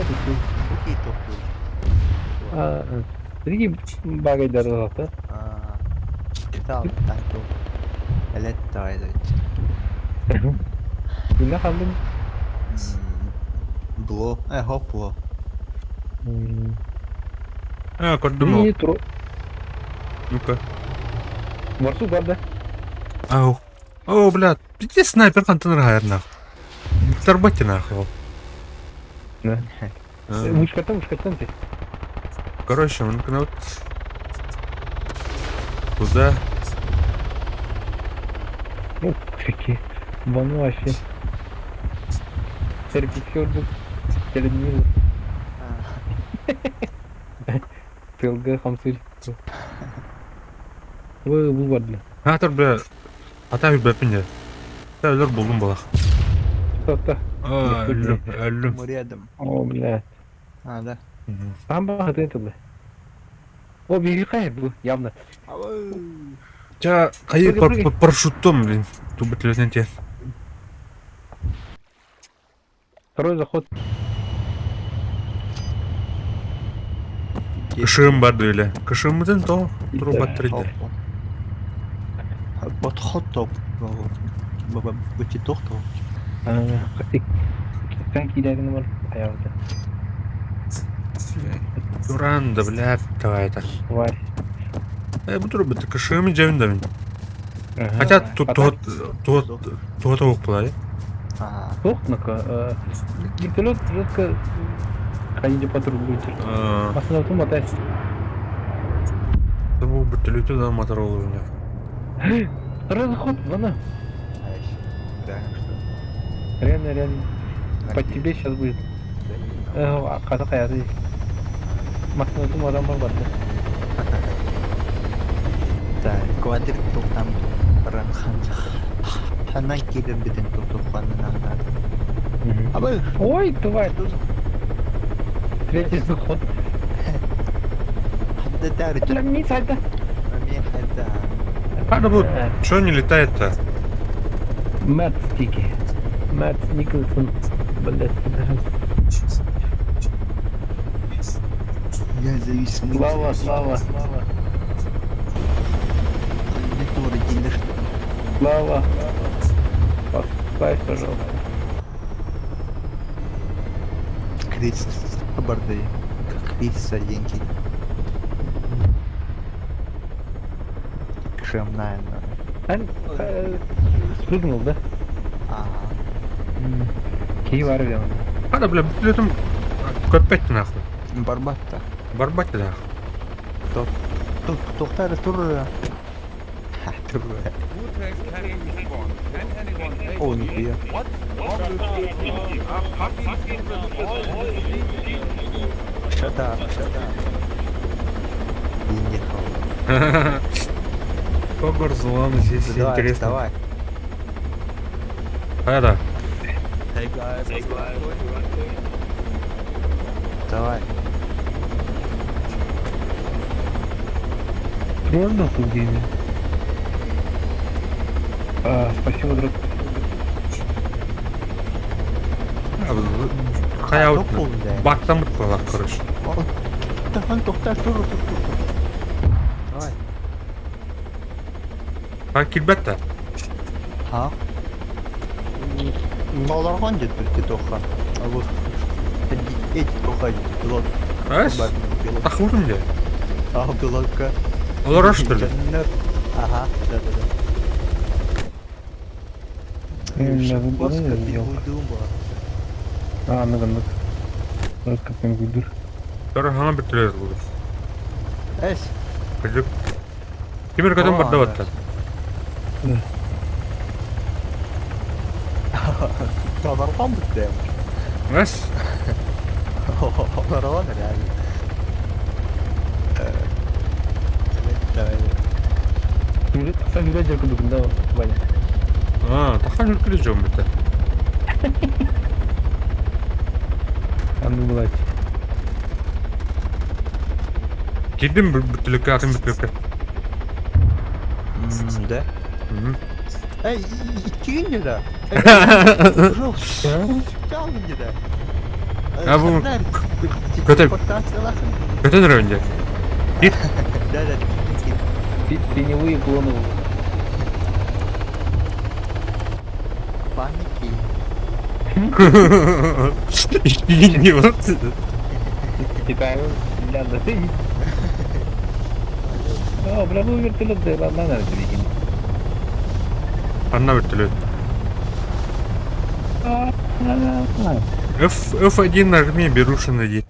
А, Биги багайдар да. Мине халдым. Бло, хоп, А, көрдүм. Не тур. Ну-ка. Барсу бар да. Ау. О, бля, иди снайпер хантан хайыр нах. Тарбатти нахуй. Да. А. Мучкаттан, мучкаттан ты. Короче, он вот туда. Ну, какие. Вану вообще. Серпикер Телемил. ТЛГ хамсыр. Вы бу бар бля. А, тор, бля. Ата бля пинде. Та өлөр булдум балах. Тоқта. А, өллүм, өллүм. Рядом. О, бля. А, да. Там бахаты это, бля. О, бери хай, бу, явно. Ча, кайы Прыгай, прыгай. парашюттом, блин. Тубы те. Второй заход. Кышым бар дөле. Кышымдын то туруп аттырды. Подход топ. Киттен килерин бар. Аягында. Туранда, бля, давай это. Давай. Э, бу туруп бит кышым жебин да мин. Хотя тут тот тот тот ок була. Тохтнака. Вертолет жестко ходили патруль будет. Машина тут мотайся. Бу вертолету да мотор у меня. Второй заход, вон. Реально что? Реально, реально. По тебе сейчас будет. Казах аяты. Машина тут адам бар бар. Так, квадрик там ранхан. Ханан килер битен тоқтан Абы. Ой, давай. Третий заход. Бля, мисс, это. Надо будет, что не летает-то? Мэтт Стики. Мэтт Николсон. Блять, пидорас. Я зависимый. Слава, слава, слава. Слава. Подставь, пожалуйста. Крис барды. Крис деньги. Кшем, наверное. Спрыгнул, да? Ага. Киев армия. Надо, бля, вертолетом копять нахуй. Барбатта. Барбатти нахуй. Ток, ток, тоқтар тур. Тур. О, нихуя. Shut up, shut up. Когор взлом здесь Давай, интересно. давай. А, да. Hey guys, hey guys. Давай. Можно тут гейме? А, спасибо, друг. Хая бактан бит короче. Тоқтар тур, тур, тур. Давай. А килбетте. Ха? Оларған дед бір тоқа. Алло. Эти тоқа пилот. Ас? Тахурым де. А, пилотка. Олар что ли? Ага, да, да, да. А, ну ну. Вот как пингуйдур. Тора хама бит булды. Эс. Кыжык. Кимер кадам барда батта. Оларған бітті. Эс. Оларған реально. Давай. Сам видел, куда да, Ваня. А, тахан үлкілі жом бітті. Ханнык булааччы? Киирдим бүтүлүккэ, атын бүтүлүккэ. Да? Эй, иккигин да? Пожалуйста, А бу көтө көтөн өрөөнде. Да, да, Теневые клоны. Паники. Не вот. Китаю, бля, да. О, бля, бу вертолет ладно, билигин. Анна вертолет. F, F1 нажми, беруши найди.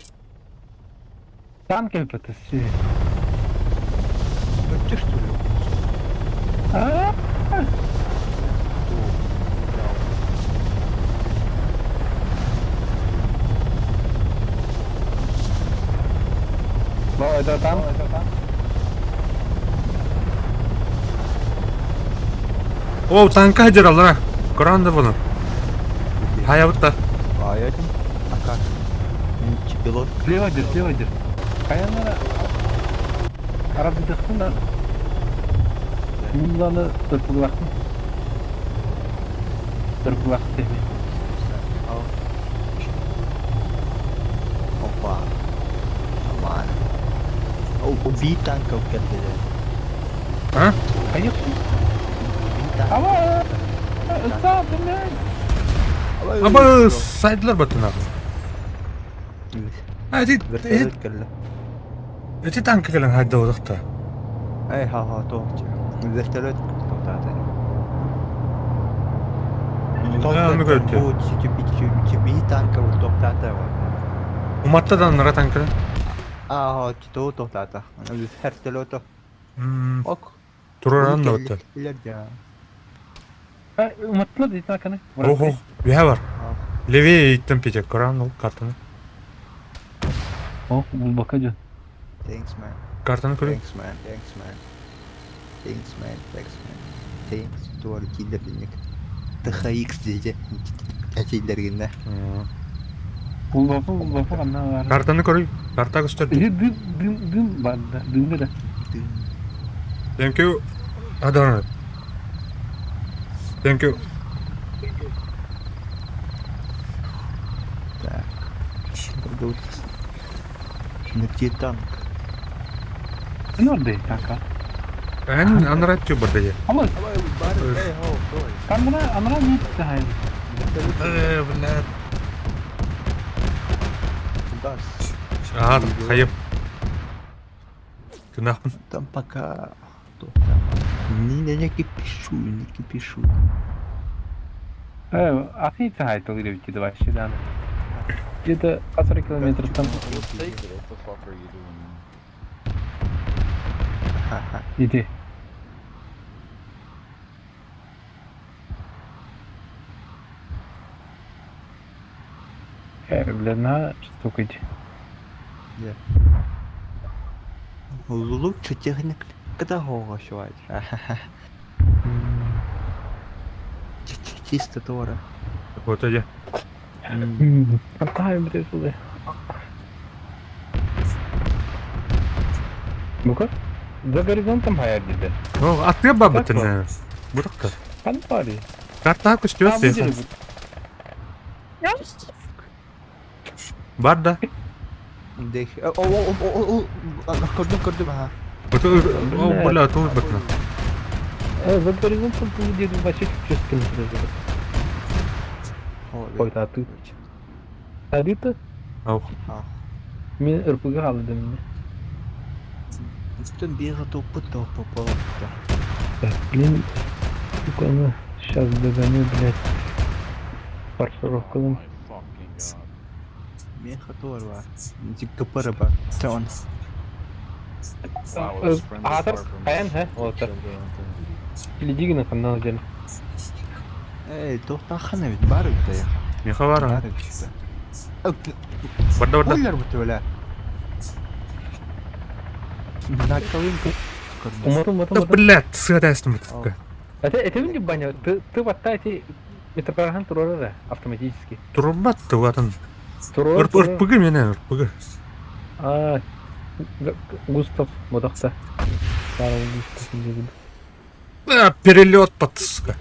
Танки ПТС. Ну ты что ли? А? Ну, это там? Это там. О, танка дералара. Коранда бұны. Хаябытта. А я один? А как? Пилот. Слева держи, слева держи. Хаянара. Араб дыхтын Мулланы ырпыллахтын. Ырпыллахты теме. Опа. Аман. Убей танков кэллилэр. А? Конечно. Убей танков. Ава! Ытса, блядь! Аба сайдлар баттына. А, эти Вертолет кэллэ. эти танка кэлэн хайда удахта. Эй, ха-ха, то. Вертолет тоқтады. Аны көрдү. Би танка тоқтады. Уматтадан нара танка. Аа, то тоқтады. Вертолет. Ок. Тураран да батта. Уматтыла дейт аканы. Ого, бия бар. Левее иттен пичек, Коран ол картаны. О, глубоко идет. Thanks, man. Картаны көрей. Thanks, man. Thanks, man. Thanks, man. Thanks, man. Thanks. Туар киллердинник. ТХХ диде. Киллергинне. Глубоко, глубоко анна бар. Картаны көрей. Карта көстөрдү. Дым, дым, дым бар да. Дымды да. Thank you. Адан. Thank you. Так. Тут. Где танк? Ну, да, танка. Эн анрат бар да. Ама, Камера, анра не тахай. Э, блядь. Газ. Ага, хайып. Тынахпын. Там пока... Не, не, не кипишу, не кипишу. Э, а ты тахай то или давай сюда. Где-то 40 километров там. Иди. Бля, на штука иди. Лучше техник когда голосовать. Чисто тора. Вот иди. Ай, блядь, сюда. Ну-ка. За горизонтом хайар диде. О, а ты баба ты не. Буракта. Контори. Карта көстөт. Бар да. Дэх. О, о, о, о, о, көрдүм, көрдүм, ага. О, бля, тут батна. За горизонтом будет вообще чуть километров. Ой, а ты? А ты-то? Ау. Мен РПГ алды мне. Үстін бегі топы топы болыпты. Так, блин, сука, ну, сейчас догоню, блядь. Фаршировкалым. Мен хатуар бар. КПР бар. Тон. Атыр, қаян, хә? Отыр. Или канал дел. Эй, тоқтақана бит бар бит я. Меха бар. Бар бит. Барда барда. Ойлар бит өлә. Накалын Уматым, уматым. Да, блядь, сыгадайсың бит. Это это не баня. Ты ты вот эти метрополитен турары автоматически. Турбат ты ватын. Туруор, туруор. РПГ мене, РПГ. А, Густав, бодохта. Карл Густав диэбит. А, перелет под, сука.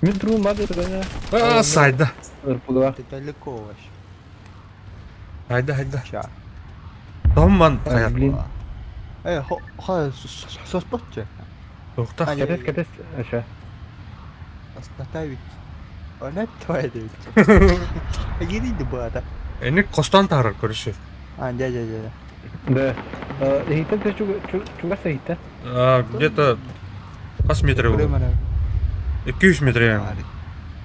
Мин трубам баар диэтэҕинэ, А, сайда. РПГ. Ты далеко вообще. Хайда, хайда. Ща. Томман. Блин. Э, ха, соспотче. Тоқта. Кэтэс, кэтэс, аша. Остановить. Она твоя ведь. Едите бата. Эни костан тарар, короче. А, дядя, дядя. Да. Иһиттэн ты чугас иһиттэ. А, где-то хас метр был? 200 метр.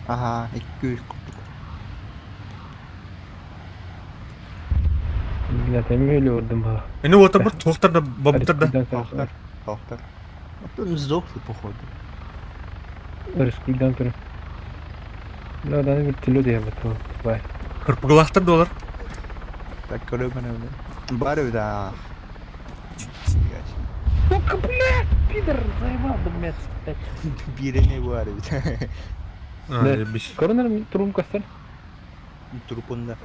Ага, 200. Блядь, я мөлі ордым ба. Эни вот бір тоқтар да бабыттар да. Тоқтар, тоқтар. Он сдохли, походу. Рискуйдан туры. Да, да, вертолет я бы Бай. Кырпыгылақтар доллар. Так, көрөмін Бар да. Сука, блядь, пидор, заебал, блядь, блядь. Бирене бар бит. А, Коронер труб костер. Трупында.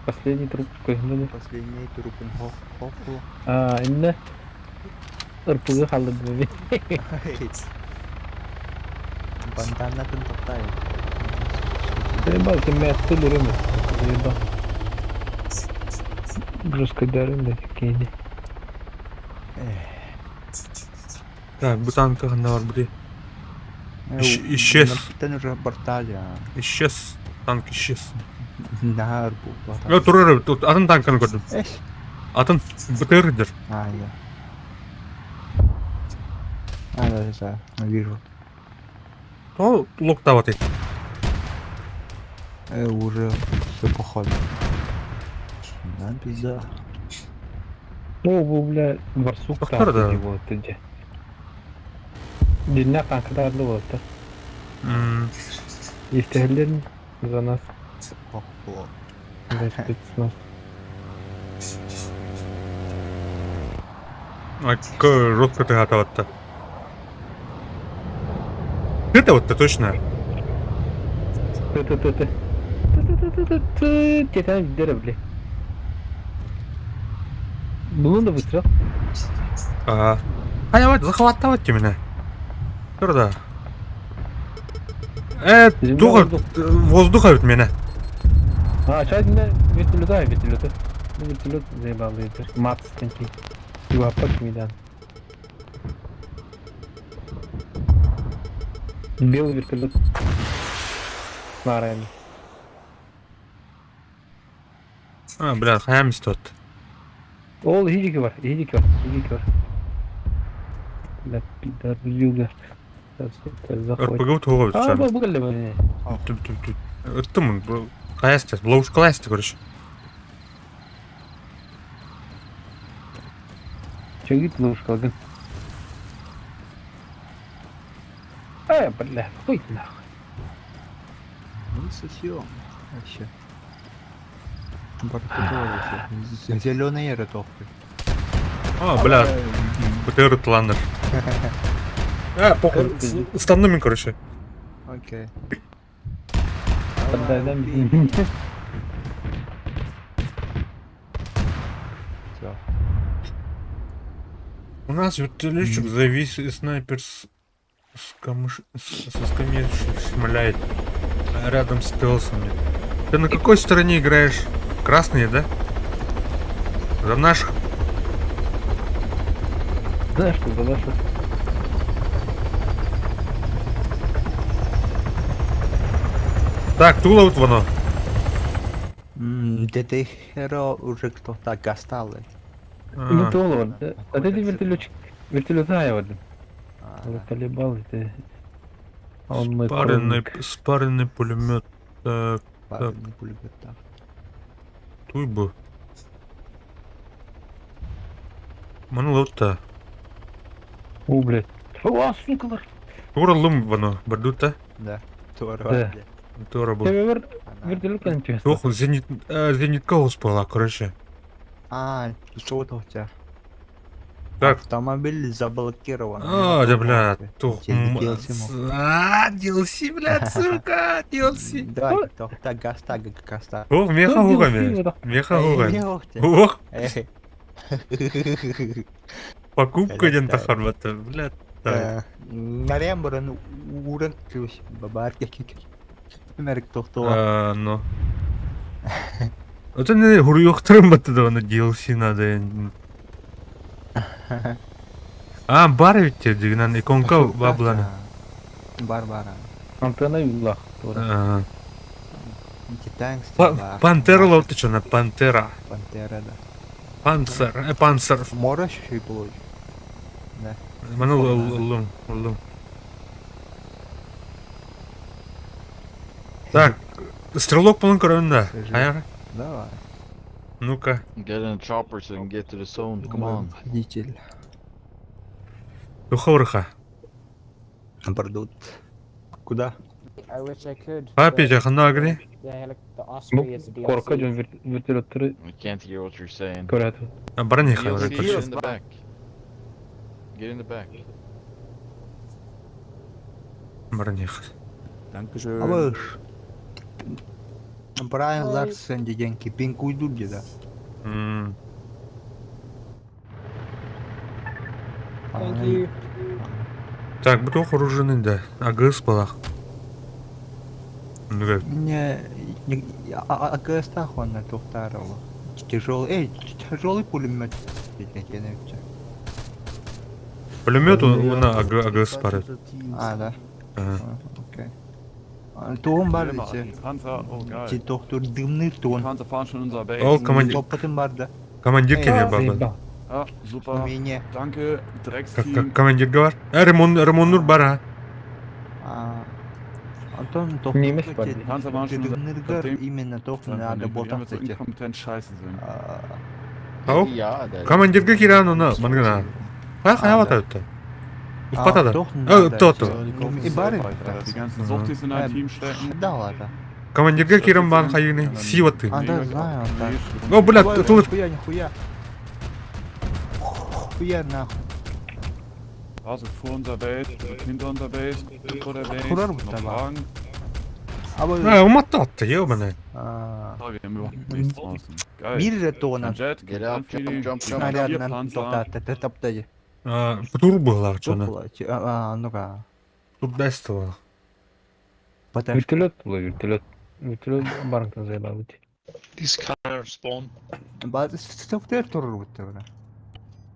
Последний труп көһүндө. Последний трупын хоп хоп. А, инне РПГ халды бу. Банданатын топтай. Заебал, ты меня отсылил, заебал. Жестко дарым да кени. Так, бу танка ханна бар бу Исчез. Тен уже бортали. Исчез. Танк исчез. Нар бу. Yo турар тут атын танканы көрдүм. Атын БТР дер. А, я. А, да, да, вижу. То локтават Уже все походу. Да, пизда. О, бу, бля, барсук Тоқтар да. вот иди. Динна канкадарлы вот. Естehлерин за нас. За спецназ. Ай, жестко ты готова-то. Это вот-то точно. Ты-ты-ты-ты. Ты-ты-ты-ты-ты. Тетан дere бля. Булун да выстрел. Ага. А я вот захватывать меня. Турда. Духа, воздуха ведь меня. А, чай не вертолет, а, вертолет. Ну, вертолет заебал, это. Мац такие. Юапак мидан. Белый вертолет. Нарами. А, бля, хаямис тот. Ол хидики бар, хидики бар, хидики бар. Бля, пидор, РПГ туға А, бұл бұл әлі Өттім, қаясты, ловушка короче. Чегит ловушка алгын. Эй, бля, хуй нахуй. Мы сосем. Вообще. Зеленый ретовки. А, бля, БТР тланер. А, похуй, устану короче. Окей. Отдай нам. Все. У нас вертолетчик завис и снайпер с, с камыш... со скамьи шмаляет рядом с телсами. Ты на какой стороне играешь? Красные, да? За наших. Знаешь что, за наших. Так, тула вот воно. Где-то херо уже кто-то гастал. Ну тула, а ты вертолетчик. Вертолет я вот. Заколебал это. Он мой Спаренный, спаренный пулемет. Так, так. Пулемет, так. Туй бы. Манлота. О, блядь. О, сука, Тура лым воно, бардута. Да. Тура. Тура был. Вертолет Ох, зенит, зенитка успела, короче. А, что это у тебя? Так. Автомобиль заблокирован. А, да, бля, тух. DLC мо. А, DLC, блядь, сука, DLC. Давай, тохта, гаста, гаста. Ох, меха Что хугами. DLC это? Меха хугами. Ох, покупка ден тахарбата, блядь. Так. Нарем баран уран ключ бабар Мерк тохтоо. А, ну. Это не хуруйохтарым батты да, оны DLC надо. А, бар ведь те, дигнан иконка баблана. Бар бар. Антенна юллах. А, Титанкс. Пантера лоптычана, пантера. Пантера, да. Панцер, панцер. Мора шүй болой. Да. Маны ыллым, ыллым. Так, стрелок полон көрөмүн да. Давай. Ну-ка. Get in a chopper so you can get to the zone. Come on. Водитель. Духоврыха. Продут. Куда? I wish I could. Папе, жакында агри. The Ну, Osprey is a Корка DLC. дьон вертолеттары I can't hear what you're saying. көрөтү. Баран DLC, get in the back. Get in the back. Баран Dankeschön. Алыш. Брайан Ларсен деген кипин куйду деда. Thank you. Так, бу оружие да. АГС балах. Ну Не, АГС тахуана тохтарова. Тяжелый, эй, тяжелый пулемет. Пулемет у на АГС парит. А, да. Окей. Туон бар десе. Panzer, oh geil. Ти доктор дымный туон. Panzer fahren schon unser Base. Ол командир. Топотын бар да. Командир келе баба. Ah, super. Danke, Drecksteam. Командир говор. Э, ремон, ремоннур бар а. Антон доктор. Немец бар. Panzer waren schon unser Дымныргар именно тохны надо Die haben ботак so inkompetent scheiße sind. Ау? Командирге киран оны, мангана. Кая кая батат. Упатада. Э, тото. И бары. Die ganzen Suchtis in ein Team stecken. Да ладно. Командирге киран бан хайыны. Сиваты. А, да, знаю, да. О, бля, тут Нихуя, нихуя. Хуя нахуй. Also vor unserer Base, hinter unserer Base, vor der Base, Курар noch бутаба. Fragen. Э, уматта, ёбаный. Oh, wir haben überhaupt nichts draußen. Geil. Бир туонан. Kein Jet, Get kein up, jump, Feeding, jump, jump. vier Снарядынан Panzer. тоқтатты, таптады. Тур была чона. А, ну-ка. Тут бестова. Вертолет был, вертолет. Вертолет барыңтан заебал бит. These cars spawn. Софтвер тур бутты.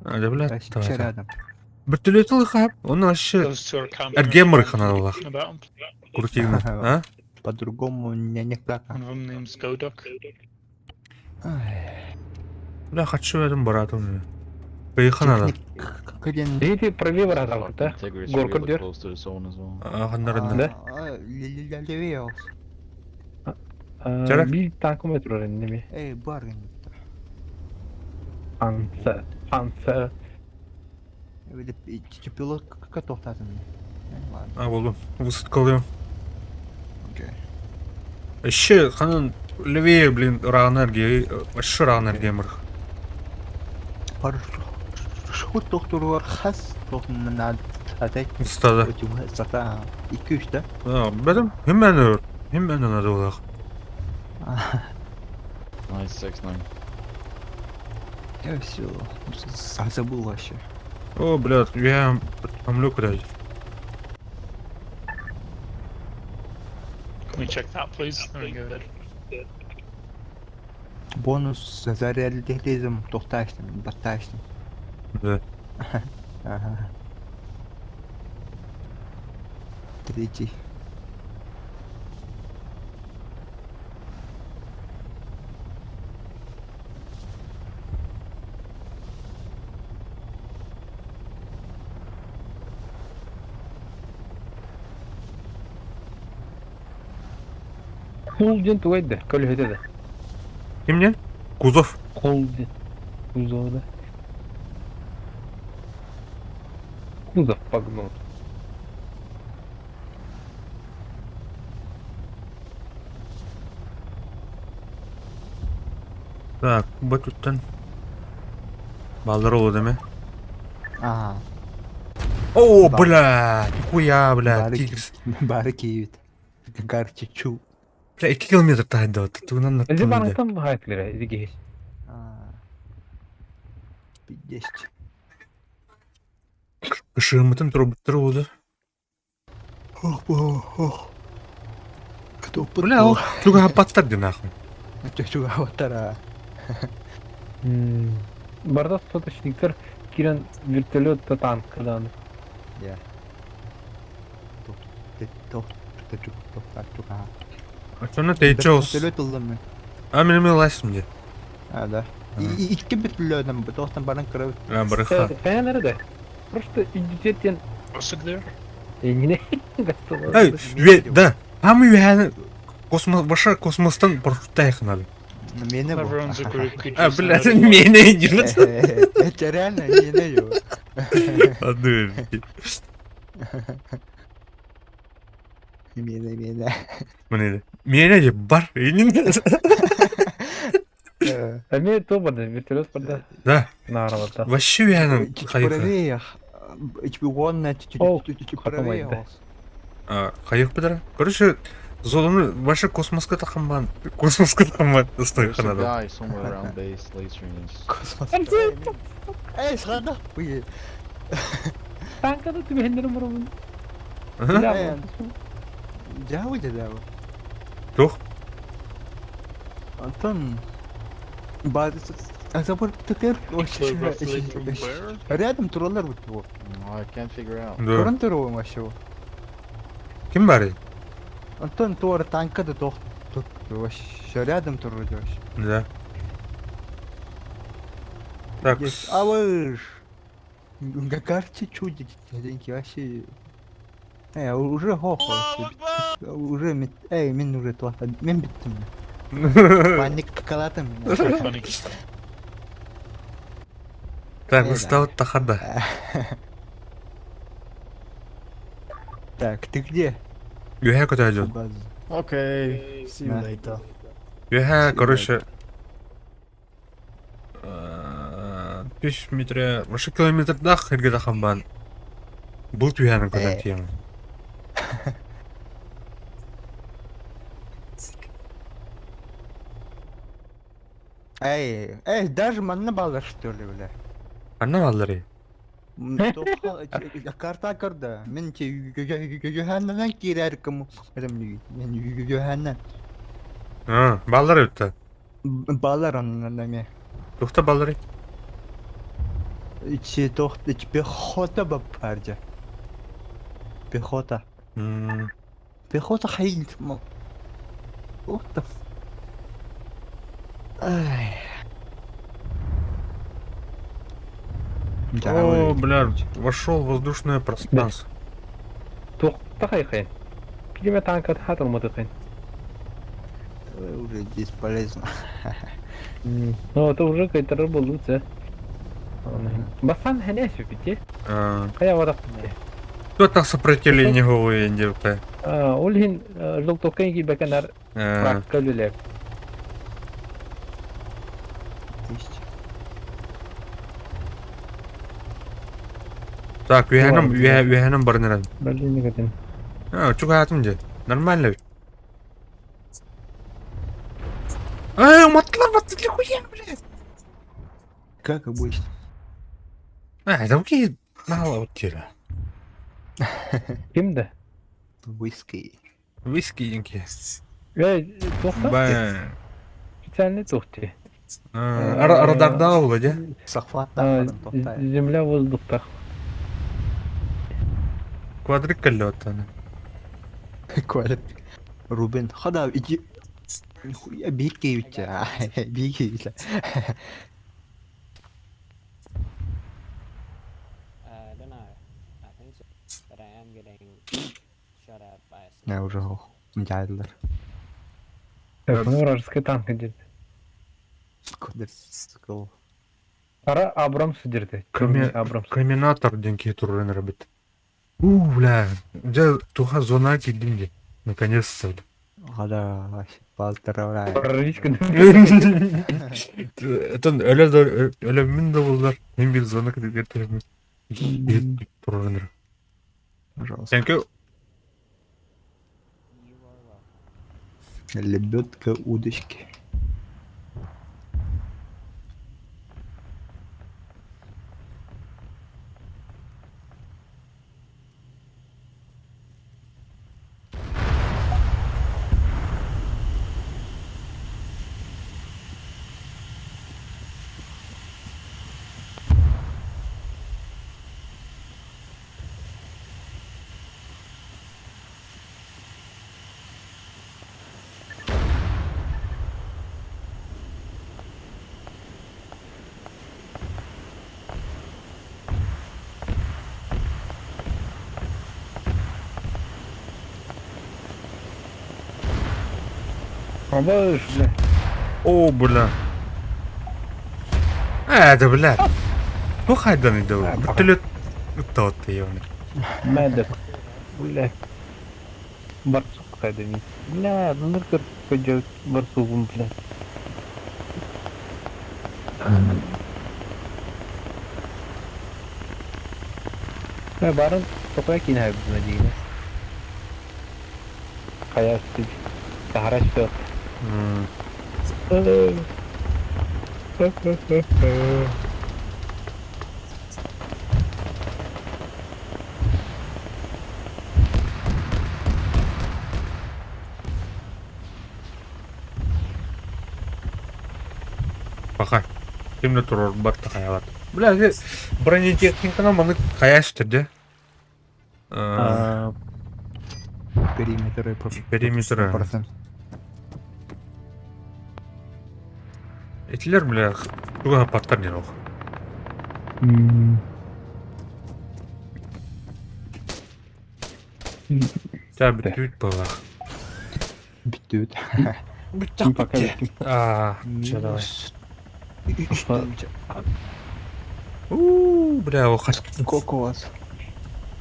А, да, бля. Рядом. Вертолет лыха. Он вообще Those two are camping. Эргемр ханалах. About 'em. Куртигна, а? По-другому не никак. One of them name's Goduk. Бля, хочу этим братом. Поехали. Дети правее баратал, да? Integrity Горка really дер. close to the zone as well. А, Да? Левее. Бир танкометр неме. Эй, барин. Панцер, панцер. Пилот тоқтатын. А, болду. Высадка алыyorum. Окей. Еще ханан левее, блин, Раанергия, вообще Раанергия мырх. Парашют доктор хас тоқтын атай. Стада. Сата. Екі үш да? А, бәдем, химмен химмен надо булах. Nice, 6-9. Я все забыл вообще. О, блядь, я помлю куда-нибудь. Can we check that, please? There we go. Бонус за реализм тоқтайсың, баттайсың. Да. Ага. Третий. Кул ден тугайды, көлөһөтө да. Кимнен? Кузов. Кул ден. Кузов да. Кузов погнул. Так, батуттан. Балдар олу деме. А. О, бля, нихуя, бля, тигр. Бары киевит. Гарчичу. Бля, 2 километр таһында тугунан Эзи барыҥтан баһаайтлара иди Пиздец. Кышыыммытын турбуттар буолар. Ох, ох. Бля, ол чугаһаппаттар ди нахуй. Чугаһаппаттар а. Барда соточниктар кирен вертолет та танк дан. Я. Очону тейчоус. Вертолет ыллым. А мен эме ылайсым де. А, да. Икки вертолетом, тоқтан баран кырабыт. А, барыха. Фәнәре дә. Просто идетен. Rusik there? Не Эй, да. Там үйәні космос баша космостан парашютта надо. Мені бу. Everyone's a group. Could А, you бля, send мене не Это реально мене ю. Ладно. Мене, мене. Мене. Мене бар. Эме то барды, вертолет барды. Да. Нарвата. Вообще үйәні Правее. Правее. Хайық бідір. Короче, зоны вообще космосқа тақымбан. Космосқа тақымбан. There's a guy somewhere around base lasering us. Космос. Эй, сғанда. Танкада түбәндерім бұрын. Дәу де дәу. Тух. Антон. Бар забор теперь рядом туралар вот его. I can't figure out. Туран туру вообще. Ким бар? Антон туар танка да тох тут вообще рядом туру вообще. Да. Так. А вы Гагарчи чудит, деньги вообще. Уже хох вообще. Уже эй, мен уже туата, мен биттим. Паник калатым. Так, устал тахарда. Так, ты где? Юхэ куда идет? Окей, see you later. Юхэ, короче... Үс метре, вообще километрдах ирге хамбан. Бұл түйәнің көзін тиемін. Эй, эй, даже манна балдар что ли, бля? Анна балдар Карта карда. Мен те Йоханнан кирер кім. Мен Йоханнан. А, балдар өтті. Балдар аннан ме. Тухта балдар. Ичи тохт, пехота бапарджа. Пехота. Пехота хайт. What the Ай. О, бля, вошел в воздушное пространство. Тухта хайхай. Килеме танка хатылмадыкын. Уже бесполезно. Ну, это уже какая-то рыболуция. Басан хәнәсі бите. Кая вадак бите. Кто так сопротивление головы девка? Ул хин желтокын кибәкәнәр практика үлеләр. Так, үйәнім, үйәнім бар нерән. Блин, не готин. А, чугатым де. Нормально. Эй, уматлар батты хуя, блядь. Как обычно. А, это окей, мало вот теле. Кимде? Виски. Виски енке. Эй, тохта? Ба. Специальный тохти. Радарда ол, де? Сахват Земля воздухта. Квадрик каллёт аны. Квадрик. Рубен, хада иди. Нихуя беги у тебя. Беги. I don't know. I think so. But I am getting shot at by a Я уже мдядлер. Так, ну вражеский танк идет. Квадрицикл. Ара Абрамс дерде. Абрамс. Криминатор деньги турын рабит. У, бля, где туха зона кидинги. Наконец-то. Хада полтора. Прорвичка. Это өлө өлө мин да булдар. Мен бир зона кидип Турар. Пожалуйста. Thank you. Лебедка удочки. Абыш, бля. О, бля. Э, да, бля. Ну хайдан иди. Вертолет. Тот ёбаный. Медик. Бля. Барсук хайдами. Бля, ну ныркыр пойдет барсугум, бля. Э, баран токоя кине хайбына дейін. Хая үстү. Сахара үстү. Пока. Кимде турар батта хаялат. Бля, бронетехниканы маны хая үстү, А, Периметры. Периметры. Процент. Этилер, бля, туга паттар не ох. Та бүтүт была. Бүтүт. Бүттак Пока битте. А, че давай. Үш У, бля, о хас. Сколько у вас?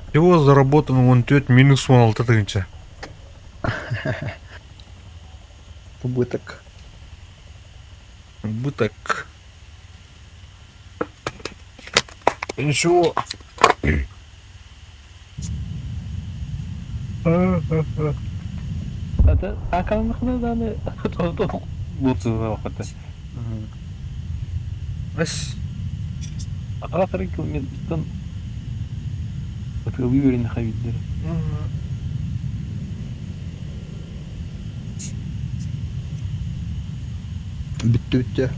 Всего заработано вон тет минус 16 тысяча. Убыток. Убыток. Ничего. Это акалмахна даны лутсыз вакытта. Эс. Акалатыр километрден Отылы верин хавиддер. Бүттү.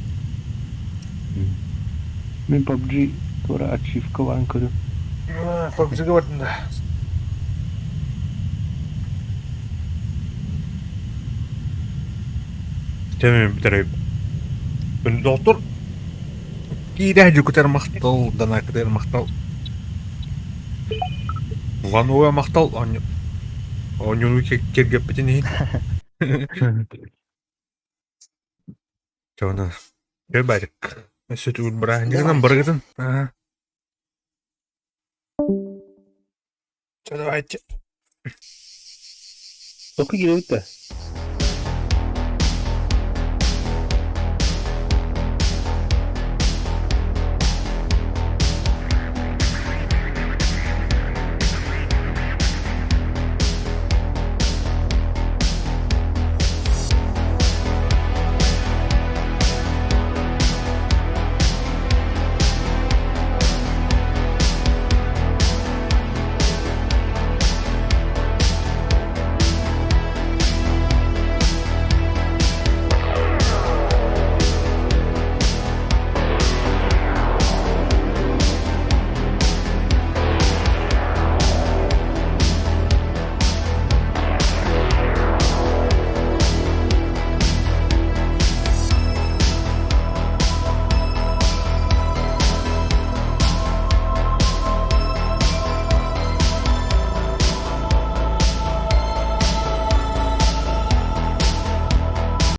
Мен PUBG тура ачивка ван көрүм. PUBG бардым да. Тәмам битәрәйп. Доктор. Кирә жүкүтер мактал, дана көтер мактал. Вануа мактал, онюну кергеп битин. Чона. Көбәрик. Сөт бра. Нигән баргытын. Ага. Чё, давайте. Току килебит да.